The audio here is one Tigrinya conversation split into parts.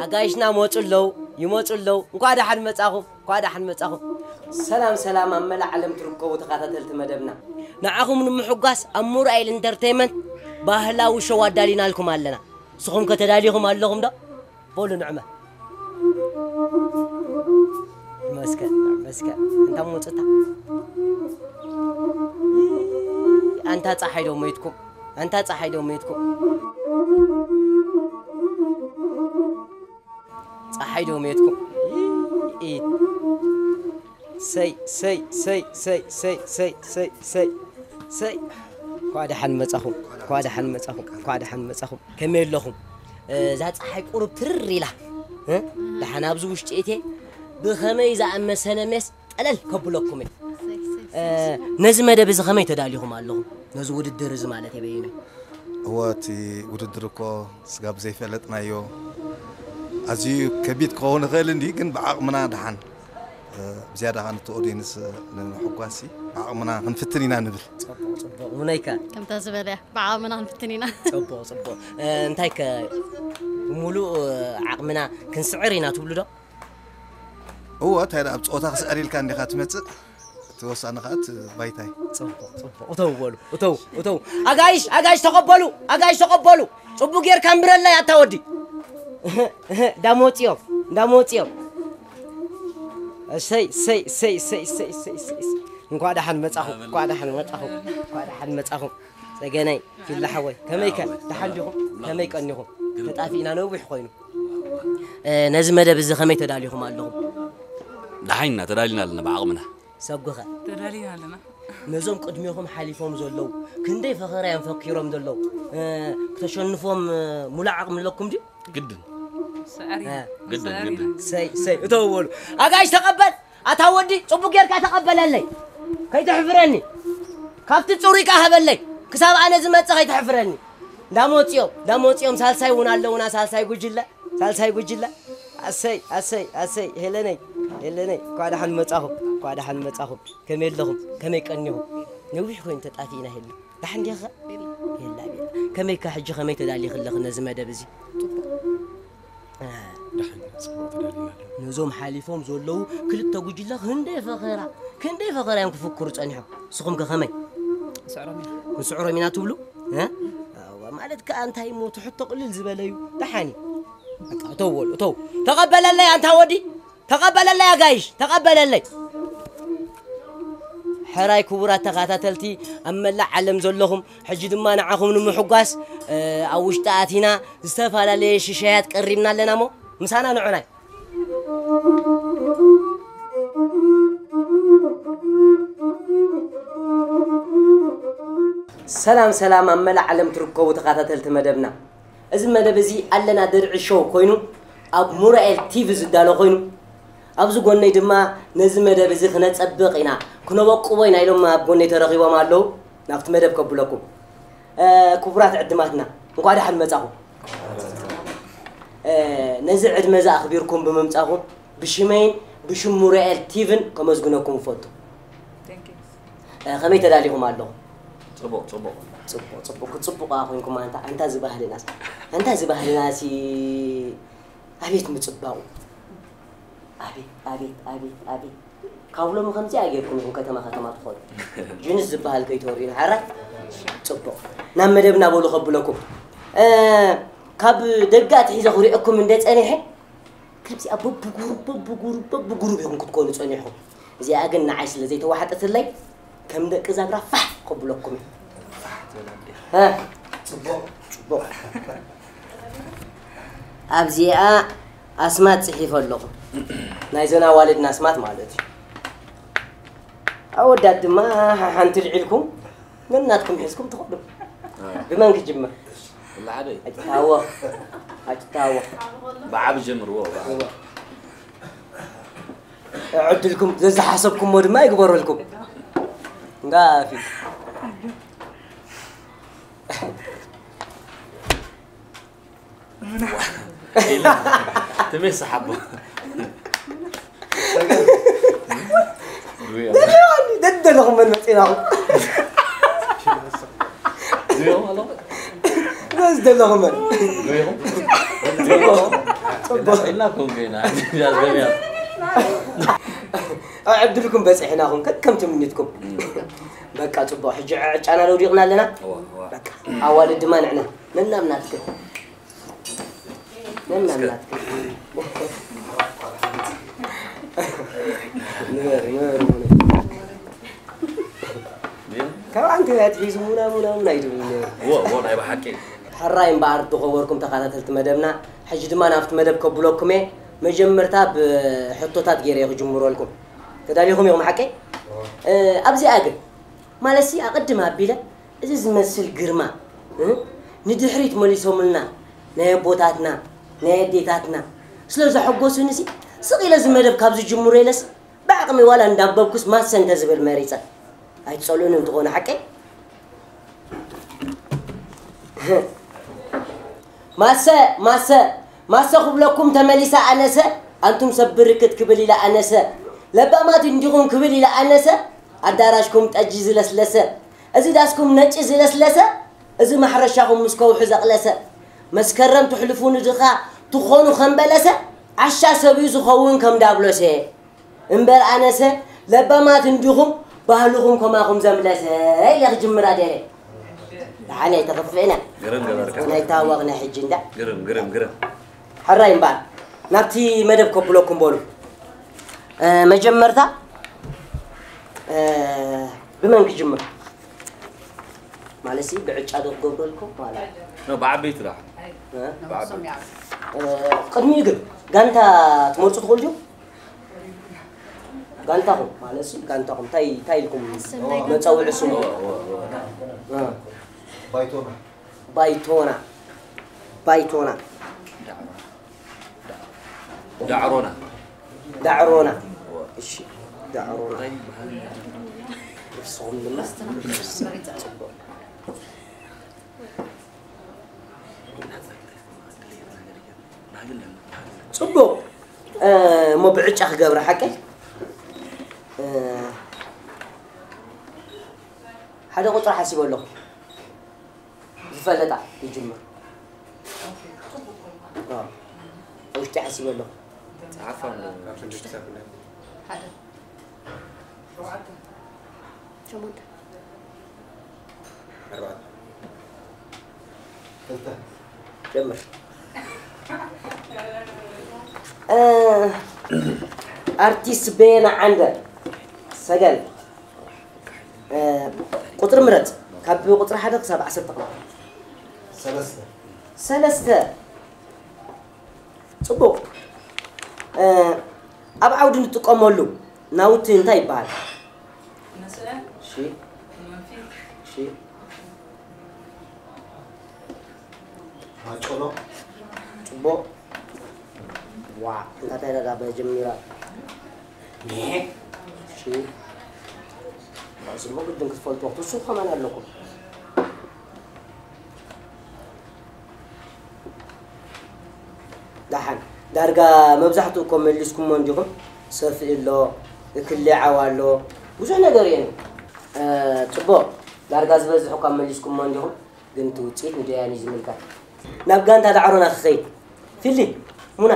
ኣጋይሽና መፁ ኣለዉ፣ ይመፁ ኣለዉ። እንኳዕ ደሓን መፃኹም፣ እንኳዕ ደሓን መፃኹም። ሰላም ሰላም፣ ኣብ መላእ ዓለም ትርከቡ ተኸታተልቲ መደብና፣ ንዓኹም ንምሕጓስ ኣብ ሙራኤል ኢንተርቴይመንት ባህላዊ ሾው ኣዳሊናልኩም ኣለና። ንስኹም ከ ተዳሊኹም ኣለኹም ዶ? በሉ ንዕመ። መስከ፣ መስከ። እንታ መውፅታ። ኣንታ ፀሓይ ዶ ሞይትኩም? ኣንታ ፀሓይ ዶ ሞይትኩም? ፀሓይ ዶ ሞይትኩም? ኢ-፣ ኢ-፣ ሰይ፣ ሰይ፣ ሰይ። እንኳዕ ደሓን መጻኹም፣ እንኳዕ ደሓን መጻኹም፣ እንኳዕ ደሓን መጻኹም። ከመይ ኣለኹም? እ፣ እዛ ጸሓይ ቁሩብ ትርር ኢላ፣ እ፣ ደሓን ኣብዚ ውሽጢ እትየ ብኸመይ ዝኣመሰለ ሜስ ጠለል ከብለኩም እየ። እ፣ ነዚ መደብ እዚ ከመይ ተዳሊኹም ኣለኹም? ነዚ ውድድር እዚ ማለት እየ በይነይ። እወ፣ እቲ ውድድር እኮ ስጋብ ዘይፈለጥናዮ ኣዝዩ ከቢድ ክኸውን ይኽእል እንዲ፣ ግን ብዓቕምና ደሓን፣ እ፣ ብዝያዳ ኸኣ ነቲ ኦድየንስ ንምሕጓስ ብዓቕምና ክንፍትን ኢና ንብል። ጽቡቕ፣ ጽቡቕ። ሙነይከ? ከምታ ዝበለያ፣ ብዓቕምና ክንፍትን ኢና። ጽቡቕ፣ ጽቡቕ። እ፣ እንታይከ፣ ብምሉእ ዓቕምና ክንስዕር ኢና ትብሉ ዶ? እወ፣ እንታይ ደኣ፣ ኣብ ጸወታ ክስዕር ኢልካ እንዲኻ ትመጽእ። እቲ ወሳኒ ኸኣ እቲ ባይታይ። ጽቡቕ፣ ጽቡቕ። እተው በሉ፣ እተው፣ እተው። ኣጋይሽ፣ ኣጋይሽ ተቐበሉ፣ ኣጋይሽ ተቐበሉ። ጽቡቕ ጌርካ እምብረለይ ኣታ ወዲ። እህ፣ እህ፣ እንዳመጽኦም፣ እንዳመጽኦም። እሰይ፣ እሰይ፣ እሰይ። እንኳዕ ደሓን መጻኹም፣ እንኳዕ ደሓን መጻኹም፣ እንኳዕ ደሓን መጻኹም። ጸገነይ፣ ፊላ ሓወይ፣ ከመይከ? ደሓን ዲኹም? ከመይ ቀኒኹም? ተጣፊእና ነዊሕ ኮይኑ። እ፣ ነዚ መደብ እዚ ከመይ ተዳሊኹም ኣለኹም? ደሓን ኢና፣ ተዳሊና ኣለና ብዓቕምና። ሰጉኸ? ተዳሊና ኣለና። ነዞም ቅድሜኹም ሓሊፎም ዘለዉ ክንደይ ፈኸራ እዮም ፈኪሮም ዘለዉ። እ፣ ክተሸንፎም፣ እ፣ ሙሉእ ዓቕሚ ኣለኩም ድዩ? ግድን። ሰዕሪ። እ። ግድን፣ ሰዕሪ። ግድን። ሰይ፣ ሰይ፣ እተው በሉ። ኣጋይሽ ተቐበል። ኣታ ወዲ፣ ጽቡቕ ጌርካ ተቐበለለይ። ከይተሕፍረኒ። ካብቲ ጽሩይ ከኣ ሃበለይ። ክሳብ ኣነ ዝመጽእ ከይተሕፍረኒ። እንዳመጽኦም፣ እንዳመጽኦም ሳልሳይ እውን ኣለውና፣ ሳልሳይ ጉጅለ፣ ሳልሳይ ጉጅለ። ኣሰይ፣ ኣሰይ፣ ኣሰይ፣ ሄለነይ፣ ሄለነይ፣ እንኳዕ ደሓን መጻኹም፣ እንኳዕ ደሓን መጻኹም። ከመይ ኣለኹም? ከመይ ቀኒኹም? ነዊሕ ኮይኑ ተጣፊእና ሄሉ። ደሓን ዲኻ? ቤላ፣ ቤላ። ከመይ ከ ሕጂ ከመይ ተዳሊኺ ኣለኺ ነዚ መደብ እዚ? ጽቡቕ። እ። ደሓን፣ ጽቡቕ ተዳሊና ኣለና። ነዞም ሓሊፎም ዘለዉ ክልተ ጉጅለ ክንደይ ፈኸራ፣ ክንደይ ፈኸራ እዮም ክፍክሩ ጸኒሖም። ንስኹም ከ ከመይ? ንስዕሮም ኢና። ንስዕሮም ኢና ትብሉ? እ? እወ፣ ማለት ከኣ እንታይ እሞ፣ እቲ ሕቶ ቅልል ዝበለ እዩ። ደሓን እዩ። በቃ፣ እተው በሉ፣ እተው። ተቐበለለይ ኣንታ ወዲ። ተቐበለለይ ኣጋይሽ፣ ተቐበለለይ። ሕራይ ክቡራት ተኸታተልቲ ኣብ መላእ ዓለም ዘለኹም፣ ሕጂ ድማ ንዓኹም ንምሕጓስ፣ እ፣ ኣብ ውሽጢ ኣቲና ዝተፈላለየ ሽሻያት ቀሪብና ኣለና እሞ ምሳና ንዑናይ። ሰላም ሰላም ኣብ መላእ ዓለም ትርከቡ ተኸታተልቲ መደብና። እዚ መደብ እዚ ኣለና ድርዒ ሾው ኮይኑ ኣብ ሙራኤል ቲቪ ዝዳሎ ኮይኑ ኣብዚ ጎነይ ድማ ነዚ መደብ እዚ ክነጸብቕ ኢና፣ ክነበቁቦ ኢና ኢሎም ኣብ ጎነይ ተረኺቦም ኣለዉ። ናብቲ መደብ ከብለኩም። እ፣ ክቡራት ዕድማትና እንኳዕ ደሓን መጻኹም። እ፣ ነዚ ዕድመ እዚ ኣኽቢርኩም ብምምጻኹም ብሽመይን ብሽም ሙራኤል ቲቪን ከመስግነኩም እፈቱ። Thank you። እ፣ ከመይ ተዳሊኹም ኣለኹም? ጽቡቕ፣ ጽቡቕ። ጽቡቕ፣ ጽቡቕ፣ ጽቡቕ ኮይንኩም ኣንታ፣ ኣንታ እዚ ባህልናስ፣ ኣንታ እዚ ባህልናሲ ኣቤት ምጽባቑ። ኣቤት፣ ኣቤት፣ ኣቤት፣ ኣቤት። ካብ ሎሚ ከምዚኣ ጌርኩም ኢኹም ከተማ ከተማ ትኸዱ። ጅንስ ዝበሃል ከይተርእዩ፣ ሓራይ? ጽቡቕ። ናብ መደብና በሉ ከብለኩም። እ፣ ካብ ደገ ኣትሒዘ ክሪአኩም እንደ ጸኒሐ፣ ከምዚኣ በብጉሩብ፣ በብጉሩብ፣ በብጉሩብ ኢኹም ክትኮኑ ጸኒሕኩም። እዚኣ ግን ንዓይ ስለ ዘይተዋሓጠትለይ፣ ከም ደቂ ዛግራ ፋሕ ከብለኩም እዩ። እ፣ ጽቡቕ፣ ጽቡቕ። ኣብዚኣ ኣስማት ጽሒፈ ኣለኹ። ናይዘን ኣዋልድና ኣስማት ማለት እዩ። ኣወዳት ድማ ሓሓንቲ ልዒልኩም ነናትኩም ሒዝኩም ትኸዱ። እ። ብመን ክጅምር? ወላ ሓደ እዩ። ኣይትታወኽ። ኣይትታወኽ። ብዓቢ ጀምርዎ፣ ብዓቢ። እወ። ዕድልኩም ዘዝሓሰብኩሞ ድማ ይግበረልኩም። እንዳ ፊት። ኢላ ትሜስ ሓቦ። ደደለኹም መን መፂናኹም ሪኦም ኣለኹ። በዚ ደለኹም መን ሪኦም ፅቡቕ ኢልናኩም ገና። ያዝገምያ። ኣብ ዕድልኩም በፂሕናኹም ከከም ትምኒትኩም። በቃ ፅቡቕ፣ ሕጂ ዕጫና ነውዲቕና ኣለና። በቃ ኣዋልድ ድማ ንዕና ነናብ ናትክን ነናብ ናትክን ንበር ንበር ካብ ኣንተ ኣትሒዙ ሙና ሙና ሙና ይድብል ነይሩ። ዎ ዎ ናይ ብሓቂ ሕራይ እምበኣር ዝኸበርኩም ተኸታተልቲ መደብና፣ ሕጂ ድማ ናብቲ መደብ ከብለኩም እየ። መጀመርታ ብሕቶታት ገይረ እየ ክጅምረልኩም። ተዳሊኹም ኢኹም ሓቀይ? እ፣ ኣብዚኣ ግን ማለትሲ ኣቐድም ኣቢለ እዚ ዝመስል ግርማ እ፣ ንድሕሪት መሊሶምልና ናይ ኣቦታትና ናይ ኣዴታትና ስለ ዘሐጎሱንሲ ስቕ ኢለ እዚ መደብ ካብ ዝጅምሮ ኢለስ ብዓቕሚ ዋላ እንዳንበብኩስ ማሰ እንተዝብል መሪጸ። ኣይትጸልኡኒ እንትኾነ ሓቀይ? ማሰ ማሰ ማሰ ክብለኩም ተመሊሳ ኣነሰ ኣንቱም ሰብ ብርክት ክብል ኢላ ኣነሰ ለባማት እንዲኹም ክብል ኢላ ኣነሰ ኣዳራሽኩም ጠጅ ዝለስለሰ እዚ ዳስኩም ነጭ ዝለስለሰ እዚ ማሕረሻኹም ምስ ከውሒ ዘቕለሰ መስከረም ትሕልፉ ንድኻ ትኾኑ ከም በለሰ ዓሻ ሰብዩ ዝኸውን ከም ዳብሎሰ እምበር ኣነሰ ለባማት እንዲኹም ባህልኹም ከማኹም ዘምለሰ ኢለ ክጅምራ ደለ። ደሓን ኣይተኸፍእና ግርም ገበርካ። ናይ ታዋቕና ሕጂ እንዳ ግርም ግርም ግርም። ሕራይ እምበኣር ናብቲ መደብ ከብለኩም በሉ። እ፣ መጀመርታ እ፣ ብመን ክጅምር? ማለትሲ ብዕጫ ዶ ክገብረልኩም ዋላ ኖ ብዓበይቲ ደኣ። እ? እ፣ ቅድሚኡ ግን ጋንታ ትመርጹ ትኽእሉ ዲኹም? ጋንታኹም ማለትሲ ጋንታኹም እንታይ እንታይ ኢልኩም መጸውዒ ስሙ? እ፣ ባይቶና ባይቶና ባይቶና ዳዕሮና። ዳዕሮና እሺ ዳዕሮና ንስኹም ድማ ጽቡቕ እ፣ እሞ ብዕጫ ክገብረ ሓቀይ እ፣ ሓደ ቁፅሪ ሓሲበ ኣለኹ ዝፈለጣ ይጅምር እ፣ ውሽጢ ሓሲበ ኣለኹ ጸሓፋ። ሓደ ሸሞንተ ኣርባዕተ ክልተ ጀምር እ፣ ኣርቲስት በየነ ዓንደ ሰገን እ፣ ቁፅሪ ምረፅ ካብ ቁፅሪ ሓደ ክሳብ ዓሰርተ ክልተ ሰለስተ ሰለስተ ጽቡቕ እ፣ ኣብ ዓውዲ ንጥቀመሉ ናውቲ እንታይ ይበሃል? መስረ እሺ መንፊት እሺ ማጨሎ ጽቡቕ ዋ እንታይ ታይዳ በጀሚራ እሺ ጽቡቕ ግድን ክትፈልጥዎ ክትሱ ከማን ኣለኩም ደሓን ዳርጋ መብዛሕትኡ እኮ መሊስኩሞ እንዲኹም ሰፍኢ ኣሎ እክሌ ዓዋ ኣሎ ብዙሕ ነገር እየን እ፣ ጽቡቕ ዳርጋ ዝበዝሕ እኳ መሊስኩሞ እንዲኹም ግን እቲ ውፅኢት ንደያን እዩ ዝምልከት ናብ ጋንታ ዳዕሮና ክኸይድ ፊሊ ሙና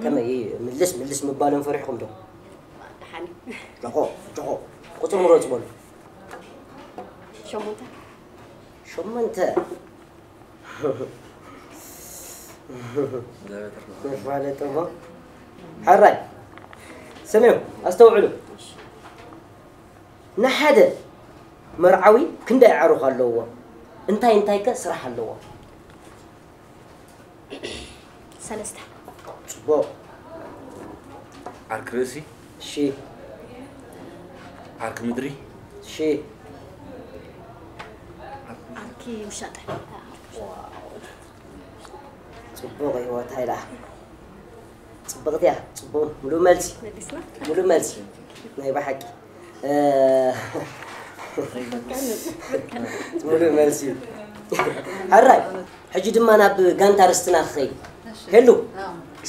ከመይ ምልስ ምልስ ምባሎም ፈሪሕኩም ዶ ደሓን ጆኾ ጆኾ ቁፅሪ ምረፁ በሉ ሸሞንተ ሸሞንተ መፋለጢ እሞ ሕራይ ሰሜው ኣስተውዕሉ ንሓደ መርዓዊ ክንደይ ኣዕሩኽ ኣለዎ እንታይ እንታይ ከ ስራሕ ኣለዎ ሰለስተ ፅቡቕ ዓርክ ርእሲ እሺ ዓርክ ምድሪ እሺ ዓርኪ ውሻጠ ፅቡቕ እዩ እንታይ ኢላ ፅብቕቲ እያ ፅቡቕ ሙሉእ መልሲ መሊስና ሙሉእ መልሲ ናይ ብሓቂ እ፣ ሙሉእ መልሲ እዩ ሕራይ ሕጂ ድማ ናብ ጋንታ ርስትና ክኸይድ። ሄሉ፣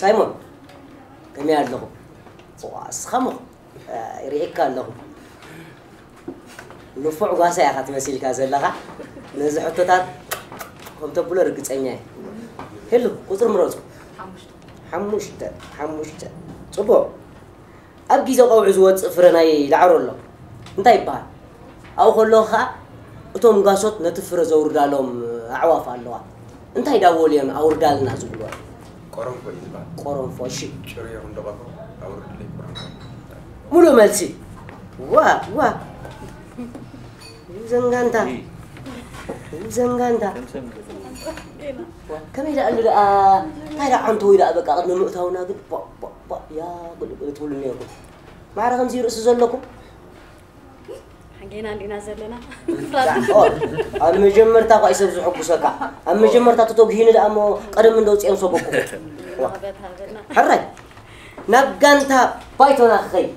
ሳይሞን፣ ከመይ ኣለኹም? ጽዋ፣ እስኻ እሞ፣ እ፣ ይርእየካ ኣለኹ። ንፉዕ ጓሳ ኢኻ ትመሲልካ ዘለኻ። ነዚ ሕቶታት ከም ተብሎ ርግጸኛ እየ። ሄሉ፣ ቁጽሪ ምረጹ። ሓሙሽተ። ሓሙሽተ፣ ሓሙሽተ። ጽቡቕ። ኣብ ግዜ ቀውዒ ዝወጽእ ፍረ ናይ ዳዕሮ ኣሎ። እንታይ ይበሃል? ኣብኡ ከለኹ ኸኣ እቶም ጓሶት ነቲ ፍረ ዘውርዳሎም ኣዕዋፍ ኣለዋ። እንታይ ዳበሉ እዮም ኣውርዳልና ዝብልዋ? ቆረንፎ እዩ ዝበሃል። ቆረንፎ፣ እሺ። ጭርዮ ክንደቐፎ ኣውርድለይ ቆረንፎ። ሙሉእ መልሲ። ዋ፣ ዋ። ዘንጋንታ። ዘንጋንታ። ከመይ ደኣ ኣሎ ደኣ? እንታይ ደኣ ዓንተወይ ደኣ በቃ ቅድሚ ምእታውና ግን ቧ፣ ቧ፣ ቧ፣ ያ፣ ትብሉ ነይርኩም። ማዕረ ከምዚ ርእሲ ዘለኩም? ሓጌና እንዲና ዘለና። ኦ፣ ኣብ መጀመርታ እኳ እዩ ሰብ ዝሕጉሰካ። ኣብ መጀመርታ ተተጉሂኒ ደኣ እሞ ቀደም እንዶ ውፅኦም ሰበኩ። ዋ። ሕራይ። ናብ ጋንታ ባይቶና ክኸይድ።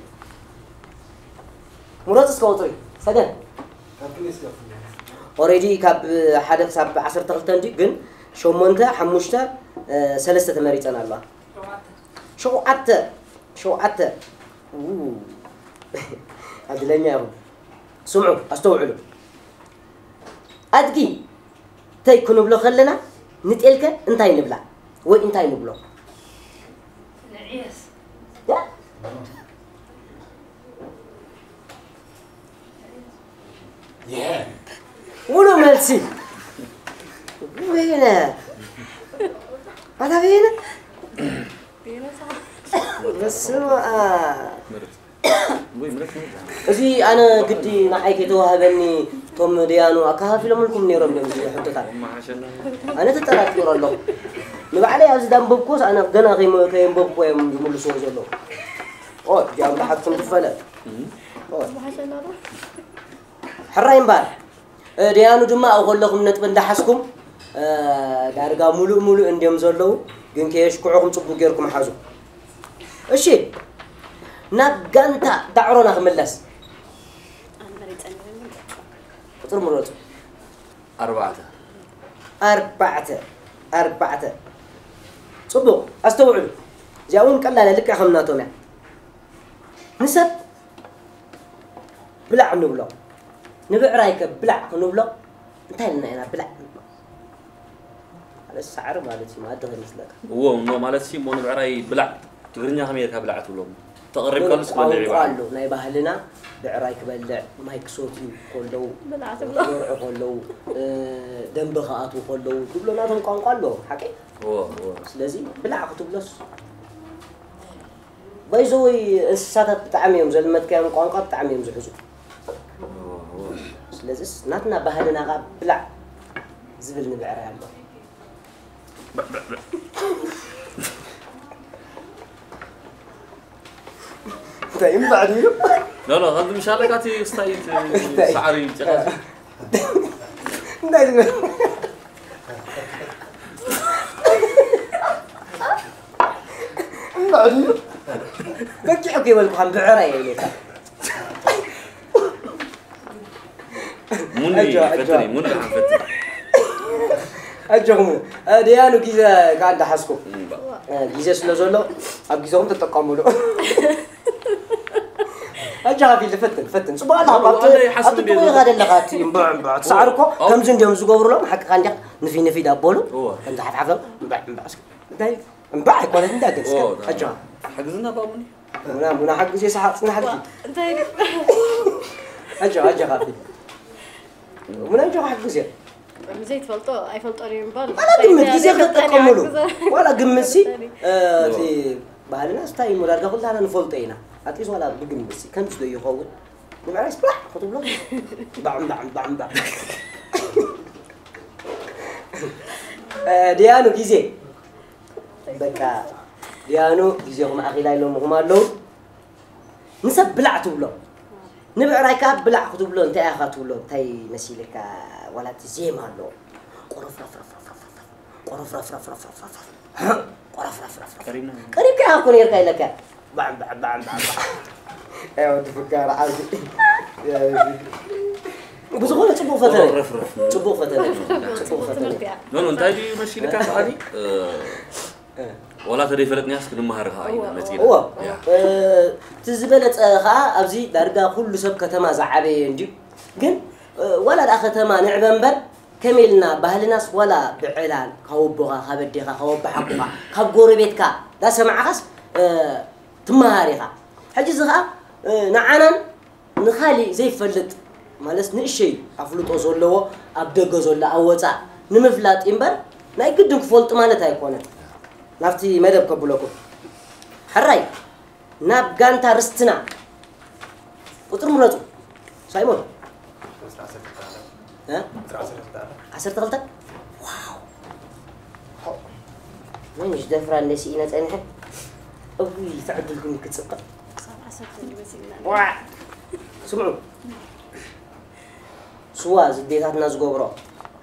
ምረፅ እስከ ቁፅሪ። ሰገን። ኦሬዲ ካብ ሓደ ክሳብ ዓሰርተ ክልተ እንዲ ግን ሸሞንተ፣ ሓሙሽተ፣ እ፣ ሰለስተ ተመሪፀን ኣለዋ። ሸውዓተ፣ ሸውዓተ። ው። ዕድለኛ ኢኹም። ስምዑ፣ ኣስተውዕሉ። ኣድጊ ተይ ክንብሎ ከለና ንጤልከ እንታይ ንብላ? ወይ እንታይ ንብሎ? ንዕየስ። ያ? ሙሉ መልሲ። በየነ። ኣታ በየነ። በስመ ኣብ። እዚ ኣነ ግዲ ንዓይ ከይተዋህበኒ ቶም ደያኑ ኣከፋፊሎምልኩም ነይሮም ድዮም እዚ ሕቶታት? ኣነ ተጠራጢሩ ኣለኹ። ንባዕለይ ኣብዚ ዳንበብኩስ ኣነ ገና ከይመ-፣ ከየንበብኩ እዮም ዝምልስዎ ዘለዉ። ኦ፣ እዚኦም ብሓትኩም ትፈለጥ። ኦ። ሕራይ እምበኣር። እ፣ ደያኑ ድማ ኣብኡ ከለኹም ነጥቢ እንዳሓዝኩም፣ እ፣ ዳርጋ ሙሉእ ሙሉእ እንድዮም ዘለዉ፣ ግን ከየሽክዑኹም ጽቡቕ ጌርኩም ሓዙ። እሺ፣ ናብ ጋንታ ዳዕሮና ክምለስ። ቁጽሪ ምረጹ። ኣርባዕተ። ኣርባዕተ፣ ኣርባዕተ። ጽቡቕ፣ ኣስተውዕሉ። እዚኣ እውን ቀላል እያ፣ ልክዕ ከም ናቶም እያ። ንሰብ ብላዕ ንብሎ። ንብዕራይ ከ ብላዕ ክንብሎ እንታይ ኢልና ኢና ብላዕ ንብሎ? ማለት ሳዕሪ ማለት እዩ፣ መኣዲ ከይመስለካ። እዎ፣ እሞ ማለት ሲ፣ እሞ ንብዕራይ ብላዕ፣ ትግርኛ ከመይ ጌርካ ብላዕ ትብሎም? ተቐሪብካሉስ ክበልዕ ቋንቋ ይበሃል። ኣሎ፣ ናይ ባህልና ብዕራይ ክበልዕ፣ ማይ ክሰትዩ ከለዉ፣ ብላዕ ትብሎ። ክበልዑ ከለዉ፣ እ፣ ደንበ ክኣትዉ ከለዉ፣ ዝብሎ ናቶም ቋንቋ ኣለዎም፣ ሓቀይ? እዎ፣ እዎ። ስለዚ ብላዕ ክትብሎስ፣ ባይ ዘ ወይ፣ እንስሳታት ብጣዕሚ እዮም ዘልመድካዮም ቋንቋ ብጣዕሚ እዮም ዝሕዙ። እዎ፣ እዎ። ስለዚስ ናትና ባህልና ኸዓ ብላዕ ዝብል ንብዕራይ ኣሎ። እንታይ እምባዕ ድዩ? ኖ፣ ኖ፣ ከምዚ ምሻለካ እቲ ስታይ እቲ እንታይ? ሳዕሪ ጭቃ። እንታይ ዝብል? እምባዕ ድዩ? በቂዑ እኮ ይበልኩ፣ ከም ብዕራይ እየ ኢለካ። ሙኒ ኣጆ፣ ኣጆ። ፈትኒ፣ ሙኒ ደሓን ፈትኒ። ኣጆኹም። እ፣ ደያኑ ግዜ ከኣ እንዳሓዝኩም። እምባ። እ፣ ግዜ ስለ ዘሎ ኣብ ግዜኹም ተጠቀሙሉ። ኣጆኻ ፊል፣ ፈትን፣ ፈትን። ጽቡቕ ኣለኻ፣ እዋ፣ ኣብቲ፣ ኣነ ይሓስብ ኣብቲ እንድየ ጥቑ ኢኻ ዘለኹ። ዘለኻ፣ እቲ እምቡዕ፣ እምቡዕ። እቲ ሳዕሪ እኮ እዋ። ከምዚ እንድዮም ዝገብሩሎም፣ ሓቅኻ እንዲኻ፣ ንፊ፣ ንፊ ዳበሉ፣ እዋ። ከምዚ ሓፍሓፎም፣ እምባዕ፣ እምባዕ፣ እስኪ። እንታይ? እምባዕ ኣይኮነን፣ እንዳገጽካ። እዋ፣ ኣጆኻ። ሓግዝና ባቡኒ። ሙና፣ ሙና ሓግዜ ሰሓቕ ጽናሕ ኣልኪ። እንታይ ኢሉ? ኣጆ፣ ኣጆ ካፊ። ሙና ኣጆ ሓግዜ። ዘይትፈልጦ ኣይፈልጦን እዩ እምበር። ዋላ ግምት ግዜ ዘይፈልጠን ክትጥቀምሉ። ይሓግዞ። ዋላ ግምት ሲ፣ ኣይፈልጠን እዩ። እ፣ እቲ ባህልና ስታይ እሞ ዳርጋ ኩላና ንፈልጦ ኢና። ኣትሊስት ዋላ ብግምት ሲ፣ ከምዚ ዶ ይኸውን? ንምዕራይስ ብላዕ ክትብሎ? ባዕ፣ ባዕ፣ ባዕ፣ ባዕ። እ፣ ድያኑ ግዜ። በቃ፣ ድያኑ ግዜኹም ኣኺላ ኢሎምኹም ኣለዉ። ንሰብ ብላዕ ትብሎ። ንብዕራይ ከኣ ብላዕ ክትብሎ፣ እንታይ ኢኻ ትብሎ? እንታይ መሲልካ? ዋላ እቲ ዜማ ኣሎ። ቆረፍረፍረፍረፍረፍ። ቆረፍረፍረፍረፍረፍ። ቆረፍረፍረፍረፍ። ቀሪብና። ቀሪብካ ኢኻ እኮ ነይርካ ኢለካ። ባዕ፣ ባዕ፣ ባዕ፣ ባዕ፣ ባዕ። ኣይ፣ ወዲ ፍቃር ዓቢ። ብዝኾነ ጽቡቕ ፈተነ እዩ። ረፍረፍ ጽቡቕ ፈተነ እዩ። ጽቡቕ ፈተነ እዩ። ኖ ኖ እንታይ ድዩ መሲልካ ሰዓዲ ዋላ ተደይፈለጥናስ ክንመሃር ኸዓ ኢና መፂና እዎ ያ እቲ ዝበለጸ ኸዓ ኣብዚ ዳርጋ ኩሉ ሰብ ከተማ ዝዓበየ እንድዩ። ግን ዋላ ደኣ ከተማ ንዕበ እምበር ከመይ ኢልና ባህልናስ ዋላ ብዕላል ካብ ኣቦኻ ካብ ኣዴኻ ካብ ኣቦሓጎኻ ካብ ጎረቤትካ ዳሰማዕኻስ ትመሃር ኢኻ። ሕጂ እዚ ኸዓ ንዓናን ንኻሊእ ዘይፈልጥ ማለት ንእሸይ ኣፍልጦ ዘለዎ ኣብ ደገ ዘሎ ኣብ ወፃእ ንምፍላጥ እዩ እምበር ናይ ግድን ክፈልጡ ማለት ኣይኮነን። ናብቲ መደብ ከብለኩም ሕራይ ናብ ጋንታ ርስትና ቁፅሪ ምረፁ። ሳይሞን እ? ዓሰርተ ክልተ ዋው መን ዝደፍራ እንደ ስኢነ ፀኒሐ እውይ ተዕድልኩም ክፅብቅ ክሳብ ዓሰርተ እንዲበሲልና ዋ ስምዑ ስዋ ዝዴታትና ዝገብሮ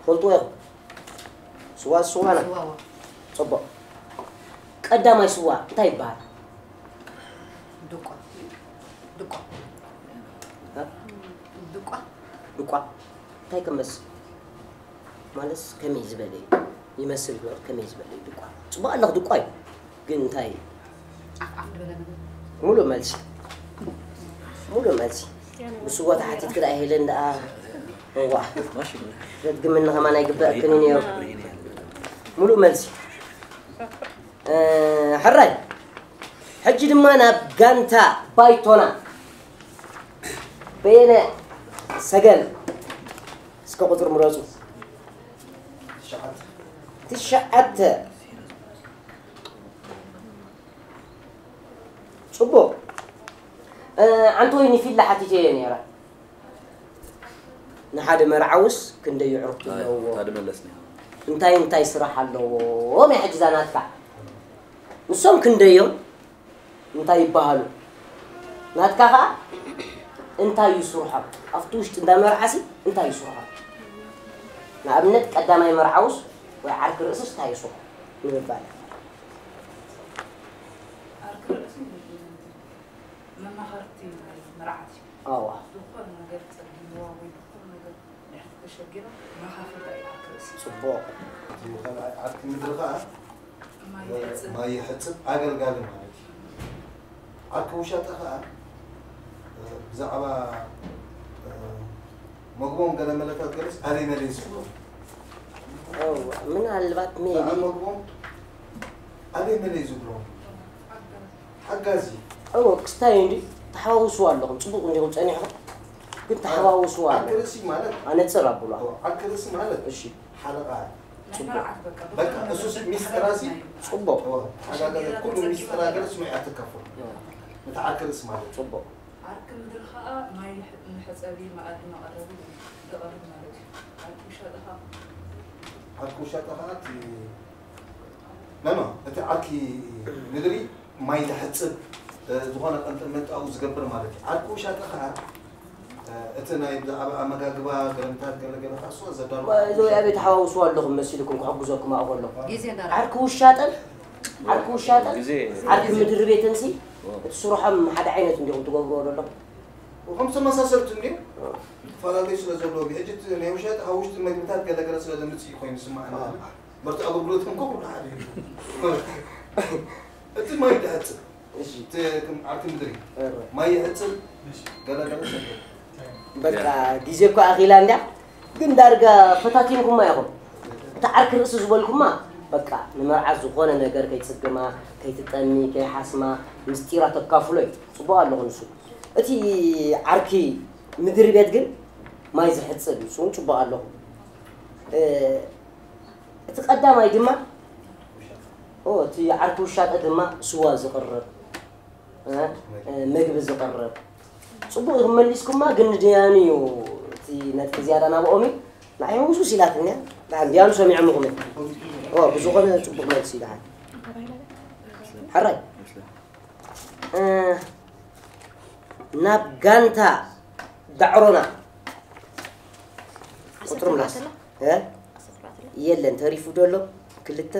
ፈልጥዎ ኢኹም ስዋ ስዋና ስዋዋ ፅቡቅ ቀዳማይ ስዋ እንታይ ይበሃል ድቋ ድቋ ድቋ ድቋ እንታይ ክመስል ማለትስ ከመይ ዝበለ እዩ ይመስል ግበር ከመይ ዝበለ እዩ ድቋ ፅቡቅ ኣለኽ ድቋ እዩ ግን እንታይ እዩ ዓፍ ዓፍ ዝበለ ነገር ሙሉእ መልሲ ሙሉእ መልሲ ብስዋ ተሓቲትክ ደኣ ሄለን ደኣ እዋ ክትግምኒ ከማን ኣይግበእክን እዩ ነይሩ ሙሉእ መልሲ ሕራይ ሕጂ ድማ ናብ ጋንታ ባይቶና በየነ ሰገን እስከ ቁፅሪ ምረፁ ትሽዓተ ፅቡቅ ዓንተወይ ንፊላ ሓቲተዮ ነይረ ንሓደ መርዓውስ ክንደይ ይዕርኩ ኣለዎ ታድመለስኒ እንታይ እንታይ ስራሕ ኣለዎ ናይ ሕጂ ዛናትካ ንሶም ክንደዮም እንታይ ይበሃሉ ናትካ ከዓ እንታይ እዩ ስርሖም ኣብቲ ውሽጢ እንዳ መርዓሲ እንታይ እዩ ስርሖም ንኣብነት ቀዳማይ መርዓውስ ወይ ዓርኪ ርእስስ እንታይ እዩ ስርሖም ንምባል መማኸርቲ ናይ መርዓት እዩ ኣዋ ዝኾነ ነገር ፀጊምዋ ወይ ዝኾነ ነገር ድሕር ተሸጊራ መኻፍልታ እዩ ዓርኪ ርእሲ ፅቡቅ እቲ ካልኣይ ዓርኪ ምድሪ ከዓ ማይ ይሕፅብ ማይ ይሕፅብ ኣገልጋሊ ማለት እዩ ዓርኪ ውሻጠ ከዓ ብዛዕባ መግቦም ገለ መለታት ገለስ ኣበይ መለይ ዝብሎም ምናልባት ብዛዕባ ሜቢ መግቦም ኣበይ መለይ ዝብሎም ሓጋዚ እዎ ክስታይ እንዲ ተሓዋውስዎ ኣለኹም ፅቡቅ እንዲኹም ፀኒሕኹም ግን ተሓዋውስዎ ኣሎ ዓርኪ ርእሲ ማለት ኣነፅር ኣብሉ ዓርኪ ርእሲ ማለት እሺ ሓለቓ ናይ መርዓት በቃ በቃ እሱ ሚስጥራ ሲ ፅቡቅ ተወ ሓጋገዘ ኩሉ ሚስጥራ ገለ ስሙዕ ኣትከፍሉ ነቲ ዓርኪ ርእሲ ማለት ፅቡቅ ዓርኪ ምድሪ ከዓ ማይ ንሐ- መሕፀቢ መኣዲ መቐረቢ ዘቐርብ ማለት እዩ። ዓርኪ ውሻጠ ከዓ ዓርኪ ውሻጠ ከዓ እቲ ኖ ኖ እቲ ዓርኪ ምድሪ ማይ ዘሕፅብ ዝኾነ ቀንጥመንጣዊ ዝገብር ማለት እዩ። ዓርኪ ውሻጠ ከዓ እቲ ናይ ብዛዕባ ኣመጋግባ ገለምታት ገለገለ ከዓ እሱ ዘዳሉ እዚ ወይ ኣበይ ተሓዋውስዎ ኣለኹም መሲልኩም ክሕግዘኩም ኣብኡ ከለኹ ግዜ እንዳረ ዓርኪ ውሻጠን ዓርኪ ውሻጠን ግዜ ዓርኪ ምድሪ ቤትን ሲ እቲ ስርሖም ሓደ ዓይነት እንዲኹም ትገብርዎ ዘለኹም ከም ተመሳሰልቲ እንዲሁ ዝተፈላለዩ ስለ ዘለዎም ሕጂ እቲ ናይ ውሻጠ ካብ ውሽጢ መግብታት ገለገለ ስለ ዘምፅእ ኮይኑ ስማዕና ምርት ኣገልግሎት ከም ኮ ሓደ እዩ። እቲ ማይ ትሕፅብ እሺ እቲ ከም ዓርኪ ምድሪ እረ። ማይ ይሕፅብ ገለገለ ሰብ በቃ ግዜ እኮ ኣኺላ እንድያ ግን ዳርጋ ፈታቲንኩማ ኢኹም እቲ ዓርኪ ርእሲ ዝበልኩማ በቃ ንመርዓት ዝኾነ ነገር ከይፅግማ ከይትጠሚ ከይሓስማ ምስጢራ ተካፍሎ እዩ ፅቡቅ ኣለኹ ንሱ እቲ ዓርኪ ምድሪ ቤት ግን ማይ ዝሕፅብ እዩ እሱ እውን ፅቡቅ ኣለኹ እቲ ቀዳማይ ድማ ኦ እቲ ዓርኪ ውሻጠ ድማ ስዋ ዝቕርብ እ፣ እ፣ ምግቢ ዝቕርብ ፅቡቅ ኢኹም መሊስኩማ ግን ንደያኑ እዩ እቲ ነጥቂ ዝያዳ ናብኦም እዩ ንዓይ ህውስውስ ኢላትኒ እያ ደሓን ደያኑ ሰሚዖም ኢኹም ኦ ብዝኾነ ፅቡቅ መልሲ ደሓን ሕራይ እ፣ ናብ ጋንታ ዳዕሮና ቁፅሪ ምላስ እ? የለን ተሪፉ ደሎ ክልተ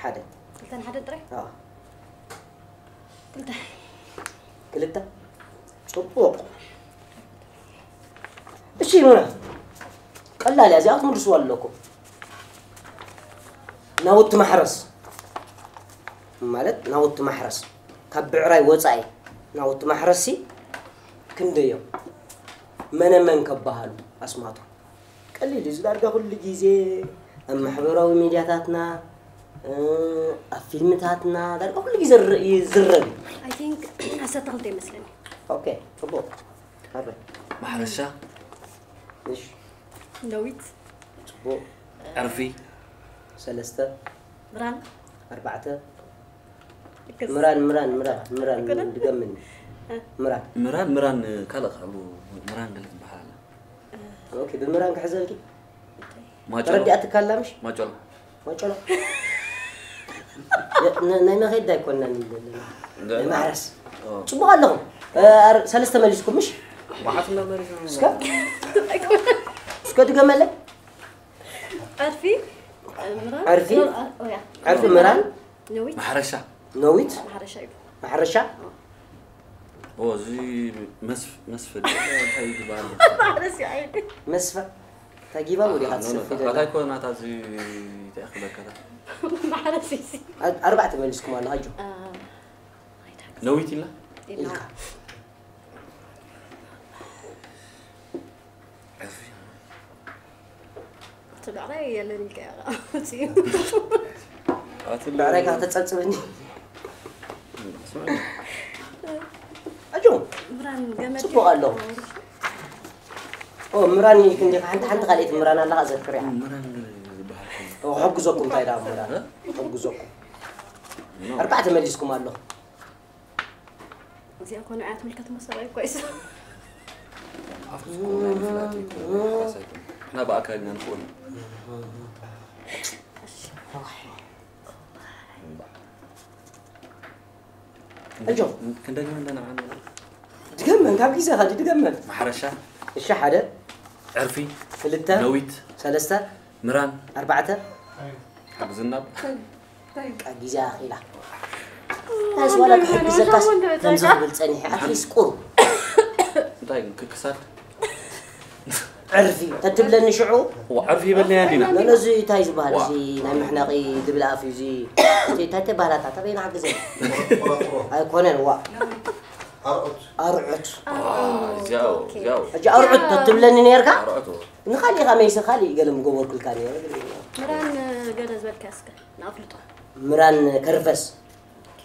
ሓደ ክልተን ሓደ ጥራይ ኣዎ። ክልተ ክልተ ፅቡቅ እሺ ኑና ቀላል እያ፣ እዚኣ ክትምልስዋ ኣለኩም። ናውቲ ማሕረስ ማለት ናውቲ ማሕረስ ካብ ብዕራይ ወጻኢ ናውቲ ማሕረስሲ ክንደይ እዮም? መነመን ከበሃሉ ኣስማቶም? ቀሊል እዩ። እዚ ዳርጋ ኩሉ ግዜ ኣብ ማሕበራዊ ሚድያታትና፣ እ፣ ኣብ ፊልምታትና ዳርጋ ኩሉ ግዜ ዝረ-፣ ይዝረብ እዩ። I think ዓሰርተ ክልተ ይመስለኒ። ኦኬ፣ ጽቡቕ። ኣረ፣ ማሕረሻ፣ እሺ፣ ነዊት ጽቡቕ። ዕርፊ፣ ሰለስተ፣ ብራን ኣርባዕተ። ክስ- ምራን፣ ምራን፣ ምራን፣ ምራን፣ ኣይኮነን? ድገምኒ። ምራን። ምራን፣ ምራን ካልእ ካብ ምራን ገለ ትበሃል ኣላ። ኦኬ፣ ብምራን ክሕዘልኪ ማጮሎ፣ ተረዲኣትካ ኣላ ምሽ? ማጮሎ። ማጮሎ። የ-፣ ነ-፣ ናይ መኸዳ ኣይኮናን ዘለና። ናይ ማሕረስ። ኦ። ጽቡቕ ኣለኹም። እ፣ ኣር-፣ ሰለስተ መሊስኩም ምሽ? መዓት እንዳመሪስና እስከ? እስከ ድገመለይ። ዕርፊ ምራን ዕርፊ? ኦ፣ ያ። ዕርፊ ምራን? ነዊት ማሕረሻ። ነዊት? ማሕረሻ እዩ። ማሕረሻ? ኦ፣ እዚ መስፍ-፣ መስፍን። እንታይ ይግባል? ማሕረስ እዩ ዓይኒ። መስፈ? እንታይ ጊባ ወዲኻ ትሰፍይ ደላ? ኣታይ ኮ ናታ እዚ ተኣኽለካ። ማሕረስ እዩ። ኣ-፣ ኣርባዕተ መሊስኩም ኣሎ፣ ኣጆ። አ፣ ነዊት ኢላ? ኢልና። ኢልካ። እቲ ብዕራይ የለን ኢልካ ኢኻ። ኣቲ ብዕራይካ ተጸብጽበኒ። ኣጆ። ምራን ገመድ ጽቡቕ ኣሎ። ኦ፣ ምራን ኢልክ እንዲኻ፣ ሓንቲ፣ ሓንቲ ካልኣይቲ ምራን ኣለኻ፣ ዘክርያ። ምራን ዝበሃል ከሎ። ኦ፣ ሕግዘኩም፣ እንታይ ደኣ ምራን? ሕግዘኩም። ኣርባዕተ መሊስኩም ኣሎ። እዚኣ ኮነ ኣያ ትምልከት መሰል ኣይኮይስ። ኣፍኩስ ኮነ ምፍላጥ ይኮነ፣ ራስ ኣይኮነ። ንሕና ብኣካል ኢና ንኽእል። ኣጆ። ክንደግመ እንደና ዓነ። ድገመን፣ ካብ ግዜኻ ድገመን። ማሕረሻ፣ እሺ፣ ሓደ፣ ዕርፊ፣ ክልተ፣ ነዊት፣ ሰለስተ፣ ምራን፣ ኣርባዕተ። ሓግዝና። በቃ ግዜ ኣኺላ። ታስ ዋላ ክሕግዘካስ ከምዚ ክብል ጸኒሐ፣ ኣትሊስት ቁሩብ። እንታይ ግን ክክሳድ? ዕርፊ ተትብለኒ ሽዑ። ዋ፣ ዕርፊ ይበልና እንዲና። ኖ፣ ኖ፣ እዚ እንታይ ዝበሃል፣ እዚ ናይ ምሕናቒ ድብል ኣፍ እዩ፣ እዚ፣ እዚ እንታይ ተባህላታ፣ ተበይና ሓግዘ። ኣይኮነን፣ ዋ። ኣርዑት። ኣርዑት። እዚያው፣ እዚያው። ሕጂ ኣርዑት ተትብለኒ ነርካ፣ ኣርዑት። ንኻሊኻ መይሰ ካሊእ ገለ ምጎበርኩልካ ነይረ። ምራን ገለ ዝበልካ እስከ ንኣፍልጦ። ምራን ከርፈስ።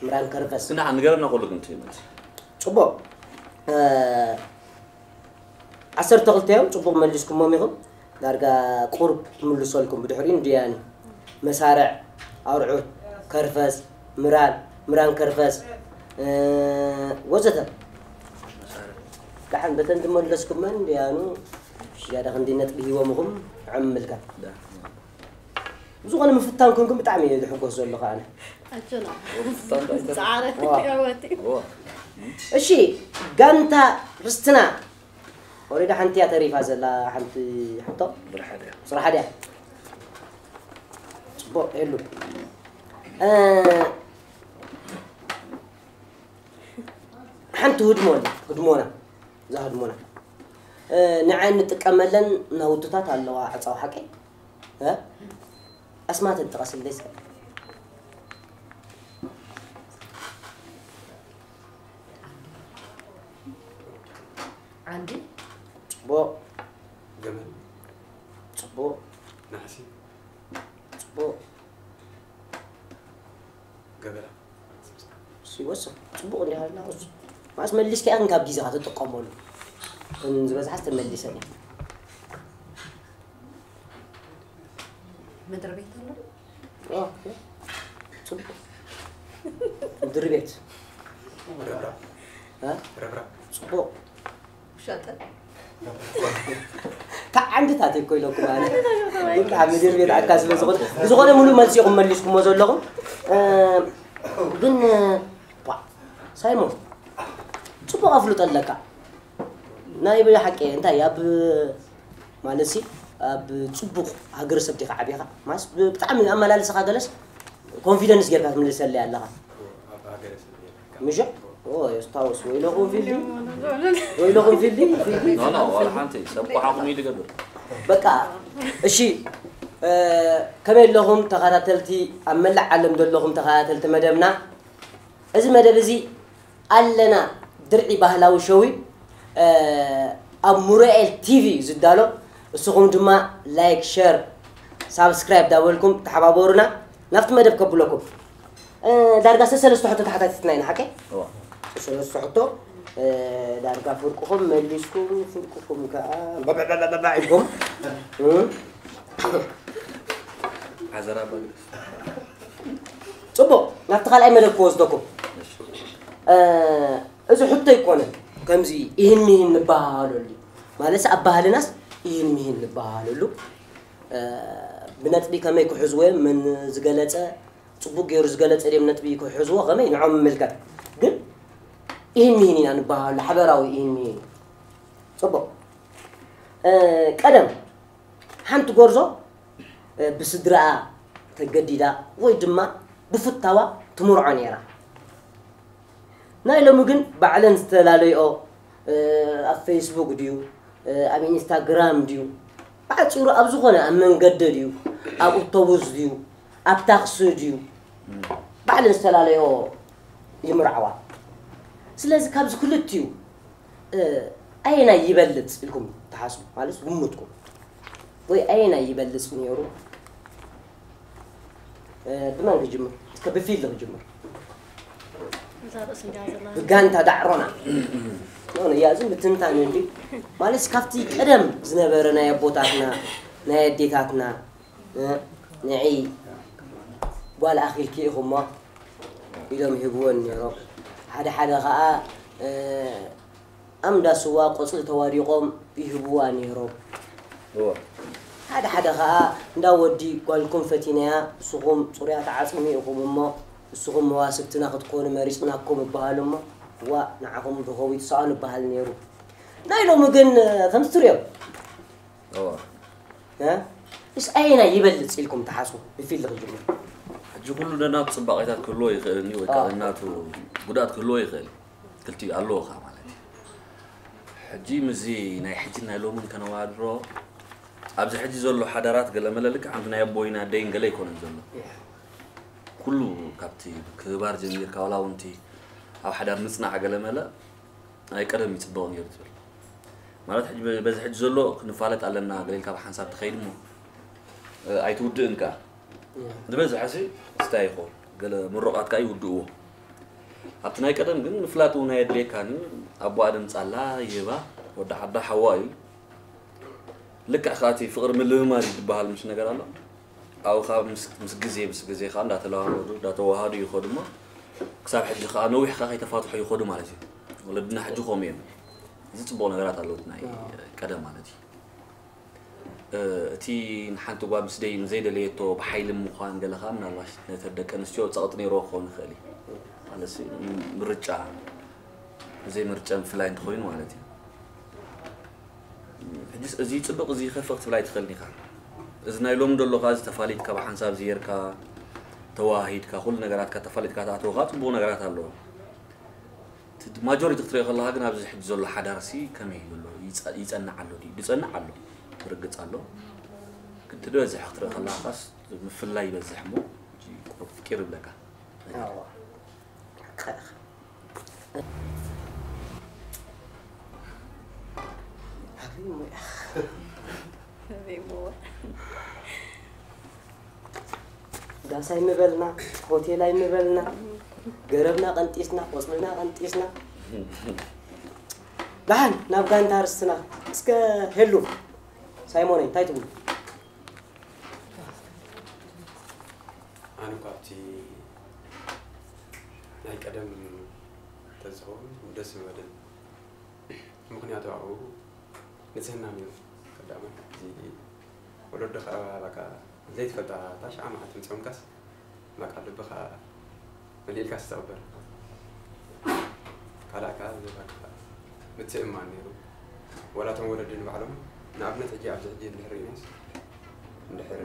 ምራን ከርፈስ። ስና ንገረና ኩሉ ግን ትይመት። ጽቡቕ። እ፣ ዓሰርተ ክልተ እዮም፣ ጽቡቕ መሊስኩሞም ኢኹም። ዳርጋ ቁሩብ ትምልሰልኩም ብድሕሪኡ እንድያኒ። መሳርዕ፣ ኣርዑት፣ ከርፈስ፣ ምራን፣ ምራን ከርፈስ፣ እ፣ ወዘተ። ደሓን በተን ዝመለስኩመን እንድያኑ ዝያዳ ክንዲ ነጥቢ ሂቦም ኢኹም፣ ዕምልካ። ብዝኾነ ምፍታን ኮንኩም ብጣዕሚ እየ ዝሕጎስ ዘለኹ ኣነ። ኣጆና። ጻዕረ ዋ። ያወቲ። ዋ። እሺ፣ ጋንታ ርስትና ኦሬዲ ሓንቲ እያ ተሪፋ ዘላ፣ ሓንቲ ሕቶ። ብርሓደ። ስራሕ ድያ? ጽቡቕ፣ የሉ። እ፣ ሓንቲ ህድሞ ኣላ፣ ህድሞና፣ እዛ ህድሞና። እ፣ ንዓይ እንጥቀመለን ናውትታት ኣለዋ፣ ዕጻው ሓቀይ። እ? ኣስማተን ጥቐስለይ እስከ። ዓንዲ፣ ጽቡቕ፣ ገመድ፣ ጽቡቕ፣ ናሕሲ፣ ጽቡቕ። ገበላ። እሱ ይወስን። ጽቡቕ እንዲህ ኣላ፣ እሱ። ማስ መሊስካ ኢኻ ካብ ግዜኻ ትጥቀመሉ። እን ዝበዝሓስ ተመሊሰን እየን። ምድሪ ቤት ኣሎ። ኦ፣ ጽቡቕ። ምድሪ ቤት። ረብራብ፣ እ? ረብራብ። ጽቡቕ። ሻጠ። ካብ ዓንድታት እኮ ኢለኩም ኣነ። ግን ካብ ምድሪ ቤት ኣካ ስለ ዝኾነ፣ ብዝኾነ ሙሉእ መልሲ ኢኹም መሊስኩሞ ዘለኹም። እ፣ ግን፣ እ፣ ዋ፣ ሳይሞን፣ ጽቡቕ ኣፍልጦ ኣለካ። ናይ ብሓቂ እንታይ ኣብ፣ ማለትሲ፣ ኣብ ጽቡቕ ሃገረሰብ ዲኻ ዓቢኻ? ማስ ብጣዕሚ ኣመላልስኻ ገለስ ኮንፊደንስ ጌርካ ትምልሰለይ ኣለኻ። ኣብ ሃገረሰብ ጌርካ። ምሽ? ኦ፣ የስታውስ። ወይለኹም ፊልዲ? ወይለኹም ፊልዲ? ፊልዲ? ኖ፣ ኖ፣ ዋላ ሓንቲ ሰብ እኮ ሓቕሙ እዩ ዝገብር። በቃ እሺ። ከመይ ኣለኹም ተኸታተልቲ፣ ኣብ መላእ ዓለም ዘለኹም ተኸታተልቲ መደብና? እዚ መደብ እዚ ኣለና ድርዒ ባህላዊ ሸው እዩ። ኣብ ሙራኤል ቲቪ እዩ ዝዳሎ። እስኹም ድማ ላይክ፣ ሸር፣ ሳብስክራይብ ዳበልኩም ተሓባበሩና። ናብቲ መደብ ከብለኩም። ዳርጋ ሰለስተ ሕቶ ተሓታቲትና ኢና ሓቀ? ሰለስተ ሕቶ። ዳርጋ ፍርቅኹም መሊስኩም፣ ፍርቅኹም ከዓ ባባባባባ ኢልኩም። ሓዘራ በግደስ። ጽቡቕ፣ ናብቲ ካልኣይ መደብ ክወስደኩም። እዚ ሕቶ ኣይኮነን። ከምዚ ይህን ምሂን ንበሃሃለሉ። ማለትስ ኣብ ባህልናስ ይህን ምሂን ንበሃሃለሉ። ብነጥቢ ከመይ ክሕዝዎ እዮም፣ መን ዝገለጸ፣ ጽቡቕ ገይሩ ዝገለጸ ድዮም ነጥቢ ክሕዝዎ፣ ከመይ ንዖም ይምልከት። ግን ይህን ምሂን ኢና ንበሃሃሉ፣ ሓበራዊ ይህን ምሂን። ጽቡቕ። ቀደም ሓንቲ ጎርዞ ብስድራኣ ተገዲዳ ወይ ድማ ብፍታዋ ትምርዖ ነይራ። ናይ ሎሚ ግን ባዕለን ዝተፈላለይኦ፣ ኣብ ፌስቡክ ድዩ፣ ኣብ ኢንስታግራም ድዩ፣ ብሓፂሩ ኣብ ዝኾነ፣ ኣብ መንገዲ ድዩ፣ ኣብ ኣውቶቡስ ድዩ፣ ኣብ ታክሲ ድዩ፣ ባዕለን ዝተፈላለይኦ ይምርዓዋ። ስለዚ ካብዚ ክልቲኡ ኣየናይ ይበልፅ ኢልኩም ትሓስቡ? ማለት ግምትኩም ወይ ኣየናይ ይበልፅ ነይሩ? ብመን ክጅምር? እስከ ብፊልድ ክጅምር። እዛ ርእሲ እንዲያ ዘላ ብጋንታ ዳዕሮና ኖ እያ ዝም ብትንታን እንዲ። ማለት ካብቲ ቀደም ዝነበረ ናይ ኣቦታትና ናይ ኣዴታትና፣ ንዒ ጓል ኣኺልኪ ኢኹሞ ኢሎም ይህብወን ነይሮም። ሓደ ሓደ ኸዓ ኣምዳ ስዋ ቆፅሊ ተዋዲቖም ይህብዋ ነይሮም። ሓደ ሓደ ኸዓ እንዳ ወዲ ጓልኩም ፈቲናያ፣ ንስኹም ፅሩያት ዓፅሚ ኢኹም እሞ ንስኹም መዋስብትና ክትኮኑ መሪፅናኩም ይበሃሉ እሞ፣ ዋ ንዓኹም ድኸዊ ትሰኣኑ ይበሃል ነይሩ። ናይ ሎሚ ግን ከምዚ ትሪኦ እዋ። እ? እስ ኣየናይ ይበልጽ ኢልኩም ትሓስቡ? ብፊልድ ክጅምር። ሕጂ ኩሉ ነናቱ ጽባቐታት ክህልዎ ይኽእል እዩ፣ ወይ ከዓ ነናቱ ጉድኣት ክህልዎ ይኽእል እዩ። ክልቲኡ ኣለዎ ከዓ ማለት እዩ። ሕጂ ምስዚ ናይ ሕጂ ናይ ሎምን ከነወዳድሮ፣ ኣብዚ ሕጂ ዘሎ ሓዳራት ገለ መለ ልክዕ ከምቲ ናይ ኣቦይን ኣደይን ገለ ኣይኮነን ዘሎ። ኩሉ ካብቲ ክባር ጀሚርካ ዋላ እውን እቲ ኣብ ሓዳር ምጽናዕ ገለ መለ ናይ ቀደም ይጽብቕ ነይሩ ትብል። ማለት ሕጂ በ-፣ በዚ ሕጂ ዘሎ ክንፋለጥ ኣለና ገለ ኢልካ ብሓንሳብ ትኸይድ እሞ፣ እ፣ ኣይትውድእን ከኣ። ዝበዝሐ ሲ ስታይ ይኸውን። ገለ ምሩቓት ከኣ ይውድእዎ። ኣብቲ ናይ ቀደም ግን ምፍላጥ እውን ኣየድልየካን እዩ። ኣቦኣ ደምጻላ ይህባ፣ ወዲ ዓዳ ሓዋ እዩ። ልክዕ ከኣ እቲ ፍቕሪ ምልምማድ እዩ ዝበሃል ምሽ ነገር ኣሎ። ኣብኡ ካብ ምስ፣ ምስ ግዜ፣ ምስ ግዜ ከኣ እንዳተለዋወዱ፣ እንዳተዋሃዱ ይኸዱ እሞ፣ ክሳብ ሕጂ ከኣ ነዊሕ ከኣ ከይተፋትሑ ይኸዱ ማለት እዩ። ወለድና ሕጂ ከምኡ እዮም። እዚ ጽቡቕ ነገራት ኣለዎ፣ እቲ ናይ ኣዎ። ቀደም ማለት እዩ። እ፣ እቲ ንሓንቲ ጓል ምስ ደይ-፣ ምስ ዘይደለየቶ ብሓይሊ ምዃን ገለ ከኣ ምናልባሽ ነተን ደቂ ኣንስትዮ ጸቕጢ ነይርዎ ክኸውን ይኽእል እዩ። ማለትሲ፣ ም-፣ ምርጫ፣ ብዘይ ምርጫ ምፍላይ እንተኾይኑ ማለት እዩ። ሕጂስ እዚ ጽቡቕ፣ እዚ ይኸፍእ ክትብል ኣይትኽእልን ኢኻ። እዚ ናይ ሎሚ ዘሎ ከኣ፣ እዚ ተፋሊጥካ፣ ብሓንሳብ እዚ ጌርካ፣ ተወሃሂድካ፣ ኩሉ ነገራትካ ተፋሊጥካ ትኣትዎ ከኣ ጽቡቕ ነገራት ኣለዎ። እቲ ማጆሪቲ ክትሪኦ ከለኻ ግን፣ ኣብዚ ሕጂ ዘሎ ሓዳርሲ ከመይ እዩ ዘሎ? ይጸ-፣ ይጸንዕ ኣሎ ድዩ? ይጸንዕ ኣሎ። ርግጽ ኣሎ። ግን እቲ ዝበዝሕ ክትሪኦ ከለኻስ፣ ምፍላይ ይበዝሕ እሞ፣ ሕጂ ቁርፍ ቂር ይብለካ። ኣዋ። ሓቅኻ። ኣበይ እሞ እያ? ኣበይ እሞ? ዳስ ኣይምበልና፣ ሆቴል ኣይምበልና፣ ገረብና ቀንጢስና፣ ቆጽልና ቀንጢስና። ደሓን ናብ ጋንታ ርስትና። እስከ ሄሉ፣ ሳይሞነይ፣ እንታይ ትብሉ? ኣነ እኳ ኣብቲ ናይ ቀደም ተዝኸውን ደስ ምበለኒ። ምኽንያቱ ኣብኡ ንጽህና ነይሩ ቀዳማይ። እዚ ወለዶ ከኣ በቃ ዘይትፈልጣ እታ ሽዓ መዓልቲ ምጽኦምካስ በቃ ልብኻ መሊእልካ ዝተቐበል። ካልኣ ከኣ እዚ በቃ ምትእምማን ነይሩ። ወላ እቶም ወለዲ ንባዕሎም ንኣብነት ሕጂ ኣብዚ ሕጂ እንድሕር ርኢናስ እንድሕር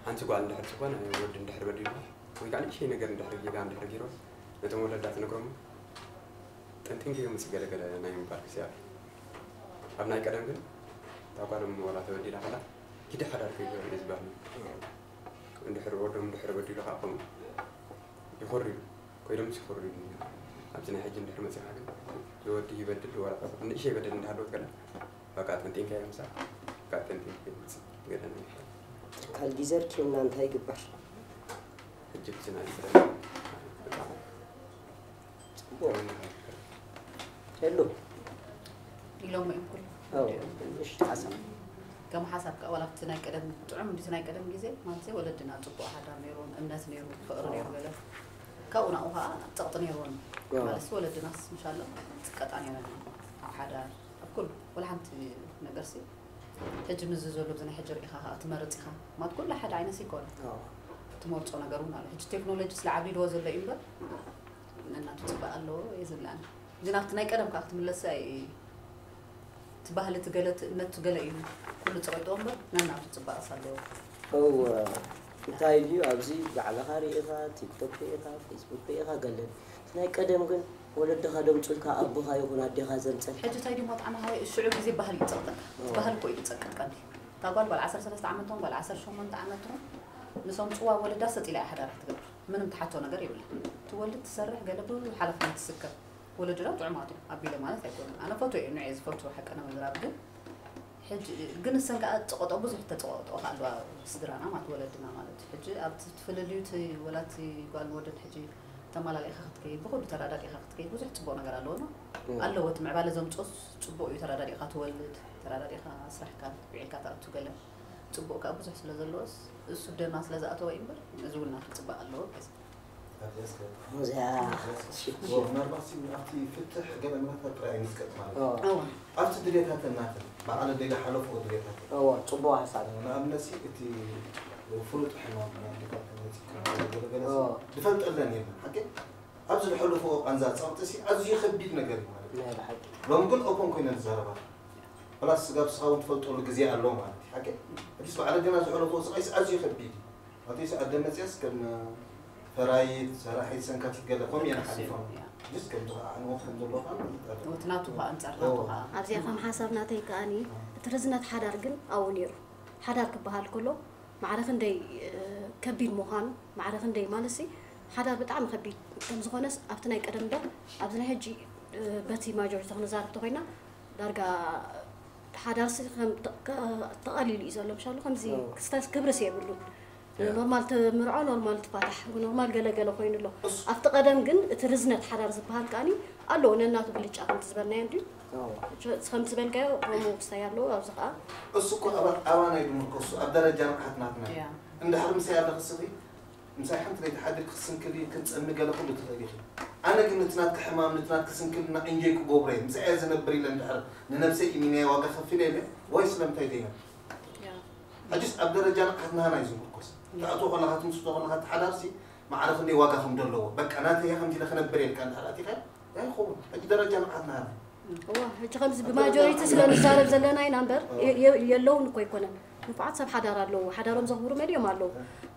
ሓንቲ ጓል እንድሕር ዝኾነ ወዲ እንድሕር በዲልዋ ወይ ከዓ ንእሽተይ ነገር እንድሕር ጌጋ እንድሕር ገይርዋ ነቶም ወለዳ ትነግሮም ጠንጢንኪ ምስ ገለገለ ናይ ምባል ግዜ ኣሎ። ኣብ ናይ ቀደም ግን እታ ጓሎም ዋላ ተበዲላ ከላ ኪዲ ሓዳር ከይገበረ እዩ ዝበሃል። እንድሕር ወዶም እንድሕር በዲሉ ከዓ ከምኡ ይኾርዩ ኮይዶም ይኾርዩ። ኣብዚ ናይ ሕጂ እንድሕር መፂኻ ግን ዝወዲ ይበድል ዋላ ንእሸይ በደል እንዳሃለወት ገለ በቃ ጠንጢንካ ይምሳ በቃ ጠንጢንካ ይምስ ገለ ናይ ካልጊዘር ኪምና እንታይ ይግበር? ሕጂ ብዝና ይፍረ ሄሎ ኢሎም እዮም ኩሉ ኣዎ እሺ ሓሳብ ከም ሓሳብ ከዓ ዋላ ኣብቲ ናይ ቀደም ጥዑም እንዲቲ ናይ ቀደም ግዜ ማለት ወለድና ፅቡቅ ሓዳር ነይሮም እምነት ነይሩ ፍቅሪ ነይሩ ገለ ካብኡ ናብኡ ከዓ ፀቕጢ ነይርዎም ማለት ወለድናስ ምሻሎም ፅቀጣ ነይሮም ኣብ ሓዳር ኣብ ኩሉ ወላ ሓንቲ ነገር ሲ ሕጂ ምዚ ዘሎ ብዚ ናይ ሕጂ ርኢኻ ከዓ ትመርፅ ኢኻ ማለት ኩሉ ሓደ ዓይነት ይኮነ ትመርፆ ነገር እውን ኣሎ ሕጂ ቴክኖሎጂ ስለ ዓብሊልዎ ዘሎ እዩ እምበር ነናቱ ፅባእ ኣለዎ የዝብላን ግን ኣብቲ ናይ ቀደም ከዓ ክትምለስ እቲ ባህሊ እቲ ገለ እቲ እምነት እቲ ገለ እዩ ኩሉ ፀቂጥዎ እምበር ነናቱ ፅባቐስ ኣለዎ እው እንታይ ድዩ ኣብዚ ባዕልኻ ርኢኻ ቲክቶክ ርኢኻ ፌስቡክ ርኢኻ ገለን ናይ ቀደም ግን ወለድኻ ደምፁልካ ኣቦኻ ይኹን ኣዴኻ ዘምፀልካ ሕጂ እንታይ ድሞ ጣዕሚ ሃወይ ሽዑ ግዜ ባህሊ ይፀቅጠካ እቲ ባህሊ እኮ እዩ ዝፀቅጥቀኒ እታ ጓል ጓል ዓሰርተ ሰለስተ ዓመት ትኾን ጓል ዓሰርተ ሸሞንተ ዓመት ትኾን ምስ ኣምፅዋ ወለዳ ሰጥ ኢላ እያ ሓዳራ ትገብር ምንም ትሓቶ ነገር የብላ ትወልድ ትሰርሕ ገለ ብዙሕ ሓላፍነት ትስከም ወለድና ጥዑማት እዮም ኣቢለ ማለት ኣይኮነን ኣነ ፈትዎ እየ ንዐ ዝፈትዎ ሓቀና ምዝራብ ግን ሕጂ ግን እሰን ከዓ ዝፀቀጥኦ ብዙሕ ተፀቀጥኦ ከዓ ኣለዋ ስድራና ማለት ወለድና ማለት እዩ ሕጂ ኣብቲ ትፍልልዩ እቲ ወላ እቲ ጓል ወደን ሕጂ ተማላሊእካ ክትከይድ ብኩሉ ተራዳዲእካ ክትከይድ ብዙሕ ፅቡቅ ነገር ኣለዎ ኖ ኣለዎ እቲ ምዕባለ ዘምፅኦስ ፅቡቅ እዩ ተራዳዲእካ ትወልድ ተራዳዲእካ ስራሕካ ውዒልካ ትኣቱ ገለ ፅቡቅ ከዓ ብዙሕ ስለ ዘለዎስ እሱ ደማ ስለ ዝኣተወ እዩ እምበር እዚ እውን ናቱ ፅባቅ ኣለዎ ገዛ እዚኣ ምናልባት ሲ ኣብቲ ፍትሕ ገለ ምናታ ጥራይ ንስቀጥ ማለት እዩ እዋ ኣብቲ ድሌታተን ናተን ብዓለ ደይ ዝሓለፍኦ ድሌታተን እዎ ፅቡቅ ሓሳብ እዩ ንኣብነት ሲ እቲ ፍሉጥ ሕማም ናይ ኣዴታተን መፂካ ገለገለ ሲ ዝፈልጠለን የለን ሓቂ ኣብዚ ዝሐለፍኦ ቃንዛ ጸቕጢ ሲ ኣዝዩ ከቢድ ነገር እዩ ማለት እዩ ናይ ብሓቂ ሎሚ ግን ኦፖን ኮይነ ንዛረባ ፕላስ ስጋብ ስኻ እውን ትፈልጠሉ ግዜ ኣሎ ማለት እዩ ሓቂ ሕጂስ በዓለ ገና ዝሐለፍኦ ስቓይስ ኣዝዩ ከቢድ እዩ ኣቶ ይስዓ ኣደ መፅያስ ከም ፈራይት ሰራሒት ሰንካቲት ገለ ከምኡ እየን ሓሊፎም ጅስ ከምዚ ከዓ ዕንወት ከም ዘለዎ ከዓ ንፈልጥ ኣለና። እቲ ናቱ ከዓ ኣንፃር ናቱ ከዓ ኣብዚኣ ከም ሓሳብ ናተይ ከኣኒ እቲ ርዝነት ሓዳር ግን ኣብኡ ነይሩ ሓዳር ክበሃል ከሎ ማዕረ ክንደይ ከቢድ ምዃኑ ማዕረ ክንደይ ማለትሲ ሓዳር ብጣዕሚ ከቢድ ከም ዝኾነስ ኣብቲ ናይ ቀደም ዶ ኣብዚ ናይ ሕጂ በቲ ማጆሪቲ ክንዛረብ ተኮይና ዳርጋ ሓዳርሲ ከም ተቐሊሉ እዩ ዘሎ ምሻሉ ከምዚ ክስተስ ክብርስ የብሉን ኖርማል ትምርዖ ኖርማል ትፋታሕ ኖርማል ገለገለ ኮይኑ ኣሎ ኣብቲ ቀደም ግን እቲ ርዝነት ሓዳር ዝበሃል ከኣኒ ኣለዎ ነናቱ ብልጫ ከምቲ ዝበልናዮ እንድዩ ከምቲ ዝበልካዮ ከምኡ ክስታይ ኣለዎ ኣብዚ ከዓ እሱ እኮ ኣባና እዩ ድምርኮሱ ኣብ ደረጃ ንቕሓት ናትና እንድሕር ምሳይ ኣለኽስኺ ምሳይ ሓንቲ ለይቲ ሓዲርኪ ክትስንክሊ ክትጸሚ ገለ ኩሉ ትኽእሊ ኢኺ። ኣነ ግን ነቲ ናትኪ ሕማም ነቲ ናትኪ ስንክልና ኢንጆይ ክገብሮ እየ። ምሳይ እየ ዝነብር ኢለ እንድሕር ንነብሰይ ኢሚነያ ዋጋ ከፊለ ኢለ ዋይ ስለምንታይ ደይነብር? ሕጅስ ኣብ ደረጃ ንቕሓት ናህና እዩ ዝምርኮስ። ትኣትዎ ከለኻ ትምስቶ ከለኻ እቲ ሓዳርሲ ማዕረ ክንደይ ዋጋ ከም ዘለዎ በቃ ናተይ እያ ከምዚ ኢለ ክነብር እየ ኢልካ እንድሕር ኣቲኻዮ ኣይኸውን። ሕጂ ደረጃ ንቕሓት ናህና እዩ። እዋ ሕጂ ከምዚ ብማጆሪቲ ስለ ንዛረብ ዘለና ኢና እምበር የለውን እኮ ኣይኮነን። ንፉዓት ሰብ ሓዳር ኣለዉ፣ ሓዳሮም ዘኽብሩ መሊኦም ኣለዉ።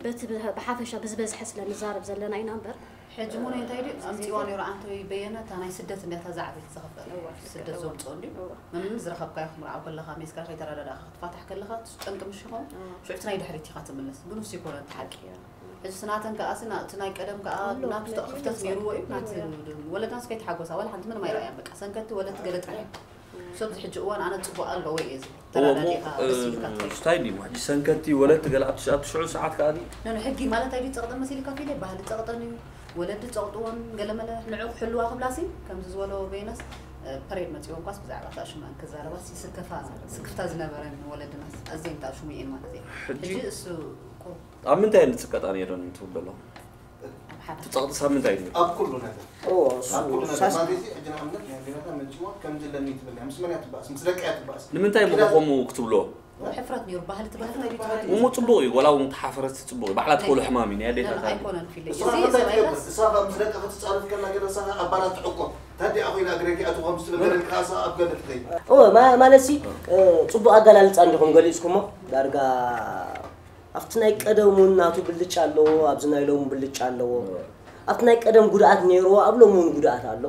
በቲ ብሓፈሻ ብዝበዝሐ ስለ ንዛረብ ዘለና ኢና እምበር። ሕጂ እሞ ናይ እንታይ ድዩ ኣምፂዋ ነይሩ ኣንተ በየነ እታ ናይ ስደት እንዲያ እታ ዝዓበየት ዘኸፈለ ስደት ዘምፅኦ እንድዩ መምም ዝረኸብካዮ ክትምርዓው ከለኻ ሜስካ ከይተረዳዳእካ ክትፋታሕ ከለኻ ጠንቂ ምሽ ይኸውን ሽዑ እቲ ናይ ድሕሪት ኢኻ ትምለስ ግን ንሱ ይኮነ እቲ ሓቂ ሕጂ ስናተን ከኣ ስና እቲ ናይ ቀደም ከኣ ናቱ ክፍተት ነይርዎ እዩ ናቲ ወለድናስ ከይተሓጎሳ ዋላ ሓንቲ ምንም ኣይረኣያን በቃ ሰንከቲ ወለድቲ ገለ ጥራሕ እዮም ሶ ኣብዚ ሕጂ እዋን ኣነ ፅቡቅ ኣለዎ እየ ዝብል ተራዳዲእካ በሲልካ ትኸይድ ሽታይ ድዩ ሕጂ ሰንከቲ ወለድቲ ገለ ኣብቲ ኣብቲ ሽዑ ሰዓት ከኣ ድዩ ነኑ ሕጊ ማለት ኣይዱ ፀቕጠን መሲልካ ፊለ ባህሊ ፀቕጠን እዩ ወለዲ ፀቕጥዎን ገለመለ ንዑ ክሕልዋ ክብላሲ ከምዚ ዝበሎ በይነስ ፐሬድ መፂዎ እንኳስ ብዛዕባ ተኣሽሙኣን ክዛረባስ ይስከፋ ስክፍታ ዝነበረን ወለድናስ ኣዝየን ተኣሽሙ እየን ማለት እየ ሕጂ እሱ ቁሩብ ኣብ ምንታይ እየን ዝፅቀጣ ነይረን ትብል ዘለኹም? እቲ ፀቕጢስ ኣብ ምንታይ እዩ ነይሩ? ኣብ ኩሉ ነገር። እዎ፣ እሱ ኣብ ኩሉ ነገር ሳስ- ማለት እዚ ሕጂ ንኣብነት ናይ ኣዴታታ መፂዋ ከምዚ ኣለኒ ትብል እያ። ምስ መን እያ ትበኣስ? ምስ ደቃ እያ ትበኣስ። ንምንታይ እሞ ኪዳ- ከምኡ ክትብሎ? ሕፍረት ነይሩ ባህሊ እቲ ባህሊ ናይ ቤት እሞ ፅቡቕ እዩ፣ ዋላ እውን ተሓፈረት ፅቡቕ እዩ። ባዕላ ትኸሉ ሕማም እዩ፣ ናይ ኣዴታታ እዩ። ኣይኮነን ፊለይ። ንስኻ እዚ እንታይ ትገብር? ሰብኣይና ንስኻ ምስ ደቃ ክትፃረፍ ከላ ገለ ንስኻ ኣባላት ትዕቆ። ታዲኣ ኮይና እግረይ ከይኣትዎ ከምዚ ትብል ገለ ኢልካ ንስኻ ኣብ ገለ ትኸይድ። እዎ፣ ማ- ማለት ሲ እ፣ ፅቡቅ ኣገላልፃ እንዲኹም ገሊፅኩሞ ዳርጋ ኣብቲ ናይ ቀደም እውን ናቱ ብልጫ ኣለዎ፣ ኣብዚ ናይ ሎሚ ብልጫ ኣለዎ። ኣብቲ ናይ ቀደም ጉድኣት ነይርዎ፣ ኣብ ሎሚ እውን ጉድኣት ኣሎ።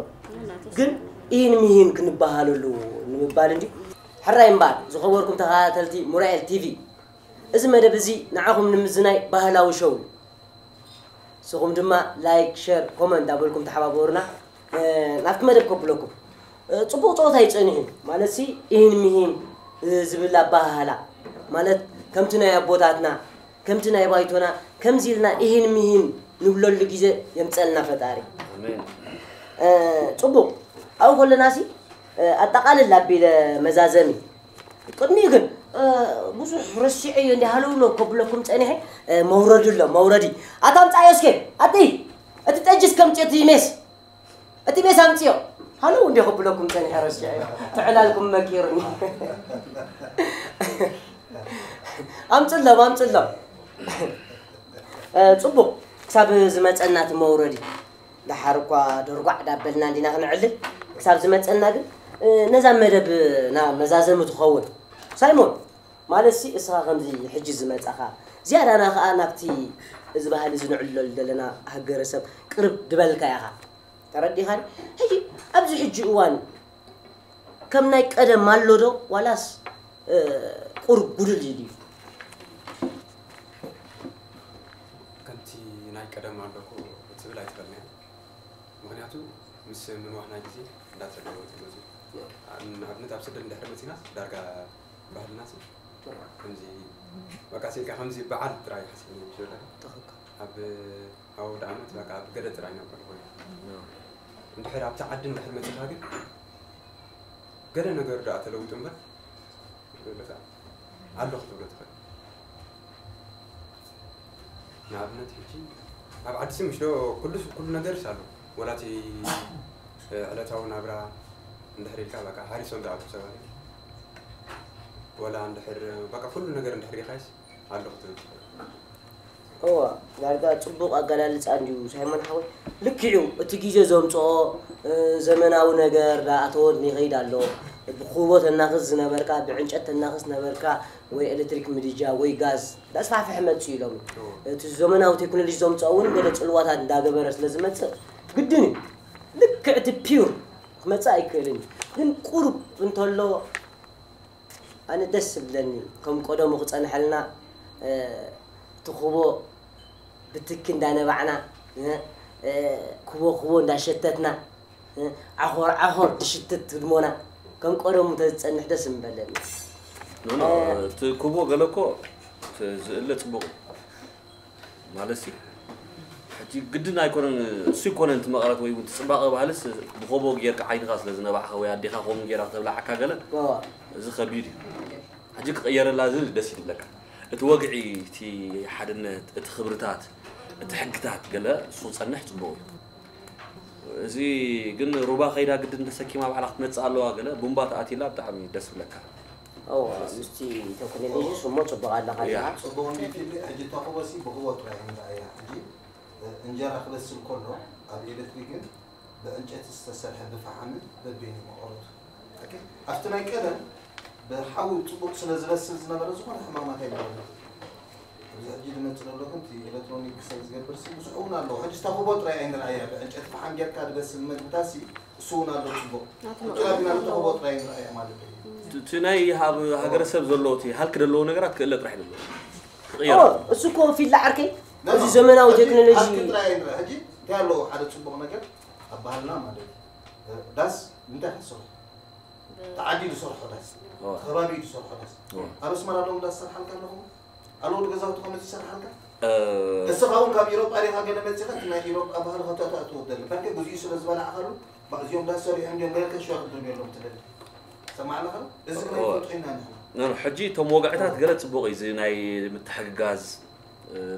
ግን ኢን ሚሂን ክንበሃለሉ ንምባል እንዲ ሕራይ እምበኣር ዝኸበርኩም ተኸታተልቲ ሙራኤል ቲቪ፣ እዚ መደብ እዚ ንዓኹም ንምዝናይ ባህላዊ ሸው እዩ። ንስኹም ድማ ላይክ፣ ሸር፣ ኮመንት እንዳበልኩም ተሓባበሩና። ናብቲ መደብ ከብለኩም። ጽቡቕ ጸወታ እዩ ጸኒሑ። ማለትሲ ኢሂን ሚሂን ዝብል ኣበሃህላ፣ ማለት ከምቲ ናይ ኣቦታትና፣ ከምቲ ናይ ባይቶና፣ ከምዚ ኢልና ኢሂን ሚሂን ንብለሉ ግዜ የምጸልና ፈጣሪ። ጽቡቕ። ኣብኡ ከለናሲ ኣጠቓልል ኣቢለ መዛዘሚ። ቅድሚኡ ግን ብዙሕ ረሲዐዮ እንዲ ሃለውሎ ከብለኩም ጸኒሐ። መውረዲ ኣሎ፣ መውረዲ። ኣታ ኣምጻዮ እስከ። ኣቲ እቲ ጠጅ እስከ ኣምጽዮ፣ እቲ ሜስ፣ እቲ ሜስ ኣምጽዮ። ሃለው እንዲ ከብለኩም ጸኒሐ ረሲዐዮ። ትዕላልኩም መኪርኒ። ኣምጽሎም፣ ኣምጽሎም። ጽቡቕ። ክሳብ ዝመጸና እቲ መውረዲ። ደሓር እኳ ደርጓዕ ዳበልና እንዲና ክንዕልል። ክሳብ ዝመጸና ግን ነዛ መደብና መዛዘሚ ትኸውን። ሳይሞን፣ ማለትሲ እስኻ ከምዚ ሕጂ ዝመጻኻ፣ ዝያዳና ከኣ ናብቲ እዚ ባህሊ እዚ ንዕልለሉ ዘለና ሃገረሰብ ቅርብ ድበልካ ኢኻ። ተረዲኻኒ? ሕጂ ኣብዚ ሕጂ እዋን ከም ናይ ቀደም ኣሎ ዶ ዋላስ ቁሩብ ጉድል ኢሉ እዩ? ከምቲ ናይ ቀደም ኣሎ እኮ ክትብል ኣይትኽእልን እያ። ምኽንያቱ ምስ ምንዋሕ ናይ ግዜ እንዳተለወጠ እዩ መፂኡ። ንኣብነት ኣብ ስደት እንድሕር መፂና ዳርጋ ባህልና ሲ ከምዚ በቃ ሲልካ ከምዚ በዓል ጥራይ ሓሲብና እዩ ዘለካ። ኣብ ኣውደ ዓመት በቃ ኣብ ገለ ጥራይ ነብዕል ኮይኑ እንድሕር ኣብቲ ዓዲ እንድሕር መፂኻ ግን ገለ ነገር ደኣ ተለዊጡ እምበር ይብለካ ኣሎ ክትብሎ ትኽእል። ንኣብነት ሕጂ ኣብ ዓዲ ሲ ምሽ ዶ ኩሉ ኩሉ ነገርስ ኣሎ ወላ እቲ ዕለታዊ ናብራ እንድሕር ኢልካ በቃ ሃሪሶም ዝኣቱ ሰባት ወላ እንድሕር በቃ ኩሉ ነገር እንድሕር ሪኻይስ ኣሎ ክትብል ትኽእል። እዋ ዳርጋ ጽቡቕ ኣገላልጻ እንድዩ ሳይሞን ሓወይ። ልክዕ እዩ እቲ ግዜ ዘምጽኦ ዘመናዊ ነገር ዳኣ ተወድኒ ይኸይድ ኣሎ። ብኩቦ ተናኽስ ዝነበርካ ብዕንጨት ተናኽስ ነበርካ ወይ ኤለክትሪክ ምድጃ ወይ ጋዝ ዳስፋሕፍሕ መጽኡ ኢሎም። እቲ ዘመናዊ ቴክኖሎጂ ዘምጽኦ እውን ገለ ጽልዋታት እንዳገበረ ስለ ዝመጽእ ግድን እዩ። ልክዕ እቲ ፒውር ክመጽእ ኣይክእልን እዩ። ግን ቁሩብ እንተሎ ኣነ ደስ ዝብለኒ ከም ቀደሙ ክጸንሐልና እቲ ኩቦ ብትኪ እንዳነባዕና ኩቦ ኩቦ እንዳሸተትና ዓኾር ዓኾር ትሽትት ህድሞና ከም ቀደሙ ተዝጸንሕ ደስ ምበለኒ። ኖኖ እቲ ኩቦ ገለ እኮ ዝእለ ጽቡቕ ማለት ሲ ሕጂ ግድን ኣይኮነን እሱ ይኮነን እቲ መቐረት ወይ እውን እቲ ፅባቐ ባህልስ ብኮቦ ጌርካ ዓይንኻ ስለ ዝነባዕኻ ወይ ኣዴኻ ከምኡ ጌራ ክተብላዓካ ገለ እዚ ከቢድ እዩ። ሕጂ ክቕየረላ ዝብል ደስ ይብለካ። እቲ ወግዒ፣ እቲ ሓድነት፣ እቲ ክብርታት፣ እቲ ሕግታት ገለ እሱ ክፀንሕ ፅቡቕ እዩ። እዚ ግን ሩባ ከይዳ ግድን ተሰኪማ ባዕላ ክትመፅእ ኣለዋ ገለ ቡምባ ተኣትይላ ብጣዕሚ ደስ ይብለካ። እወ ምስቲ ቴክኖሎጂ ስሞ ፅቡቕ ኣለኻ ዲኻ? ፅቡቕ እንዲ ፊልሚ ሕጂ እታ ኩቦ ሲ ብኩቦ ጥራይ እያ ንርኣያ ሕጂ እንጀራ ክበስል ከሎ ኣብ ኤለትሪክን ብዕንጨቲ ዝተሰርሐ ብፈሓምን በበይኑ መቐረቱ ኣብቲ ናይ ቀደም ብሓዊ ፅቡቕ ስለ ዝበስል ዝነበረ ዝኾነ ሕማማት ኣይነበረን። ኣብዚ ሕጂ ዝመፅእ ዘሎ ግን እቲ ኤሌክትሮኒክ ክሰብ ዝገብር ሲ ምስዑ እውን ኣለዎ። ሕጂ እታ ኩቦ ጥራይ ኣይንርኣያ ብዕንጨቲ ፈሓም ጌርካ ዝበስል መግብታት ሲ እሱ እውን ኣሎ ፅቡቕ። ናቱ ቁጭ ኣቢልና እታ ኩቦ ጥራይ ኣይንርኣያ ማለት እዩ። እቲ ናይ ሃብ ሃገረሰብ ዘሎ እቲ ሃልኪ ዘለዎ ነገራት ክእለ ጥራሕ እዩ ዘለዎ። ክቕየር ኦ፣ ኣለዎ። እሱ እኮ ፊላ ዓርከይ እዚ ዘመናዊ ቴክኖሎጂ ሃልኪ ጥራይ ኣይንርኣ። ሕጂ እንታይ ኣለዎ ሓደ ፅቡቕ ነገር ኣብ ባህልና ማለት እዩ። ዳስ እንታይ ክትሰርሖ? ተዓዲ ዝሰርሖ ዳስ ከባቢ ዝሰርሖ ዳስ ኣብ ኣስመራ ኣለዉ ዳስ ሰርሓልካ ኣለኹ ኣለዉ ገዛውቲ ከመዚ ይሰርሓልካ እስኻ እውን ካብ ኢሮጳ ዲኻ ገለ መፂኻ እቲ ናይ ኢሮጳ ባህሊ ከተእትዎ ደሊ በርከ ግዜኡ ስለ ዝበላዕካሉ እዚኦም ዳስ ሰሪሖም እንዲዮም ገለ ከሽዋ ክድርብ የሎም ትደሊ ሰማዕና ኸ እዚ ግን ኣይፈልጦ ኢና ንሕና ኖ ሕጂ እቶም ወግዕታት ገለ ፅቡቕ እዩ እዚ ናይ ምትሕግጋዝ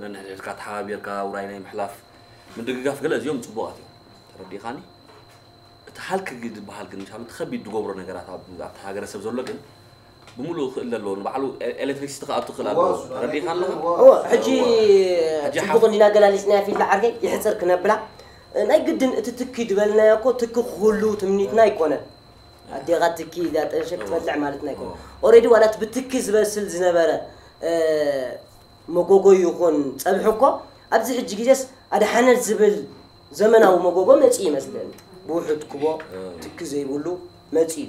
ነንሕድሕድካ ተሓባቢርካ ውራይ ናይ ምሕላፍ ምድግጋፍ ገለ እዚኦም ፅቡቓት እዮም ተረዲኻኒ እቲ ሃልኪ ዝበሃል ግን ምሻሉ እቲ ከቢድ ዝገብሮ ነገራት ኣብቲ ሃገረሰብ ዘሎ ግን ብምሉእ ክእል ኣለዎ ንባዕሉ ኤሌክትሪክሲቲ ክኣቱ ክእል ኣለዎ ተረዲኻ ኣለኻ እወ ሕጂ ሕጂ ጽቡቕ ሓፍ- እንዲና ገላሊጽናያ ፊት ዓርከይ ይሕጽር ክነብላ ናይ ግድን እቲ ትኪ ዝበልናዮ እኮ ትኪ ክህሉ ትምኒትና ኣይኮነን ኣዴኻ ትኪ ኢላ ጠንሸ ክትበልዕ ማለትና ኣይኮነን ኦሬዲ ዋላ እቲ ብትኪ ዝበስል ዝነበረ መጎጎ ይኹን ጸብሒ እኮ ኣብዚ ሕጂ ግዜስ ኣድሓነት ዝብል ዘመናዊ መጎጎ መጺኡ ይመስለኒ። ብውሑድ ኩቦ ትኪ ዘይብሉ መጺኡ።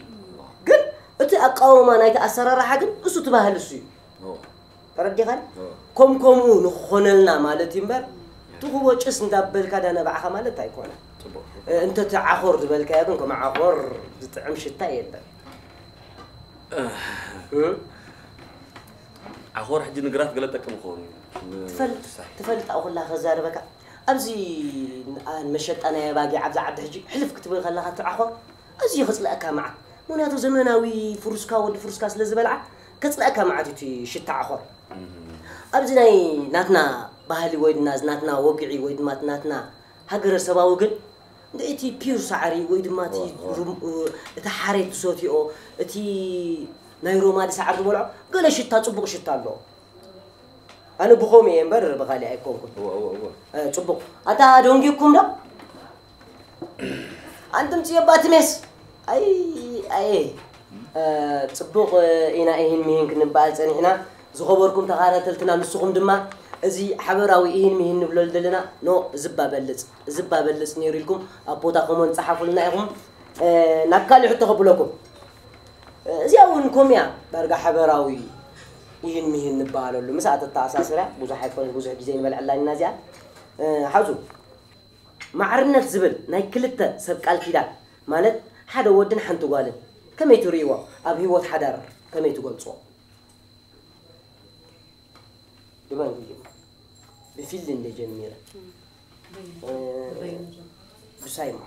ግን እቲ ኣቃውማ ናይቲ ኣሰራርሓ ግን እሱ እቲ ባህሊ እሱ እዩ። ተረዲኻን? ከም ከምኡ ንክኾነልና ማለት እዩ እምበር፣ ትኹቦ ጭስ እንዳበልካ ዳነባዕኻ ማለት ኣይኮነ። እንተ እቲ ዓኾር ዝበልካዮ ግን ከም ዓኾር ዝጥዕም ሽታ የለን። ዓኾር ሕጂ ንግራት ገለ ጠቅም ክኸውን እዩ። ትፈልጥ ትፈልጥ ኣብኡ ኩላ ከዛርበካ ኣብዚ መሸጣ ናይ ኣባጊዕ ኣብዚ ዓዲ ሕጂ ሕልፍ ክትብል ከለኻ እቲ ዓኾር ኣዝዩ ከጽልኣካ መዓት። ምክንያቱ ዘመናዊ ፍሩስካ ወዲ ፍሩስካ ስለ ዝበልዓ ከጽልኣካ መዓት እዩ እቲ ሽታ ዓኾር። ኣብዚ ናይ ናትና ባህሊ ወይ ድማ ናትና ወግዒ ወይ ድማ ናትና ሃገረሰባዊ ግን እቲ ፒር ሳዕሪ ወይ ድማ እቲ እቲ ሓሬት ዝሰትኦ እቲ ናይ ሮማዲ ሳዕሪ ዝበልዖ ገለ ሽታ ጽቡቕ ሽታ ኣለዎ። ኣነ ብኸምኡ እየ እምበር ብኻሊእ ኣይኮንኩን። ጽቡቕ ኣታ ደንጊኩም ዶ? ኣንትም ጽዮባ ትሜስ ኣይ ኣይ ጽቡቕ ኢና ኢሂን ሚሂን ክንበኣል ጸኒሕና። ዝኸበርኩም ተኻታተልትና ንስኹም ድማ እዚ ሓበራዊ ኢሂን ሚሂን ንብለሉ ዘለና ኖ ዝባ በልጽ ዝባ በልጽ ነይሩ ኢልኩም ኣብ ቦታ ኮመንት ጸሓፉልና ኢኹም። ናብ ካልእ ሕቶ ከብለኩም እዚኣ እውን ኮምያ ዳርጋ ሓበራዊ ኢሂን ሚሂን ንበሃለሉ ምስኣ ተተኣሳስርያ ብዙሕ ኣይኮነን ብዙሕ ግዜ ንበልዐላ ኢና እዚኣ ሓዙ ማዕርነት ዝብል ናይ ክልተ ሰብ ቃል ኪዳን ማለት ሓደ ወድን ሓንቲ ጓልን ከመይ ትርእይዎ ኣብ ህይወት ሓዳር ከመይ ትገልፅዎ ብመን ክጅምር ብፊሊ እንደ ጀሚረ ብሳይማ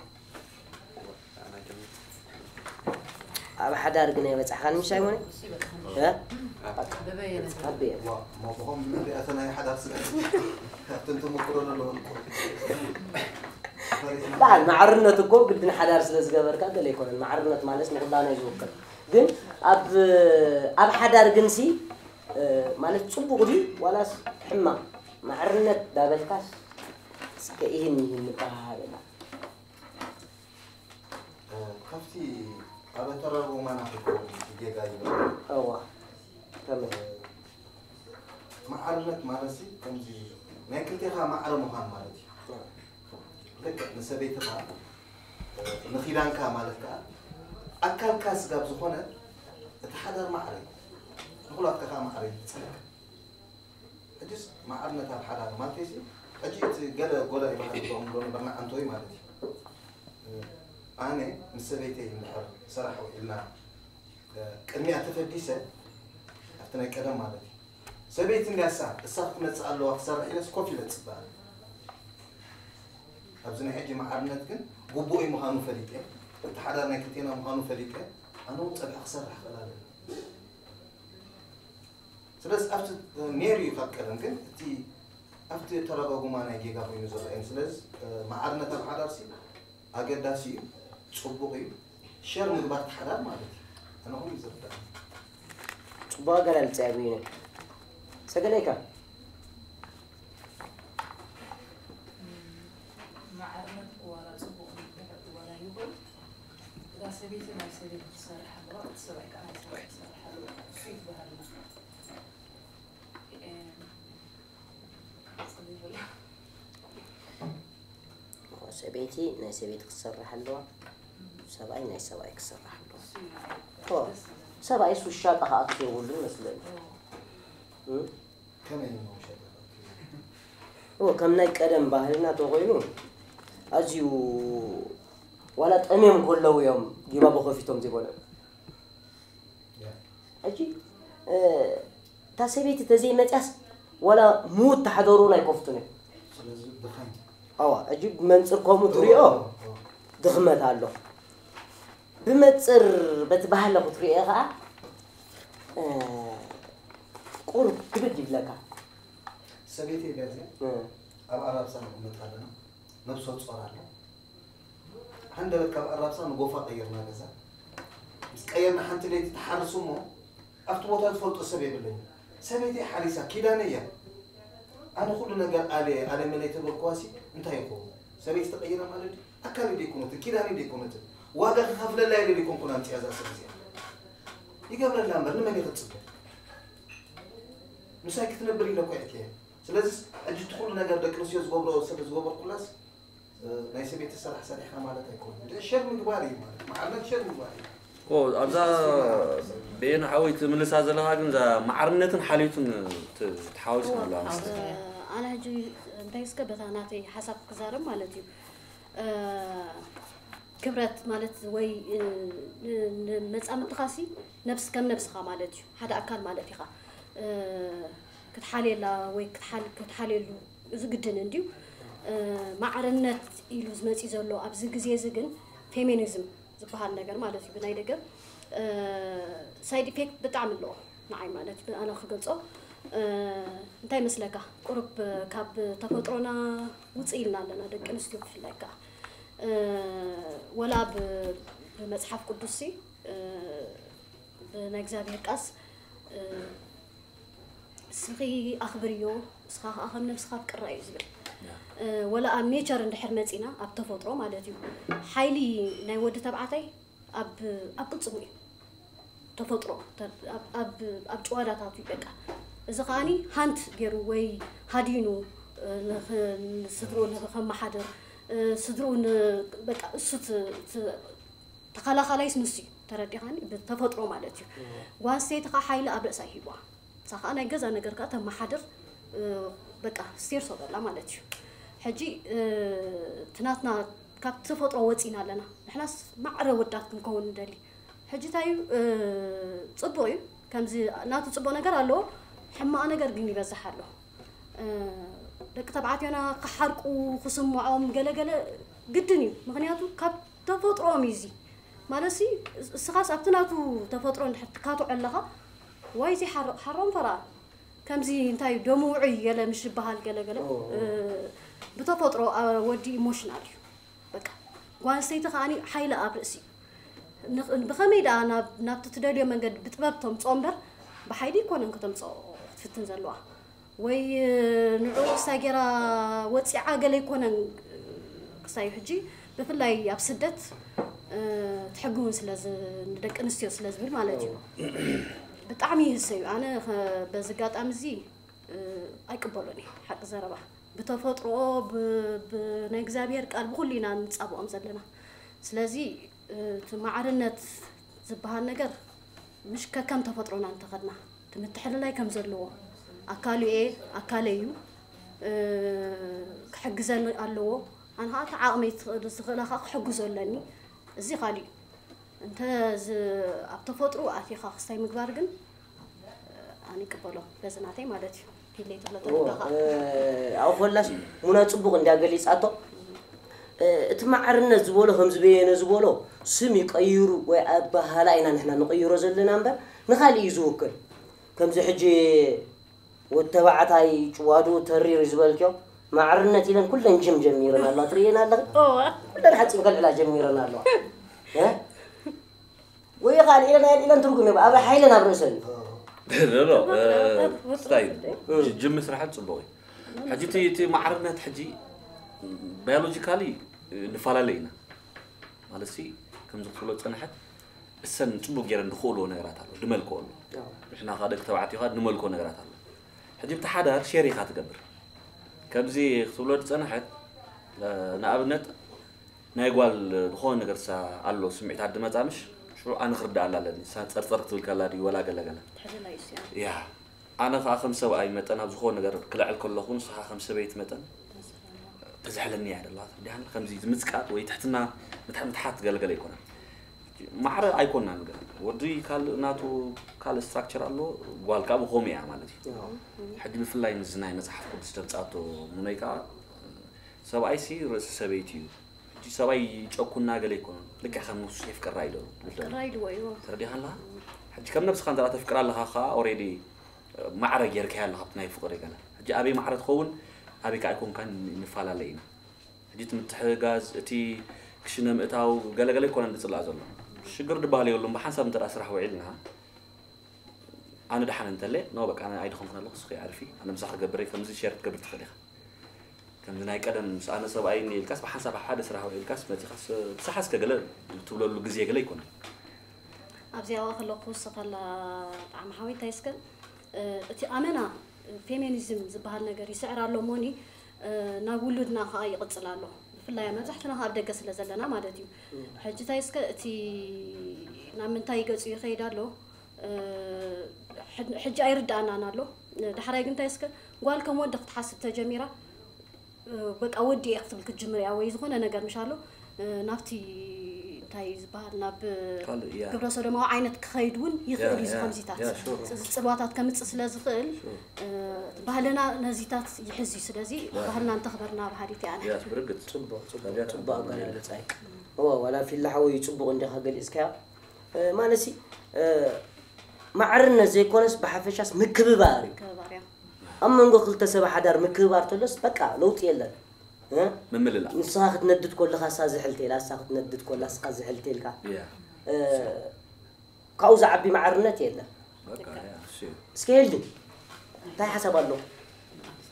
ኣብ ሓዳር ግን ኣይበጻሕካን ምሽ ኣይኮነ ኣበየ ብኸም ንሪኣ ተናይ ሓዳር ስለ ኣብተን ተመክሮ ዘለወን በዓል ማዕርነት እኮ ግድን ሓዳር ስለ ዝገበርካ ገለ ኣይኮነን ማዕርነት ማለት ንኩላና እዩ ዝውክል ግን ኣብ ኣብ ሓዳር ግን ሲ ማለት ጽቡቕ ድዩ ዋላስ ሕማቕ ማዕርነት ዳበልካስ እስከ ኢህን ይህን ንበሃሃልና ካብቲ ኣብ ኣተራርጎማና ክከውን ጌጋ ይበሃል። እዋ ከመይ? ማዕርነት ማለት ሲ ከምዚ ናይ ክልቴኻ ማዕረ ምዃን ማለት እዩ። ልክዕ ንሰበይትኻ ንኺዳንካ ማለት ከዓ ኣካልካ ስጋብ ዝኾነ እቲ ሓዳር ማዕረ እዩ። ንኹላትካ ከዓ ማዕረ እዩ ዝፀልካ። ሕጅስ ማዕርነት ኣብ ሓዳር ማለተይሲ ሕጂ እቲ ገለ ጎላ ይበሃል ዶ ዶ ነበርና ዓንቶይ ማለት እዩ ኣነ ምስ ሰበይተይ እንድሕር ሰራሕ ውዒልና ቅድሚያ ተፈዲሰ ኣብቲ ናይ ቀደም ማለት እዩ ሰበይቲ እንዲያሳ እሳ ክትመፅእ ኣለዋ ክሰርሕ ኢለስ ኮፍ ኢለ ፅበ ኣብዚ ናይ ሕጂ ማዕርነት ግን ግቡእ ምዃኑ ፈሊጠ እቲ ሓዳር ናይ ክልቴና ምዃኑ ፈሊጠ ኣነ እውን ፀብሒ ክሰርሕ ክእል ኣለኒ ስለዚ ኣብቲ ነይሩ እዩ ካብ ቀደም ግን እቲ ኣብቲ ተረጋጉማ ናይ ጌጋ ኮይኑ ዝረኣየኒ ስለዚ መዓርነት ኣብ ሓዳር ሲ ኣገዳሲ እዩ ፅቡቕ እዩ ሸር ምግባር እቲ ሓዳር ማለት እዩ ኣነ ከምኡ እዩ ዝርዳእ ፅቡቕ ኣገላልፃ እዩ ብይነ ሰገደይካ መዓርነት ዋላ ፅቡቕ ንድሕር ዋላ ይኹን እዛ ሰበይቲ ናይ ሰበይቲ ትሰርሕ ኣለዋ እቲ ሰብኣይ ከዓ ናይ ሰብኣይ ትሰርሕ ኣለዋ እሱ ይበሃል ሰበይቲ ናይ ሰበይቲ ክትሰርሕ ኣለዋ ሰብኣይ ናይ ሰብኣይ ክሰርሕ ኣለዋ ሰብኣይ ሱሻ ጣ ክኣቱ የብሉን መስለኒ ከም ናይ ቀደም ባህልና ተኮይኑ ኣዝዩ ዋላ ጠምዮም ከለዉ እዮም ጊባቦ ከፊቶም ዘይበልዑ ሕጂ እታ ሰበይቲ ተዘይመፅያስ ዋላ ምዉት ተሓደሩ ናይ ከፍቱን እዮም ስለዚ ድኻም ኣዋ ሕጂ ብመንፅር ከምኡ ትሪኦ ድኽመት ኣሎ ብመፅር በቲ ባህሊ ክትሪኦ ከዓ ቁሩብ ክብድ ይብለካ ሰበይቲ ገዚ ኣብ ኣራብሳ ንቕመጥ ኣለና ነብሶ ጾር ኣሎ ሃንደበት ካብ ኣራብሳ ንጎፋ ቀይርና ገዛ ምስ ቀየርና ሓንቲ ለይቲ ተሓርሱ እሞ ኣብቲ ቦታ ዝፈልጦ ሰብ የብለይ ሰበይቲ ሓሪሳ ኪዳነ እያ ኣነ ኩሉ ነገር ኣለ ኣለ መለይ ተበልኩዋሲ እንታይ ይኸውን ሰበይቲ ተቀይራ ማለት ኣካል ደይኮነትን ኪዳነ ደይኮነትን ዋጋ ክኸፍለላ ኢለ ደይኮንኩን ኣምፅያ እዛ ሰብ እዚኣ ይገብረላ እምበር ንመን ይኽፅብ ምሳይ ክትነብር ኢለ እኮ እትየ ስለዚ ሕጂ እቲ ኩሉ ነገር ደቂ ኣንስትዮ ዝገብሮ ስለ ዝገበርኩላስ ናይ ሰበይቲ ስራሕ ሰሪሕካ ማለት ኣይኮነን። ሸር ምግባር እዩ ማለት ማዕርነት ሸር ምግባር እዩ። ኣብዛ ቤን ሓወይ ትምልሳ ዘለኻ ግን እዛ ማዕርነትን ሓልዮትን ተሓዋዊስና ኣለዋ። ኣነ ሕጂ እንታይ እስከ በታ ናተይ ሓሳብ ክዛረብ ማለት እዩ። ክብረት ማለት ወይ መፃምድኻሲ ነብስ ከም ነብስኻ ማለት እዩ። ሓደ ኣካል ማለት ኢኻ። ክትሓልየላ ወይ ክትሓልየሉ እዚ ግድን እንድዩ። ማዕርነት ኢሉ ዝመፅእ ዘሎ ኣብዚ ግዜ እዚ ግን ፌሚኒዝም ዝበሃል ነገር ማለት እዩ ብናይ ደገ። ሳይድ ኢፌክት ብጣዕሚ ኣለዎ ንዓይ ማለት ኣነ ክገልፆ። እንታይ መስለካ? ቁሩብ ካብ ተፈጥሮና ውፅእ ኢልና ኣለና ደቂ ኣንስትዮ ብፍላይ ከዓ። ወላ ብመፅሓፍ ቅዱስ ሲ ብናይ እግዚኣብሔር ቃስ እስኺ ኣኽብርዮ፣ እስኻ ከዓ ከም ነብስኻ ኣፍቅራ እዩ ዝብል። ወላ ኣብ ኔቸር እንድሕር መፂና ኣብ ተፈጥሮ ማለት እዩ ሓይሊ ናይ ወዲ ተባዕታይ ኣብ ኣብ ቅልፅሙ እዩ። ተፈጥሮ ኣብ ጭዋዳታቱ እዩ በቃ። እዚ ከዓኒ ሃንት ገይሩ ወይ ሃዲኑ ስድርኡ ንኸመሓድር፣ ስድርኡ በቃ እሱ ተኸላኻላይስ ንሱ እዩ። ተረዲኻኒ? ብተፈጥሮ ማለት እዩ። ጓል ኣንስተይቲ ከዓ ሓይሊ ኣብ ርእሳ ይሂብዋ። ንሳ ከዓ ናይ ገዛ ነገር ከዓ ተመሓድር። በቃ ስቴርሶ በላ ማለት እዩ። ሕጂ እቲ ናትና ካብ ተፈጥሮ ወፂና ኣለና። ንሕናስ ማዕረ ወዳት ክንከውን ንደሊ። ሕጂ እንታይ እዩ? ፅቡቅ እዩ። ከምዚ ናቱ ፅቡቅ ነገር ኣለዎ፣ ሕማቅ ነገር ግን ይበዝሕ ኣሎ። ደቂ ተባዕትዮና ክሓርቁ ክስምዖም ገለገለ ግድን እዩ። ምክንያቱ ካብ ተፈጥሮኦም እዩ እዚ ማለት ሲ። እስኻስ ኣብቲ ናቱ ተፈጥሮ እንድሕር ትካትዖ ኣለኻ ዋይ እዚ ሓሮም ፈራ ከምዚ እንታይ ደሙ ውዑይ ገለ ምሽ ይበሃል ገለገለ። ብተፈጥሮ ወዲ ኢሞሽናል እዩ። በቃ ጓል ኣንስተይቲ ከዓኒ ሓይሊ ኣብ ርእሲ እዩ። ብኸመይ ደኣ ናብቲ ትደልዮ መንገዲ ብጥበብ ተምፅኦ እምበር ብሓይሊ ኣይኮነን ከተምፅኦ ክትፍትን ዘለዋ። ወይ ንዑ ክስታይ ገይራ ወፂዓ ገለ ኣይኮነን። ክስታይ ሕጂ ብፍላይ ኣብ ስደት እቲ ሕጊ እውን ስለ ንደቂ ኣንስትዮ ስለ ዝብል ማለት እዩ። ብጣዕሚ ይህሰ እዩ። ኣነ በዚ ኣጋጣሚ እዚ ኣይቅበሎን እየ ሓቂ ዘረባ። ብተፈጥሮ ብናይ እግዚኣብሔር ቃል ብኩሉ ኢና ንፃብኦም ዘለና። ስለዚ እቲ ማዕርነት ዝበሃል ነገር ምሽ ከከም ተፈጥሮና እንተኸድና እቲ ምትሕልላይ ከም ዘለዎ ኣካሉ እየ ኣካለ እዩ ክሕግዘኒ ኣለዎ። ኣነ ከዓ እቲ ዓቕመይ ዝኽእላ ከዓ ክሕግዞ ኣለኒ። እዚ ካሊእ እዩ። እንተ ኣብ ተፈጥሮ ኣቲኻ ክስታይ ምግባር ግን ኣነ ይቅበሎ በዚ ናተይ ማለት እዩ። ፊለይ ትብሎ ተረጋኻ። ኣብኡ ኮላስ ሙና ፅቡቅ እንድያ ገሊፃቶ። እቲ ማዕርነት ዝበሎ ከምዚ በየነ ዝበሎ ስም ይቀይሩ ወይ ኣባሃላ ኢና ንሕና ንቀይሮ ዘለና እምበር ንካሊእ እዩ ዝውክል። ከምዚ ሕጂ ወተባዕታይ ጭዋዱ ተሪር ዝበልክዮ ማዕርነት ኢለን ኩለን ጅም ጀሚረን ኣለዋ ትርእየን ኣለኺ። ኩለን ሓፂን ከልዕላ ጀሚረን ኣለዋ። ወይ ከዓ ኢለን ኣየልኢለን ትርጉም የብ ኣብ ሓይለን ኣብ ርእሰን እዩ። ስታይ ጅም ስራሕን ፅቡቅ እዩ። ሕጂ እቲ ማዕርነት ሕጂ ባዮሎጂካሊ ንፈላለ ኢና ማለት ሲ። ከምዚ ክትብሎ ዝፀንሐት እሰን ፅቡቅ ገይረን ዝኽእልዎ ነገራት ኣሎ ድመልክኦ ኣሎ። ንሕና ከዓ ደቂ ተባዕትዮ ከዓ ንመልክኦ ነገራት ኣሎ። ሕጂ ብቲ ሓዳር ሼር ኢካ ትገብር። ከምዚ ክትብሎ ዝፀንሐት ንኣብነት ናይ ጓል ዝኾነ ነገር ሳ ኣሎ ስምዒታት ድመፃ ምሽ ሽዑ ኣነ ክርዳኣላ ኣለኒ። ሳ ፀርፀር ክትብል ከላ ድዩ ወላ ገለገለ ትሕልላ እዩ ስያ ያ ኣነ ከዓ ከም ሰብኣይ መጠን ኣብ ዝኾነ ነገር ክልዕል ከለኹ ንስኻ ከም ሰበይቲ መጠን ተዝሕለኒ እያ ደላ። ዲሃን ከምዚ ዝምፅቃጥ ወይ ትሕትና ምትሓት ምትሓት ገለገለ ኣይኮነን። ማዕረ ኣይኮናን ገለ ወዲ ካልእ ናቱ ካልእ ስትራክቸር ኣሎ። ጓል ከዓ ብኸምኡ እያ ማለት እዩ። ሕጂ ብፍላይ ምስ ናይ መፅሓፍ ቅዱስ ተምፃቶ ሙነይ ከዓ ሰብኣይ ሲ ርእሲ ሰበይቲ እዩ። ሕጂ ሰብኣይ ጨኩና ገለ ኣይኮነን። ልክዕ ከም ንሱ የፍቅራ እዩ ዶ ትብል ዘሎ። ቅራ ኢልዎ እዩ ተረዲኻ ኣለኻ? ሕጂ ከም ነብስኻ እንተ ተፍቅራ ኣለኻ ከዓ ኦሬዲ ማዕረ ጌርካያ ኣለኻ ኣብቲ ናይ ፍቅሪ ገለ። ሕጂ ኣበይ ማዕረ ትኸውን ኣበይ ከዓ ኣይኮንካን ንፈላለ ኢና። ሕጂ እቲ ምትሕጋዝ እቲ ክሽነ ምእታው ገለገለ ኣይኮነን ዝፅላእ ዘሎ። ሽግር ድበሃል የብሉን ብሓንሳብ እንተ ስራሕ ውዒልና ኣነ ደሓን እንተለ ኖ በቃ ኣነ ኣይደኸምኩን ኣለኹ እስኺ ኣዕርፊ ኣነ ምሳኺ ክገብር እየ ከምዚ ሸር ክትገብር ትኽእል ኢኻ። ከምዚ ናይ ቀደም ምስ ኣነ ሰብኣይ እኒ ኢልካስ ብሓንሳብ ሓደ ስራሕ ውዒልካስ መፂኻስ ምሳሓ እስከ ገለ ትብለሉ ግዜ ገለ ኣይኮነን። ኣብዚኣ ከለኩ ስኸላ ብጣዕሚ ሓወይ እንታይ እስከ እቲ ኣመና ፌሚኒዝም ዝበሃል ነገር ይስዕር ኣሎ እሞኒ ናብ ውሉድና ከዓ ይቕፅል ኣሎ። ብፍላይ መብዛሕትና ኣብ ደገ ስለ ዘለና ማለት እዩ። ሕጂ እንታይ እስከ እቲ ናብ ምንታይ ገጹ ይኸይድ ኣሎ? እ፣ ሕድ-፣ ሕጂ ኣይርድኣናን ኣሎ። ዳሕራይ ግን እንታይ እስከ ጓል ከም ወዲ ክትሓስብ ተጀሚራ፣ እ፣ በቃ ወዲ እየ ክትብል ክትጅምር እያ ወይ ዝኾነ ነገር ምሽ ኣሎ፣ እ፣ ናብቲ እንታይ ዝበሃል ናብ ካልእ፣ ያ። ግብረ ሰዶማዊ ዓይነት ክኸይድ እውን ይኽእል ያ፣ እዩ። ያ፣ ከምዚታት ያ፣ ሹር። ጽ-፣ ጽልዋታት ከምጽእ ስለ ዝኽእል፣ ሹር። እ፣ ባህልና ነዚታት ይሕዝ እዩ። ስለዚ ያ። ባህልና እንተኽበርና ባህሪት እያ። ያ፣ ብርግጽ። ጽቡቕ፣ ጽቡቕ፣ ኣቢያት ጽቡቕ ጽቡቕ ኣገላልጻ እዩ። እዎ፣ ዋላ ፊላ ሓወይ ጽቡቕ እንዲኻ ገሊጽካዮ። እ፣ ማለትሲ፣ እ፣ ማዕርነት ዘይኮነስ ብሓፈሻስ ምክብባር እዩ። ምክብባር፣ ያ። ኣብ መንጎ ክልተ ሰብ ሓዳር ምክብባር ተሎስ በቃ ለውጢ የለን። እ? ምምልላእ። ንስኻ ክትነድድ ከለኻ እሳ ዝሕልተ ኢላ፣ እሳ ክትነድድ ከላ እስኻ ዝሕልተ ኢልካ። ያ። እ፣ ካብኡ ዝዓቢ ማዕርነት የለን። በቃ፣ ያ፣ እሺ። እስኪ ሄልዲ፣ እንታይ ሓሳብ ኣለኹ?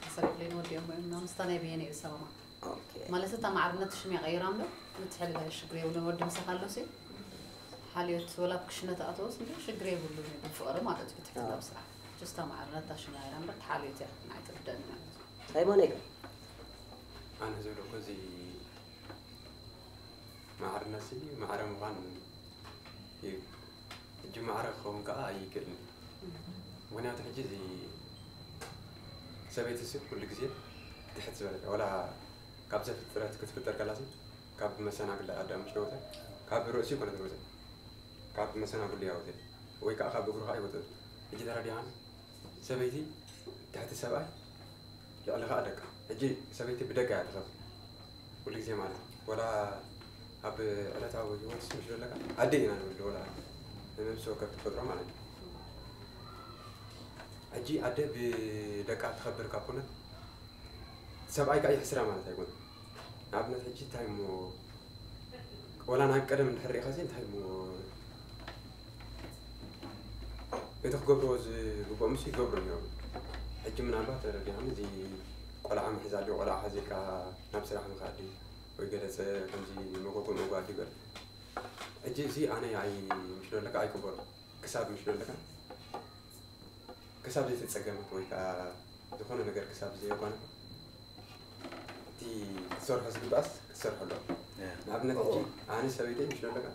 ሓሳብ የብለይን ወዲኦም እዮም። ምስታ ናይ ብሄን እየ ዝሰማማዕ። ኦኬ። ማለት እታ ማዕርነት ሽም እያ ቀይራ እምበር፣ ምትሕልላይ ሽግር የብሉን። ወዲ ምሳኻ ኣሎ ሲ፣ ሓልዮት ወላ ኣብ ክሽነ ተኣተወስ እንዲ ሽግር የብሉን እዩ። ብፍቕሪ ማለት እዩ፣ ብትሕትና፣ ኣዎ። ብስራሕ። ጀስታ ማዕርነት እታ ሽም እያ ቀይራ እምበር፣ እታ ሓልዮት እያ ንዓይ ትርደእኒ ማለት እዩ። ሳይሞን፣ እየ ኣነ ዝብሎ እኮ እዚ ማዕርነት ሲ ማዕረ ምዃን እዩ። ሕጂ ማዕረ ክኸውን ከኣ ኣይክእልን እዩ። ምኽንያቱ ሕጂ እዚ ሰበይቲ ሲ ኩሉ ግዜ ትሕት ዝበለት እያ። ወላ ካብ ዘፍጥረት ክትፍጠር ከላ ሲ ካብ መሰናግል ኣዳም ምስ ደወተ ካብ ርእሲ ይኮነ ትወፀ። ካብ መሰናግል እያ ወፀ። ወይ ከዓ ካብ እግሩ ከዓ ይወፀ። ሕጂ ተረዲኣን ሰበይቲ ትሕቲ ሰብኣይ ልዕሊ ከዓ ደቃ። ሕጂ ሰበይቲ ብደቃ እያ ትኸብር። ኩሉ ግዜ ማለት እዩ። ወላ ኣብ ዕለታዊ ህይወት ምስ ዘለካ ኣደ ኢና ንብል ወላ ነብሲ ወከፍ ተፈጥሮ ማለት እዩ። ሕጂ ኣደ ብደቃ ትኸብር ካብ ኮነት ሰብኣይ ከዓ ይሕስራ ማለት ኣይኮነን። ንኣብነት ሕጂ እንታይ እሞ ወላ ናብ ቀደም እንድሕር ርኢኻ ሲ እንታይ እሞ እቲ ክገብርዎ ዝግብኦም ምስ ይገብሩ እዮም። ሕጂ ምናልባት ተረዲኻኒ እዚ ቆልዓ ምሕዝ ኣድዩ ቆልዓ ሓዚልካ ናብ ስራሕ ምኻድ ድዩ ወይ ገለ ጸ-፣ ከምዚ መጎጎ መጓ ድዩ ገለ። ሕጂ እዚ ኣነ ኣይ ምሽ ደለካ ኣይቅበሎ ክሳብ ምሽ ደለካ ክሳብ ዘይተጸገመት ወይ ከዓ ዝኾነ ነገር ክሳብ ዘየጓነፈ እቲ ክትሰርሖ ዝግባእስ ክትሰርሖ ኣለዎ። ያ። ንኣብነት ሕጂ ኣነ ሰበይተይ ምሽ ደለካ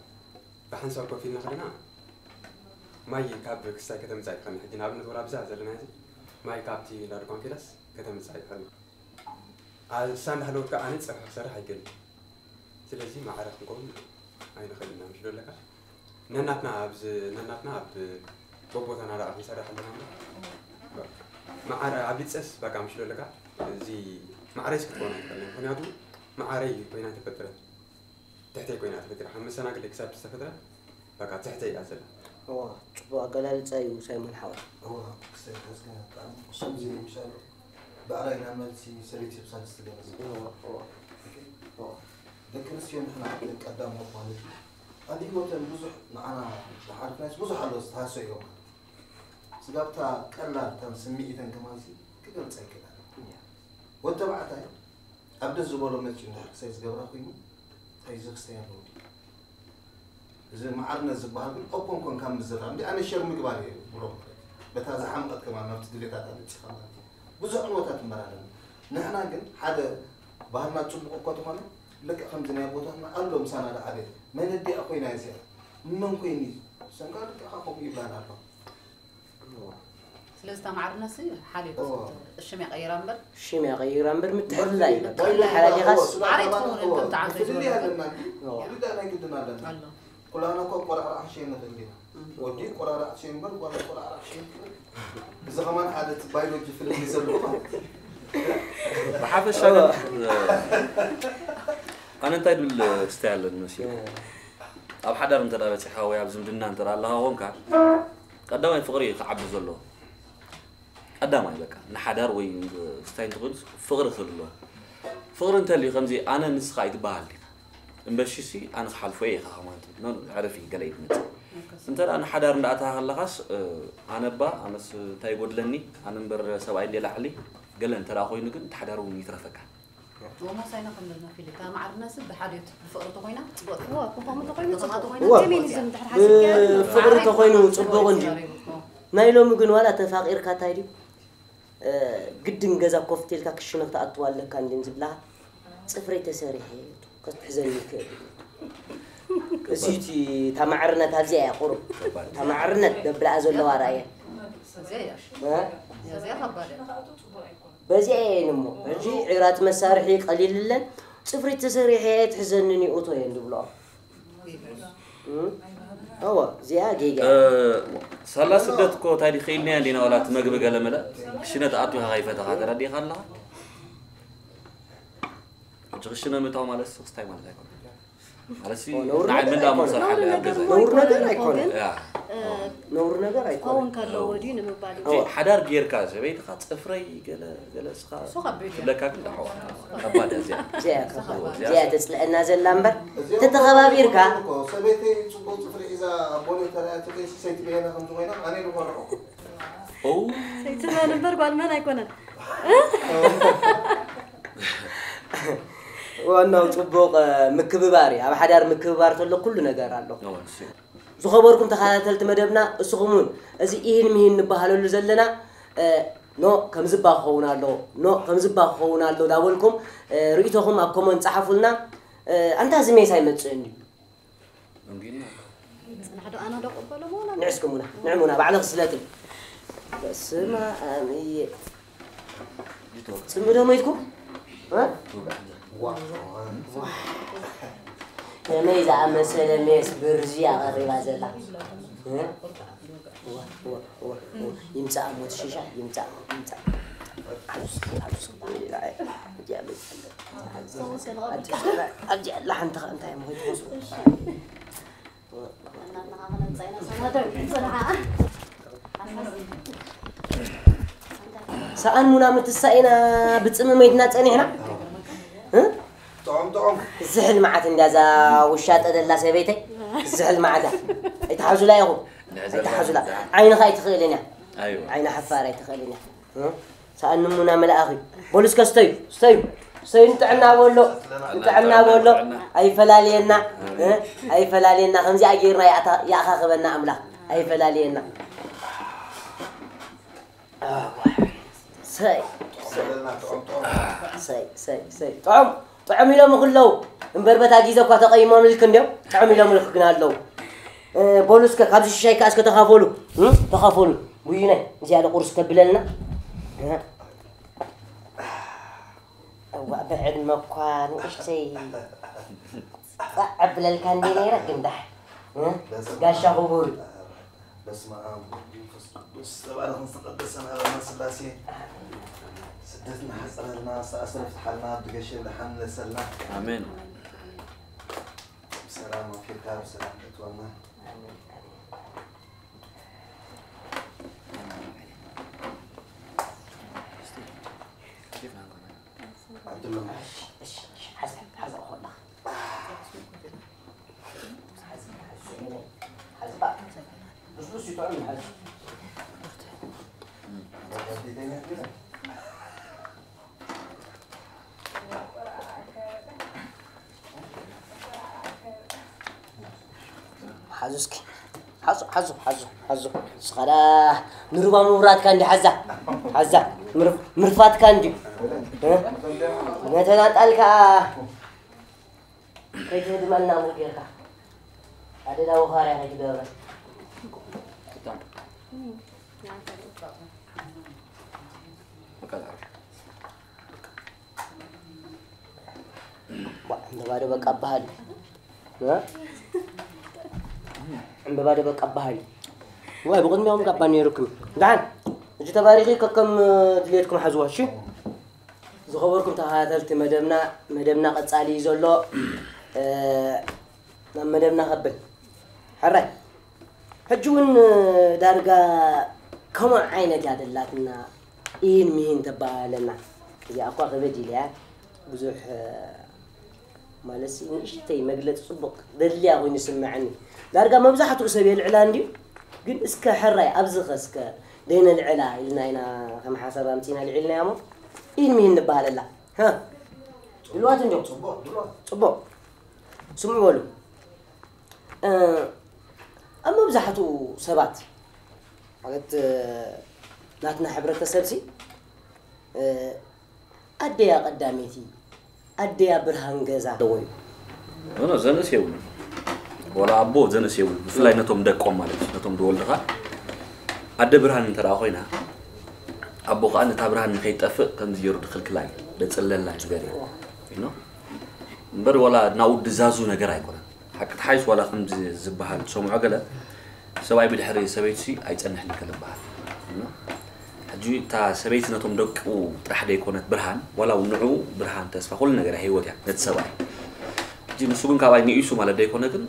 ብሓንሳብ ኮፍ ኢልና ከለና ማይ ካብ ክስታይ ከተምጻእ ይትኽእልና። ሕጂ ንኣብነት ወላ ኣብዛ ዘለና እዚ ማይ ካብቲ እንዳ ድኳን ኬዳስ ከተምጻእ ይትኽእልና። ኣ-፣ እሳ እንዳሃለወት ከዓ ኣነ ጸብሒ ክሰርሕ ኣይክእልን። ስለዚ ማዕረ ክንከውን ኣይንኽእልን ኢና። ምሽ ደለካ ነናትና ኣብዚ ነናትና ኣብ በቦታና ደኣ ክንሰርሕ ኣለና እምበር ማዕረ ኣብ ሊጸስ በቃ ምሽ ደለካ እዚ ማዕረይስ ክትከውን ኣይትኽእልን። ምኽንያቱ ማዕረይ ኮይና ተፈጥረት። ትሕተይ ኮይና ተፈጢራ። ካብ መሰናግለይ ክሳብ ዝተፈጥረ በቃ ትሕተይ እያ ዘላ። እዋ፣ ጽቡቕ ኣገላልጻ እዩ ሳይሞን ሓወይ። እዋ፣ ክሳብ ሕዝካ ብጣዕሚ ቅሱን እዩ ምሻሉ። ብዕራይ ናብ መልሲ ሰበይቲ ሂብሳ ዝትገለጽ። እዋ፣ እዋ። ኦኬ? እዋ። ደቂ ኣንስትዮ ንሕና ቀዳሞት ማለት እዩ። ኣብ ህይወተን ብዙሕ ንዓና ዝሓልፍናዮስ ብዙሕ ኣሎ ዝተሃሰዮ ማለት እዩ። ስጋብ እታ ቀላል እተን ስምዒተን ከማንሲ ክገልጻ ይክእል። ወዲ ተባዕታይ ኣብ ደስ ዝበሎ መፂኡ እንድሕር ክሳይ ዝገብራ ኮይኑ እንታይ እዚ ክስተይ ኣለዎ ድዩ? እዚ ማዕርነት ዝበሃል ግን ኦፖን ኮንካ ምዝራብ እንዲ ኣነ ሸር ምግባር እየ ብሎ ማለት እዩ። በታ ዝሓምቐት ከማን ናብቲ ድሌታት ኣበፂኻ ማለት እዩ። ብዙሕ ዕንወታት እምበር ኣለና። ንሕና ግን ሓደ ባህልና ፅቡቕ እኮ ተኾነ ልክዕ ከምዚ ናይ ኣቦታትና ኣሎ ምሳና ደዓበየ መለዲኣ ኮይና እዚኣ መን ኮይኑ እዩ ሰንጋ ልክዕኻ ከምኡ ይብላና ኣሎ። ስለዚ እታ ማዕርነት ሲ ሓልዮት እዎ። ሽም እያ ቀይራ እምበር ሽም እያ ቀይራ እምበር ምትሕልላይ በቃ። ባይሎ ሓላሊኻስ እዎ፣ ስጋ ማዕረ ኣባላት ትኸውን እዎ። ከምቲ ዓንተ ፍልልይ ዝበሎ ኣለና እንዲ። እዎ። ፍልልይ ናይ ግድን ኣለና። ኣሎ። ኩላና እኮ ቆራዕራዕ ሸይን ንኽእል ኢና። ወዲ ቆራዕራዕ ሸይን እምበር ጓል ቆራዕራዕ ሸይን ትኽእል። እዚ ከማን ሓደ እቲ ባዮሎጂ ፍልልይ ዘለዎ ማለት እዩ። ብሓፈሻ ግን ኣነ እንታይ ድብል ክስታይ ኣለኒ መሲሉ ኣብ ሓዳር እንተ ደኣ በጺሕካ ወይ ኣብ ዝምድና እንተ ደኣ ኣለኻ ኾንካ ቀዳማይ ፍቕሪ እዩ ክዓቢ ዘለዎ። ቀዳማይ በቃ ንሓዳር ወይ ክስታይ እንተኾይኑ ፍቕሪ ክህሉ ኣለዎ። ፍቕሪ እንተልዩ ከምዚ ኣነ ንስኻ ኣይትበሃል ዲኻ። እምበሺ ሲ ኣነ ክሓልፎ እየ ኢኻ ከማን ትብል። ኖ፣ ኖ፣ ዕረፊ ገለ እዩ ዝመጽእ። እንተ ደኣ ንሓዳር እንዳኣተኻ ከለኻስ፣ እ፣ ኣነ እባ ኣነስ እንታይ ይጎድለኒ? ኣነ እምበር ሰብኣይ እንደ ላዕሊ ገለ እንተ ደኣ ኮይኑ ግን እቲ ሓዳር እውን ይትረፈካ። ሞሳይና ከም ዘለና ፊልም፣ እታ ማዕርነትሲ ብሓድዮት ብፍቕሪ ተኾይና ጽቡቕ። እዋ፣ ብኸምኡ ተኾይኑ ብኸምኡ ጽቡቕ። ተኾይኑ እዋ፣ ጽቡቕ። ፌሚኒዝም ድሕሪ ሓሲብካዮ ብፍቕሪ ተኾይኑ ጽቡቕ እንጂ። እዋ። ናይ ሎሚ ግን ዋላ ተፋቒርካ እንታይ ድዩ? እ፣ ግድን ገዛ ኮፍ ኢልካ ክሽነ ክትኣትዋ ኣለካ እንድን ዝብላ ጽፍረይ ተሰሪሐ ክትሕዘኒ ይክእል። እዚቲ ታማዕርነት ኣብዚኣ እያ ቁሩብ። ታማዕርነት ደብላኣ ዘለዋ ራእየ። እዚኣ እያ። እ? እዚኣ ከባድ እያ። በዚኣ እየን እሞ። ሕጂ ዒራት መሳርሒ ቀሊልለን፣ ጽፍሪ ተሰሪሐ እየ ትሕዘኒ ንኡቶ እየን ዝብልኦ። እ? እወ፣ እዚኣ ጌጋ እያ። ሳላ ስደት እኮ እንታይ ድዩ ክኢልናያ እንዲና ዋላ እቲ መግቢ ገለ መለ ክሽነ ተኣትዩ ከይፈተኻ ተረዲእኻ ኣለኻ። ሕጂ ክሽነ ምእታው ማለት ስኽስታይ ማለት ኣይኮነን። ማለት ሲ ነውሪ ንዓይ ነገር ምን ዳሞ ኣይኮነን። ስራሕ ኣለ ኣብ ገዛ። ነውሪ ነገር ኣይኮነን። ያ ነውሪ ነገር ኣይኮነን። ክኸውን ከለዎ ድዩ ንምባል እዩ። ሕጂ ሓዳር ጌርካ ሰበይትኻ ጽፍረይ ገለ ገለ ስኻ እሱ ከቢድ እዩ። ክብለካ ግን ዳሕዋ ከባድ እያ እዚኣ። እዚኣ እያ ከባድ። እዚኣ እያ ተጽልአና ዘላ እምበር፣ ተተኸባቢርካ። ሰበይተይ ጽቡቅ ጽፍሪ ሒዛ ቦሌ ተራእያ ትርኢ ሰይቲ በየነ ከምዚ ኮይና ኣነ ዝኾነ ኦ ሰይቲ መን እምበር ጓል መን ኣይኮነን። ዋናው ጽቡቕ ምክብባር እዩ። ኣብ ሓዳር ምክብባር ተሎ ኩሉ ነገር ኣሎ። ኦ እሱ ዝኸበርኩም ተኸታተልቲ መደብና፣ እስኹም እውን እዚ ኢሂን ምሂን ንበሃለሉ ዘለና፣ እ፣ ኖ ከምዚ እባ ክኸውን ኣለዎ፣ ኖ ከምዚ እባ ክኸውን ኣለዎ ዳበልኩም፣ እ፣ ርእይቶኹም ኣብ ኮመንት ጸሓፉልና። እ፣ ኣንታ እዚ ሜስ ኣይመጽእን ድዩ? እንግዲህ ጽናሕ ዶ ኣነ ዶ ቅበሎ መሆና ንዕስኩሙና፣ ንዕሙና፣ ባዕልኺ ስለጢ። በስመ ኣብ እየ። ጽምዶ መይትኩም? እ? ከመይ ዝኣመሰለ ሜስ ብርዚ ኣቐሪባ ዘላ? እ? ዋ፣ ዋ፣ ዋ፣ ዋ። ይምጻእ እሞ እቲ ሺሻ፣ ይምጻእ፣ ይምጻእ። ኣብዚ ኣላ ሓንቲ ኸ እንታይ እሞ ትመስሉ? ሰኣን ሙና ምትሳኢና ብጽምመይትና ጸኒሕና። እ? ጥዑም ጥዑም ዝሕል መዓት እንዳ እዛ ውሻጠ ደላ ሰበይተይ። ዝሕል መዓት እያ። ኣይትሓዙላ ኢኹም። ኣይትሓዙላ። ዓይንኻ ኣይትኽእልን እያ። ኣይዋ ዓይና ሓፋር ኣይትኽእልን እያ። እ? ሰኣን ሙና መልኣኺ። በሉ እስከ ስተዩ፣ ስተዩ። ስተዩ ንጥዕና በሎ። ንጥዕና በሎ። ኣይፈላልየና። እ? ኣይፈላልየና። ከምዚኣ ጌርና ይኣታ-፣ ይኣኻኽበና ኣምላኽ። ኣይፈላልየና። ኣዋ። ሰይ፣ ሰይ፣ ዘለና ጥዑም ጥዑም ሰይ፣ ሰይ፣ ሰይ። ጥዑም፣ ጥዑም ኢሎም ክለው። እምበር በታ ግዜ እኳ ተቐይሞም ኢልክ እንዲዮም። ጥዑም ኢሎም ኢልክ ግን ኣለዉ። እ፣ በሉ እስከ ካብዚ ሽሻይ ከኣ እስከ ተኻፈሉ። እ? ተኻፈሉ። ጉይናይ፣ እዚኣ ዶ ቁርስ ተብለልና? እ? እዋ፣ ብዕድመ እኳ ንእሽተይ ጻዕ ኣብለልካ እንዴ ነይረ ግን ዳሕ። እ? ጋሻ ክቡር። በስመ ኣብ ወወልድ ወመንፈስ ቅዱስ ተባረኽን ዝተቐደሰን ኣበና ስላሴ ስደትና ሓፀረልና፣ ዝተኣስረ ፍትሓልና፣ ብገሸ ብድሓን ምለሰልና። ኣሜን። ብሰላም ኣፊርካ ብሰላም ተእትወና። ዓብዱላ እሺ፣ እሺ፣ እሺ፣ ሓዘ፣ ሓዘ፣ ሓዘ፣ ሓዘ፣ ሓዘ፣ ሓዘ፣ ሓዘ። ሓዙ እስኪ። ሓዙ፣ ሓዙ፣ ሓዙ፣ ሓዙ። እስኻ ደኣ ንሩባ ምውራድካ እንዲ ሓዛ። ሓዛ። ምርፍ-፣ ምርፋትካ እንዲ። እ? ነተናጣልካ ከይትህድመልና እሞ ጌርካ። ኣደዳ ወኻርያ ከይትገብረ። ዋ፣ ዕምበባ ዶ በቃ በሃል። እ? ዕምበባ ዶ በቃ በሃል። ዋይ፣ ብቕድሚያኹም ጋባ ነይሩኩም። ደሓን፣ እጂ ተባሪኺ ከከም ድልየትኩም ሓዝዋ፣ እሺ? ዝኸበርኩም ተኸታተልቲ መደብና፣ መደብና ቀጻሊ እዩ ዘሎ። እ፣ ናብ መደብና ከብል። ሕራይ። ሕጂ እውን ዳርጋ ከምኡ ዓይነት እያ ደላትና፣ ኢሂን ሚሂን ተባሃለና። እዚኣ እኳ ከበድ ኢለያ፣ ብዙሕ፣ ማለት ሲ ንእሽተይ መግለጺ ጽቡቕ ደድልያ ኮይኑ ይስምዐኒ። ዳርጋ መብዛሕትኡ ሰብ የልዕላ እንድዩ፣ ግን እስከ ሕራይ ኣብዚ ኸ እስከ ደይነልዕላ ኢልና ኢና ከም ሓሳብ ኣምጺእና ልዒልናያ እሞ፣ ኢሂን ሚሂን ንበሃለላ። ሃ? ድልዋት እንድዮም። ጽቡቕ፣ ድልዋት። ጽቡቕ። ስምዑ በሉ። እ፣ ኣብ መብዛሕትኡ ሰባት፣ ማለት፣ እ፣ ናትና ሕብረተሰብ ሲ፣ እ፣ ኣደያ ቀዳመይቲ፣ ኣደያ ብርሃን ገዛ ኣለዎ እዩ። ኖ፣ ኖ፣ ዘንስ የብሉን። ወላ ኣቦ ዘንእስ የብሉ፣ ብፍላይ ነቶም ደቆም ማለት እዩ፣ ነቶም ዝወልድኻ። ኣደ ብርሃን እንተ ደኣ ኮይና፣ ኣቦ ከኣ ነታ ብርሃን ንኸይጠፍእ ከምዚ ገይሩ ድኽልክላ እዩ፣ ደጽለላ እዩ፣ ዝገርም እዩ። እምበር ወላ ናብኡ ድዛዙ ነገር ኣይኮነን። ሓቂ ተሓይስ ዋላ ከምዚ ዝበሃል ትሰምዖ ገለ፣ ሰብኣይ ብድሕሪ ሰበይቱሲ ኣይጸንሕን ከለ ይበሃል። ሕጂ እታ ሰበይቲ ነቶም ደቁ ጥራሕ ደይኮነት ብርሃን፣ ዋላ እውን ንዑ ብርሃን፣ ተስፋ፣ ኩሉ ነገር እያ፣ ህይወት እያ ነቲ ሰብኣይ። ሕጂ ንሱ ግን ካብኣይ ንኢሱ ማለት ደይኮነ ግን፣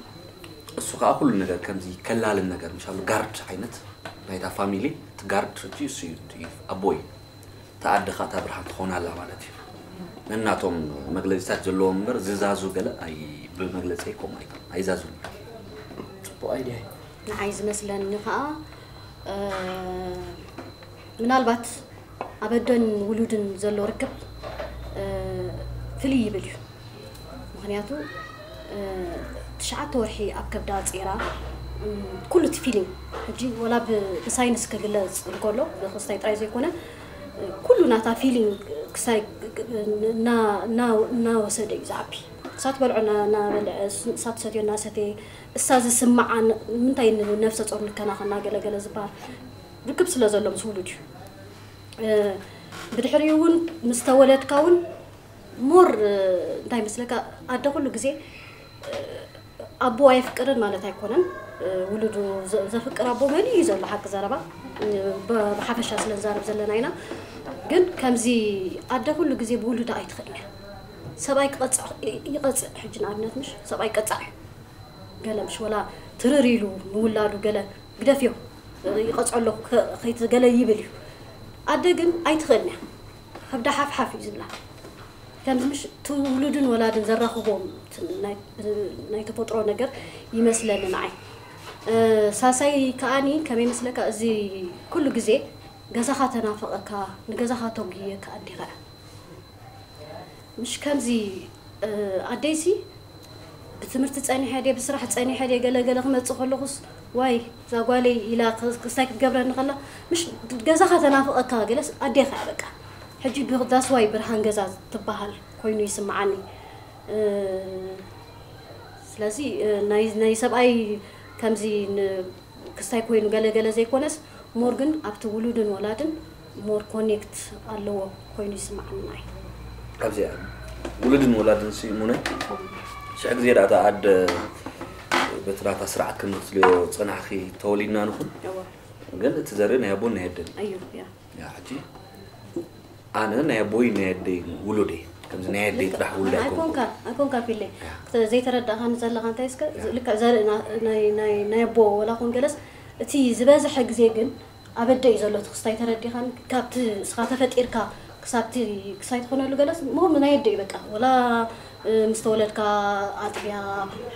እሱ ከዓ ኩሉ ነገር ከምዚ ከላልን ነገር፣ ምሻሉ ጋርድ ዓይነት ናይታ ፋሚሊ፣ እቲ ጋርድ ሕጂ እሱ እዩ፣ እቲ ኣቦ እዩ። እታ ኣደ ከዓ እታ ብርሃን ትኾን ኣላ ማለት እዩ። ነናቶም መግለጺታት ዘለዎም እምበር ዝዛዙ ገለ ኣይ-፣ ብመግለጺ ኣይኮም ኣይኮም፣ ኣይዛዙን እዩ። ጽቡቕ ኣይድያ እዩ። ንዓይ ዝመስለኒ ከዓ፣ እ፣ ምናልባት ኣብ ኣደን ውሉድን ዘሎ ርክብ፣ እ፣ ፍልይ ይብል እዩ። ምኽንያቱ፣ እ፣ ትሽዓተ ወርሒ ኣብ ከብዳ ጸይራ፣ እ፣ ኩሉ እቲ ፊሊንግ፣ ሕጂ ወላ ብ-፣ ብሳይንስ ክግለጽ እንከሎ፣ ብክስታይ ጥራይ ዘይኮነ፣ እ፣ ኩሉ ናታ ፊሊንግ ክሳይ እና-፣ እና-፣ እናወሰደ እዩ ዝዓቢ። እሳ ትበልዖ እና-፣ እናበልዐ፣ እሳ ትሰትዮ እናሰተየ፣ እሳ ዝስምዓ ን-፣ ንምንታይ ንነፍሰ ጾር ንከናኸና ገለ ገለ ዝበሃል ርክብ ስለ ዘሎ ምስ ውሉድ እዩ። እ፣ ብድሕሪኡ እውን ምስ ተወለድካ እውን ሞር፣ እ፣ እንታይ መስለካ፣ ኣደ ኩሉ ግዜ፣ እ፣ ኣቦ ኣየፍቅርን ማለት ኣይኮነን። እ፣ ውሉዱ ዘ-፣ ዘፍቅር ኣቦ መሊኡ እዩ ዘሎ፣ ሓቂ ዘረባ። እ፣ ብ-፣ ብሓፈሻ ስለ ንዛረብ ዘለና ኢና። ግን ከምዚ ኣደ ኩሉ ግዜ ብውሉዳ ኣይትኽእልን እያ። ሰብኣይ ክቐጽዕ ይ-፣ ይቐጽዕ። ሕጂ ንኣብነት ምሽ ሰብኣይ ቀጻዕ እዩ። ገለ ምሽ ወላ ትርር ኢሉ ንውላዱ ገለ ግደፍዮ፣ ይቐጽዖ ኣለኹ፣ ከ-፣ ከይት-፣ ገለ ይብል እዩ። ኣደ ግን ኣይትኽእልን እያ። ከብዳ ሓፍሓፍ እዩ ዝብላ። ከምዚ ምሽ እቲ ውሉድን ወላድን ዘራኽቦም እቲ ናይ፣ ናይ ተፈጥሮ ነገር ይመስለኒ ንዓይ። እ፣ ሳልሳይ ከኣኒ ከመይ ይመስለካ፣ እዚ ኩሉ ግዜ ገዛኻ ተናፍቐካ፣ ንገዛኻ ተጉየካ ኣዴኻ እያ። ምሽ ከምዚ፣ እ፣ ኣደይሲ ብትምህርቲ ጸኒሐ ድየ፣ ብስራሕ ጸኒሐ ድየ፣ ገለ ገለ ክመጽእ ከለኹስ፣ ዋይ፣ እዛ ጓለይ ኢላ ክ-፣ ክስታይ ክትገብረኒ ከላ፣ ምሽ ገዛኻ ተናፍቐካ፣ ገለስ ኣዴኻ እያ በቃ። ሕጂ ብ-፣ that's why ብርሃን ገዛ ትበሃል ኮይኑ ይስምዓኒ። እ፣ ስለዚ፣ እ፣ ናይ፣ ናይ ሰብኣይ ከምዚ ን-፣ ክስታይ ኮይኑ ገለ ገለ ዘይኮነስ፣ ሞር ግን ኣብቲ ውሉድን ወላድን ሞር ኮኔክት ኣለዎ ኮይኑ ይስምዓኒ ንዓይ። ካብዚኣ ውሉድን ወላድን ሲ ሙነ ሽሕ ግዜ ደኣ እታ ኣደ በቲ ናታ ስርዓት ከም ዝትልዮ ጸናሕኺ ተወሊድና ንኹን፣ እወ። ግን እቲ ዘርኢ ናይ ኣቦን ናይ ኣደን እዩ። እዩ፣ ያ። ያ፣ ሕጂ ኣነ ናይ ኣቦይ ናይ ኣደይ ውሉድ እየ። ከምዚ ናይ ኣደይ ልክዕ። ጥራሕ ውሉድ ኣይኮንኩን። ኣይኮንካ፣ ኣይኮንካ ፊለይ። ያ። ክተ-፣ ዘይተረዳእካኒ ዘለኻ እንታይ እስከ፣ ያ። ልክዕ ዘርኢ ና-፣ ናይ፣ ናይ፣ ናይ ኣቦ ወላ ኹን ገለስ፣ እቲ ዝበዝሐ ግዜ ግን ኣብ ኣደ እዩ ዘሎ እቲ ክስታይ፣ ተረዲኻኒ? ካብቲ እስኻ ተፈጢርካ ክሳብቲ ክሳይ ትኾነሉ ገለስ፣ ምሁር ናይ ኣደ እዩ በቃ። ወላ እ፣ ምስ ተወለድካ ኣጥብያ፣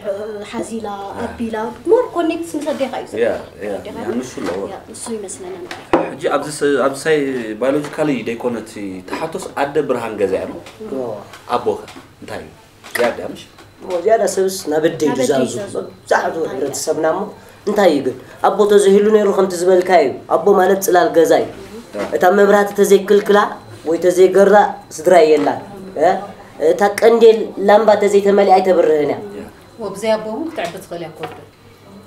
ሕ-፣ ሓዚላ፣ ኣቢላ፣ ሞር ኮኔክትስ ምስ ኣዴኻ እዩ ዘሎ። ያ፣ ያ፣ ተረዲኻ? ያ፣ ንሱ ኣለዎ። ያ፣ ንሱ ይመስለና። ሕጂ ኣብዚ ስ-፣ ኣብዚ ሳይ-፣ ባዮሎጂካሊ ደይኮነ እቲ ተሓቶስ ኣደ ብርሃን ገዛ እያ፣ ኖ? ኦ። ኣቦኸ እንታይ እዩ? ዝያዳ ምሽ? ኦ፣ ዝያዳ ሰብስ ናብ ኣደ እዩ ናብ ኣደ ዝዛዙ። ይዛዙ። መብዛሕትኡ ኣያ። ሕብረተሰብና እሞ እንታይ እዩ ግን? ኣቦ ተዘይህሉ ነይሩ ከምቲ ዝበልካ እዩ። ኣቦ ማለት ጽላል ገዛ እዩ። ያ። እታ መብራህቲ ተዘይክልክላ ወይ ተዘይገራ ስድራ የላን። እ? እታ ቀንዴል ላምባ ተዘይተመሊኣ ኣይተብርህን እያ። ያ። ወብዘይ ኣቦ እውን ክትዕቢ ትኽእል እያ ኮርዶ።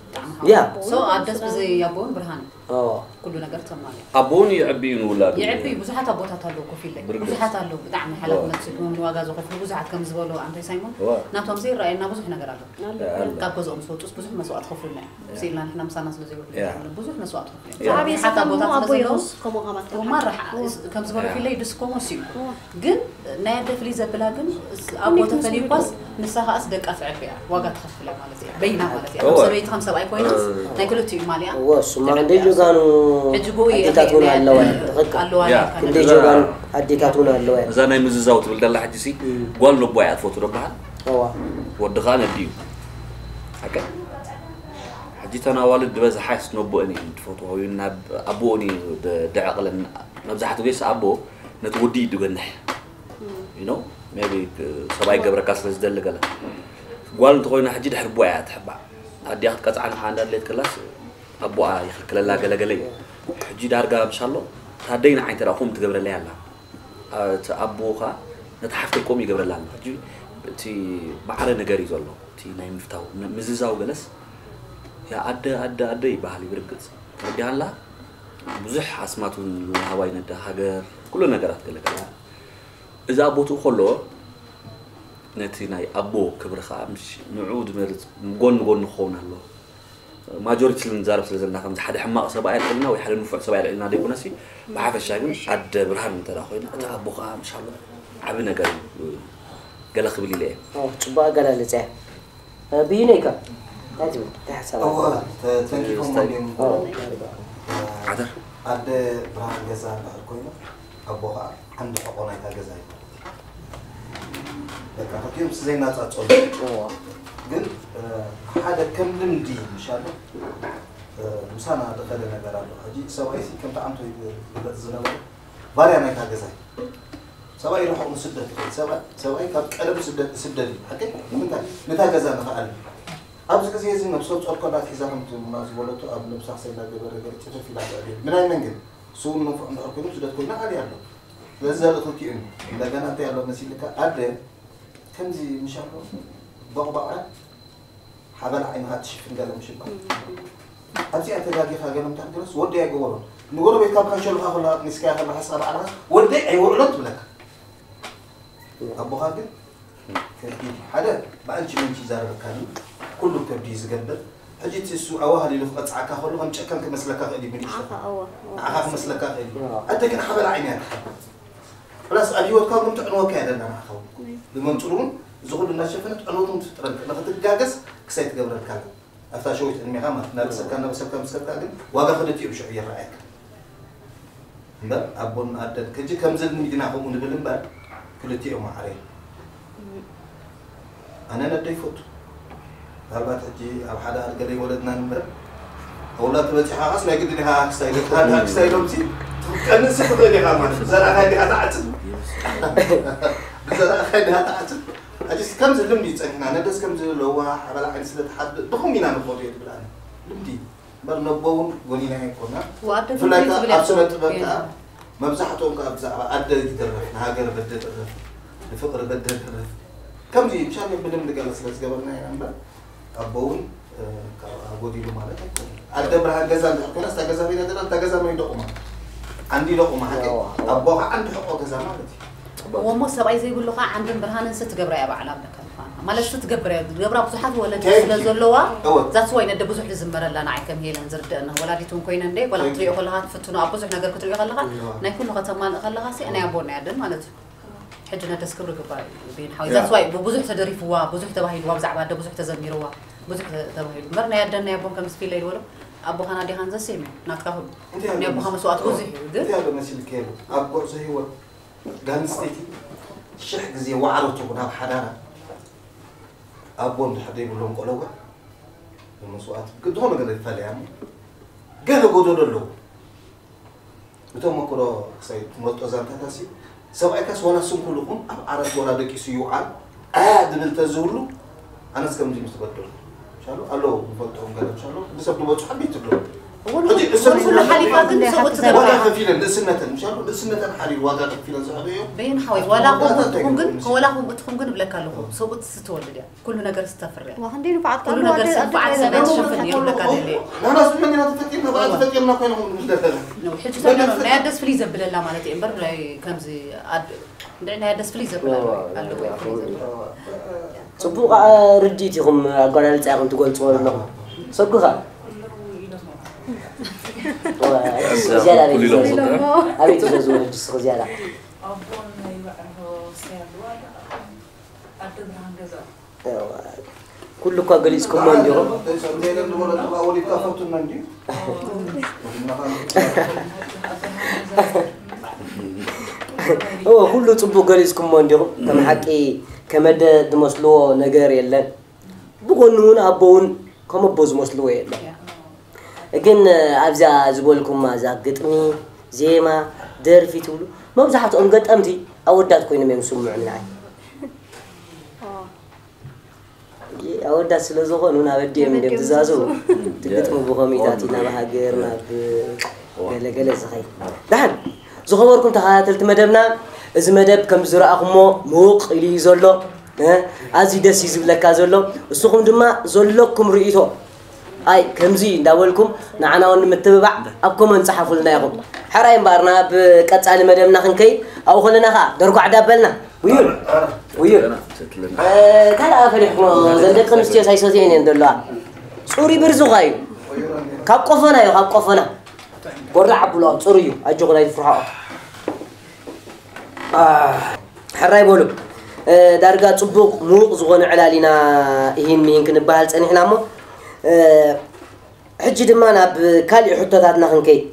ብጣዕሚ ያ። ሓው። ሶ ኣደስ ብዘይ ኣቦ እውን ብርሃን። ኦ። ኩሉ ነገር ተማልያ። ኣቦ እውን ይዕቢ እዩ ንውላዱ። ይዕቢ እዩ። ብዙሓት ኣቦታት ኣለዉ ኮፍ ኢለይ። ብርግጽ። ብዙሓት ኣለዉ ብጣዕሚ ሓላፍነት ኦ። ዝስክሙ ዋጋ ዝኸፍሉ ብዙሓት ከም ዝበሉ ኣንታይ ሳይሞን። ኦ። ናቶም ዘይረኣየና ብዙሕ ነገር ኣሎ። ኣሎ። ኣሎ። ካብ ገዝኦም ዝወፁስ ብዙሕ መስዋእቲ ከፍሉና እዮም። ያ። ስኢልና ንሕና ምሳና ስለ ዘይወዱ ያ። ብዙሕ መስዋእቲ ከፍሉ እዮም። ያ። ዓብዪ ብዙሓት ሰብኣይ ኣቦታት እሞ ኣቦ ስለ ዘለዉ ይኸውስ ከምኡ ከማት እሞ ማራ ያ። ከምዚ ዝበሉ ያ። ፊለይ ድስኮሞ እሱ እዩ። ኦ። ግን ናይ ኣደ ፍልይ ዘብላ ግን ስ-፣ ኣቦ ኮሚትመንት ተፈልዩ ስለ እኳስ ንሳ ከኣስ ደቃ ትዕቢ እያ። ዋጋ ትኸፍል እያ ማለት እያ። በይና ማለት እያ። እወ። ከም ሰበይቲ ከም ሰብኣይ ኮይናስ እ። ናይ ክልቲኡ ማል እያ። እወ፣ እሱማ ትዕቢ እንደ እያ። ጀጋኑ ሕጂ ጎይ ኣዴታት እውን ኣለዋ እያ። ትኽክል። ኣለዋ ያ። እያ። ክንደ እዛ ጀጋኑ ኣዴታት እውን ኣለዋ እያ። እዛ ናይ ምዝዛው ትብል ደላ ሕጂ ሲ እም። ጓል ነቦ እያ ትፈቱ ዶ በሃል? እዋ። ወዲ ኸኣ ነዲ እዩ። ሓቂ? ሕጂ እተን ኣዋልድ ዝበዝሓ ነቦ እየን ትፈትዋ ወይ ናብ ኣቦ እዩ ደ-፣ ደዕቕለን። መብዛሕትኡ ግዜ ኣቦ ነቲ ወዲ እዩ ዝገንሕ። እም። You know? Maybe፣ እ፣ ሰብኣይ ገብረካ ስለ ዝደሊ ገለ። ጓል እንተኾይና ሕጂ ድሕሪ ኣቦኣ እያ ትሕባእ። ኣዲኣ ክትቀጽዓ ንኻ እንዳድለየት ከላስ ኣቦኣ ይኽልክለላ ገለ ገለ እዩ። ሕጂ ዳርጋ ምሻሎ እታ ኣደይ ንዓይ እንተ ደኣ ከምኡ ትገብረለይ ኣላ። እ፣ እቲ ኣቦ ኸኣ ነታ ሓፍተይ ከምኡ ይገብረላ ኣሎ። ሕጂ እቲ ማዕረ ነገር እዩ ዘሎ። እቲ ናይ ምፍታው ን- ምዝዛው ገለስ ያ ኣደ ኣደ ኣደ ይበሃል እዩ። ብርግጽ ረዲሃላ ብዙሕ ኣስማት እውን ሃዋይ ነዳ ሃገር ኩሉ ነገራት ገለገላ እዛ ቦትኡ ከሎ ነቲ ናይ ኣቦ ክብሪ ከዓ ምስ ንዕኡ ዝመርጽ ጎኒ ጎኒ ክኸውን ኣለዎ። ማጆሪቲ ንዛረብ ስለ ዘለና ከምዚ ሓደ ሕማቕ ሰብኣይ ኣልዕልና ወይ ሓደ ንፉዕ ሰብኣይ ኣልዕልና ዘይኮነሲ ብሓፈሻ ግን ኣደ ብርሃን እንተ ኮይና እቲ ኣቦ ከዓ ምሻሎ ዓቢ ነገር እዩ ገለ ክብል ኢለ እየ። ጽቡቅ ኣገላልጻ እያ። ብይነይካ እንታይ ትብል እንታይ ሓሳብ እወ ተንኪፎም እንዲም ዓደር ኣደ ብርሃን ገዛ እንድሕር ኮይና ኣቦ ከዓ ዓንዲ ሕቆ ናይታ ገዛ እዩ። በቃ ክልቲኦም ምስ ዘይናፃፀሉ ግን ሓደ ከም ልምዲ ምሻለ ምሳና ዝኸደ ነገር ኣሎ። ሕጂ ሰብኣይ ሲ ከምቲ ዓንቶ ይግለፅ ዝነበረ ባርያ ናይታ ገዛ እዩ። ሰብኣይ ርሑቕ ንስደት ይኸይድ። ሰብኣይ ሰብኣይ ካብ ቀደም ስደት ይስደድ እዩ። ሓቂ ንምንታይ ነታ ገዛ ንኽኣል ኣብዚ ግዜ እዚ ነብሰ ጾር ኮላ ሒዛ ከምቲ ሙና ዝበለቶ ኣብ ነብሳ ክሰላ ገበረ ገለ ጭፍፍ ኢላ ትዕብል። ምናይ መን ግን ስውን ንፉዕ እንድሕር ኮይኑ ስደት ኮይና ኣልያ ኣሎ። ስለዚ ዘርኢ ክልቲኡ እዩ። እንደገና እንታይ ኣሎ መሲልካ ኣደ ከምዚ ምሻሎ በቕባቓ ሓበላ ዓይንኻ ትሽፍን ገለ ምሽ እኮ ኣብዚኣ ተጋጊኻ ገለ ምታት ገለስ ወዲ ኣይገበሮን ንጎረቤትካ ብካንሸሉኻ ከላ ኣጥኒስካያ ከላ ሓስኻ ባዕልኻስ ወዲ ኣይውዕሎን ትብለካ ኣቦኻ ግን ከቢድ ሓደ ብኣንቺ መንቺ ይዛረበካ ኩሉ ከቢድ ዝገብር ሕጂ እቲ እሱ ኣዋህሊሉ ክቐፅዓካ ከሎ ከም ጨካን ክመስለካ ክእል እዩ ብንእሽቶ ንዓኻ ክመስለካ ክእል እዩ ኣደ ግን ሓበላ ዓይኒ እያ ትሓብ ፕላስ ኣብ ሂወትካ እውን ትዕንወካ እያ ደላ ንዓኻ እውን ብመንፅሩ እውን እዚ ኩሉ እናሸፈነት ዕንወት እውን ትፍጥረልካ ንክትጋገዝ ክሳይ ትገብረልካ ኣላ ኣብታ ሸዊት ዕድሜኻ ማለት እናበሰልካ እናበሰልካ ምስ ከድካ ግን ዋጋ ክልቲኦም ሽዑ ይረኣየካ እምበር ኣቦን ኣደን ሕጂ ከምዚ ልምድና ከምኡ ንብል እምበር ክልቲኦም ማዕረ እዮም ኣነ ነደይ ይፈቱ ምናልባት ሕጂ ኣብ ሓደ ኣድገለ ይወለድና ንበር ኣውላ ተበፂኻ ኻስ ናይ ግድን ኢኻ ክስታይ ኢለ ትሃድሃ ክስታይ ኢሎም ሲ ትቀንስ ትኽእል ኢኻ ማለት ብዘርኣኻ እንዲኻ ትዓፅድ ብዘርኣኻ እንዲኻ ትዓፅድ ሕጂ ከምዚ ልምዲ ይፀኒሕና ነደስ ከምዚ ለዋ ሓበላ ዓይኒ ስለ ትሓብእ ብኸም ኢና ንኸዶ እየ ትብል ኣነ ልምዲ እምበር ነቦ እውን ጎኒና ኣይኮና ብፍላይ ኣብ ስነ ጥበብ ከዓ መብዛሕትኦም ከዓ ብዛዕባ ኣደ ይደረፍ ንሃገር በደ ደረፍ ንፍቅሪ በደ ደረፍ ከምዚ ምሻ ብልምዲ ገለ ስለ ዝገበርና ኢና እምበር ኣቦ እውን ጎዲሉ ማለት ኣይኮነ ኣደ ብርሃን ገዛ እንድሕር ኮይና ስታ ገዛ ቤና ደላ እታ ገዛ መን ደቁማ ዓንዲ ደቁማ ሓቂ ኣቦ ከዓ ዓንዲ ሕቆ ገዛ ማለት እዩ እሞ ሰብኣይ ዘይብሉ ከዓ ዓንድን ብርሃንን ስትገብራ እያ ባዕላ ኣለካ ማለት ስትገብር እያ ገብራ ብዙሓት ወለዲ ስለ ዘለዋ that's why ነደ ብዙሕ ዝዝመረላ ንዓይ ከም ሄለን ዝርደአና ወላዲት እውን ኮይነ እንደ ጓል ክትሪኦ ከለካ ትፍትኖ ኣብ ብዙሕ ነገር ክትሪኦ ከለካ ናይ ኩሉ ከተማልእ ከለካ ሲ ናይ ኣቦና ያደን ማለት እዩ ሕጂ ነደስ ክብሪ ግባር እዩ ቤን ሓወይ that's why ብዙሕ ተደሪፍዋ ብዙሕ ተባሂልዋ ብዛዕባ ኣደ ብዙሕ ተዘሚርዋ ብዙሕ ተባሂሉ እምበር ናይ ኣደን ናይ ኣቦን ከም ስፊለ ይበሎ ኣቦኻን ኣዴኻን ዘሴም እዩ ናትካ ኩሉ ናይ ኣቦኻ መስዋእቲ ብዙሕ እዩ ግን እንታይ ኣሎ መሲልካ የሉ ኣብ ጉዕዞ ህይወት ጋል ኣንስተይቲ ሽሕ ግዜ ዋዕሮ ትኹን ኣብ ሓዳራ ኣቦ እንድሕር ዘይብሎም ቆለውዕ መስዋእቲ ዝኾነ ገለ ይፈለያ እሞ ገለ ጎደሎ ኣለዎ እቶም መክሮ ክሳይ ትመርጦ ዛንታታሲ ሰብኣይካስ ዋላ ስንኩል ይኹን ኣብ ዓራት ዋላ ደቂሱ ይውዓል ኣያ ድብል ተዝህሉ ኣነስ ከምዚ ምስ ተበደሉ ሻሉ ኣለዉ ንፈልጦም ገለ ሻሉ ብሰብ ዝበፅሑ ዓበይቲ ኣለዉ ሕጂ እሰን ኩሉ ሓሊፋ ግን ሰብኡት ዋጋ ትገብራ ከፊለን ንእስነተን ሻሉ ንእስነተን ሓሊል ዋጋ ከፊለን ዝዕበዮ በይን ሓወይ ዋላ ከምኡ ትኹን ግን ዋላ ከምኡ ትኹን ግን እብለካ ኣለኹ ሰብኡት ስትወልድ እያ ኩሉ ነገር ስተፍርያ ዋ ክንደይ ንፉዓት ኩሉ ኣለዋ ነገር ኣደ- ኣደ- ስንፉዓት ኣደ- ሰበይቲ ኣደ- ሸፍን ኣደ- ይብለካ ደልየ ናናስ መን ኢና ተፈጢርና ብኣ ተፈጢርና ኮይና ከምኡ ንብል ዘለና ነው ሕጂ ተሎ ናይ ኣደስ ፍልይ ዘብለላ ማለት እዩ እምበር ናይ ከምዚ ኣድ- እንደ ናይ ኣደስ ፍልይ ዘብለላ ኣለዎ ፍልይ ዘብለላ ጽቡቕ ርድኢት ኢኹም ኣጓላልጻ ኢኹም ትገልጽዎ ዘለኹም ሰጉኻ ዝያዳ ኣበይ ትዘዝዎ ኣበይ ትዘዝዎ ሕጂ እስኺ ዝያዳ ኣቦን ይበዕርሆ ሰያድዋ ኣደ ብርሃን ገዛ ኩሉ እኳ ገሊጽኩሞ እንዲኹም እዎ ኩሉ ጽቡቅ ገሊጽኩሞ እንዲኹም ከም ሓቂ ከመደ ዝመስልዎ ነገር የለን ብጎኑ እውን ኣቦ እውን ከም ኣቦ ዝመስልዎ የለን ግን ኣብዛ ዝበልኩማ እዛ ግጥሚ ዜማ ደርፊ ትብሉ መብዛሕትኦም ገጠምቲ ኣወዳት ኮይኖም እዮም ዝስምዑ ንዓይ ኣወዳት ስለ ዝኾኑ ናብ ኣዲኦም እንደ ትዛዘቡ ትግጥሙ ብኸሚታት ናብ ሃገር ናብ ገለገለ ዝኸይ ዳሓን ዝኸበርኩም ተኸታተልቲ መደብና እዚ መደብ ከም ዝረኣኹሞ ምውቕ ኢሉ እዩ ዘሎ ኣዝዩ ደስ እዩ ዝብለካ ዘሎ። እስኹም ድማ ዘለኩም ርእይቶ ኣይ ከምዚ እንዳበልኩም ንዓና እውን ንምትብባዕ ኣብ ኮመንት ጸሓፉልና ኢኹም። ሕራይ እምበኣር ናብ ቀጻሊ መደብና ክንከይድ ኣብኡ ከለና ከዓ ደርጓዕ ዳበልና ውዩን ውዩን ካልኣ ፈሊሕኩም ዘን ደቂ ኣንስትዮ ሳይሰትየን እየን ዘለዋ። ጽሩይ ብርዝኻ እዩ ካብ ቆፎና እዩ ካብ ቆፎና ጎርዳዕ ኣብሎ ጽሩይ እዩ ኣጆኹ ናይ ፍርሓኦ። ሕራይ በሉ። ዳርጋ ጽቡቕ ምዉቕ ዝኾነ ዕላል ኢና እሂን ምሂን ክንበሃል ጸኒሕና እሞ ሕጂ ድማ ናብ ካሊእ ሕቶታትና ክንከይድ።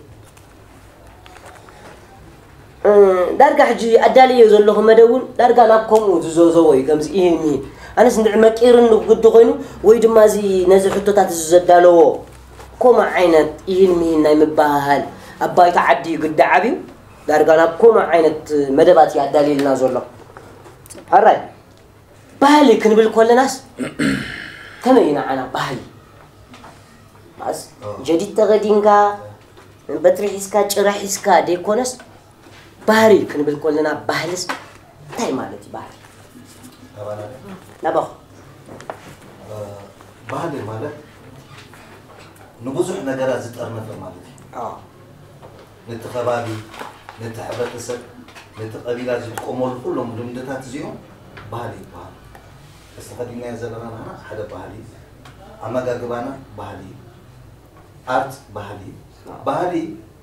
ዳርጋ ሕጂ ኣዳልዮ ዘለኹ መደብ እውን ዳርጋ ናብ ከምኡ ዝዘዘዎ እዩ ከምዚ እሂን ምሂን ኣነስ እንድዒ መቂርኒ ግዲ ኮይኑ ወይ ድማ እዚ ነዚ ሕቶታት እዚ ዘዳለዎ ከምኡ ዓይነት እሂን ምሂን ናይ ምበሃሃል ኣብ ባይታ ዓዲ እዩ ግዲ ዓብዩ ዳርጋ ናብ ከምኡ ዓይነት መደባት እዩ ኣዳልዩልና ዘሎ። ሕራይ ባህሊ ክንብል ከለናስ ከመይ እዩ ንዓና ባህሊ? ጀዲድ ተኸዲንካ በትሪ ሒዝካ ጭራ ሒዝካ ደይኮነስ ባህሪ ክንብል ከለና ባህልስ እንታይ ማለት እዩ? ባህሪ ናባኹ ባህሊ ማለት ንብዙሕ ነገራት ዝጠርነፈ ማለት እዩ። ነቲ ከባቢ፣ ነቲ ሕብረተሰብ፣ ነቲ ቀቢላ ዝጥቀመሉ ኩሎም ልምድታት እዚኦም ባህሊ ይበሃሉ። እዚ ተኸዲናዮ ዘለና ንሕና ሓደ ባህሊ እዩ። ኣመጋግባና ባህሊ እዩ። ኣርት ባህሊ እዩ። ባህሊ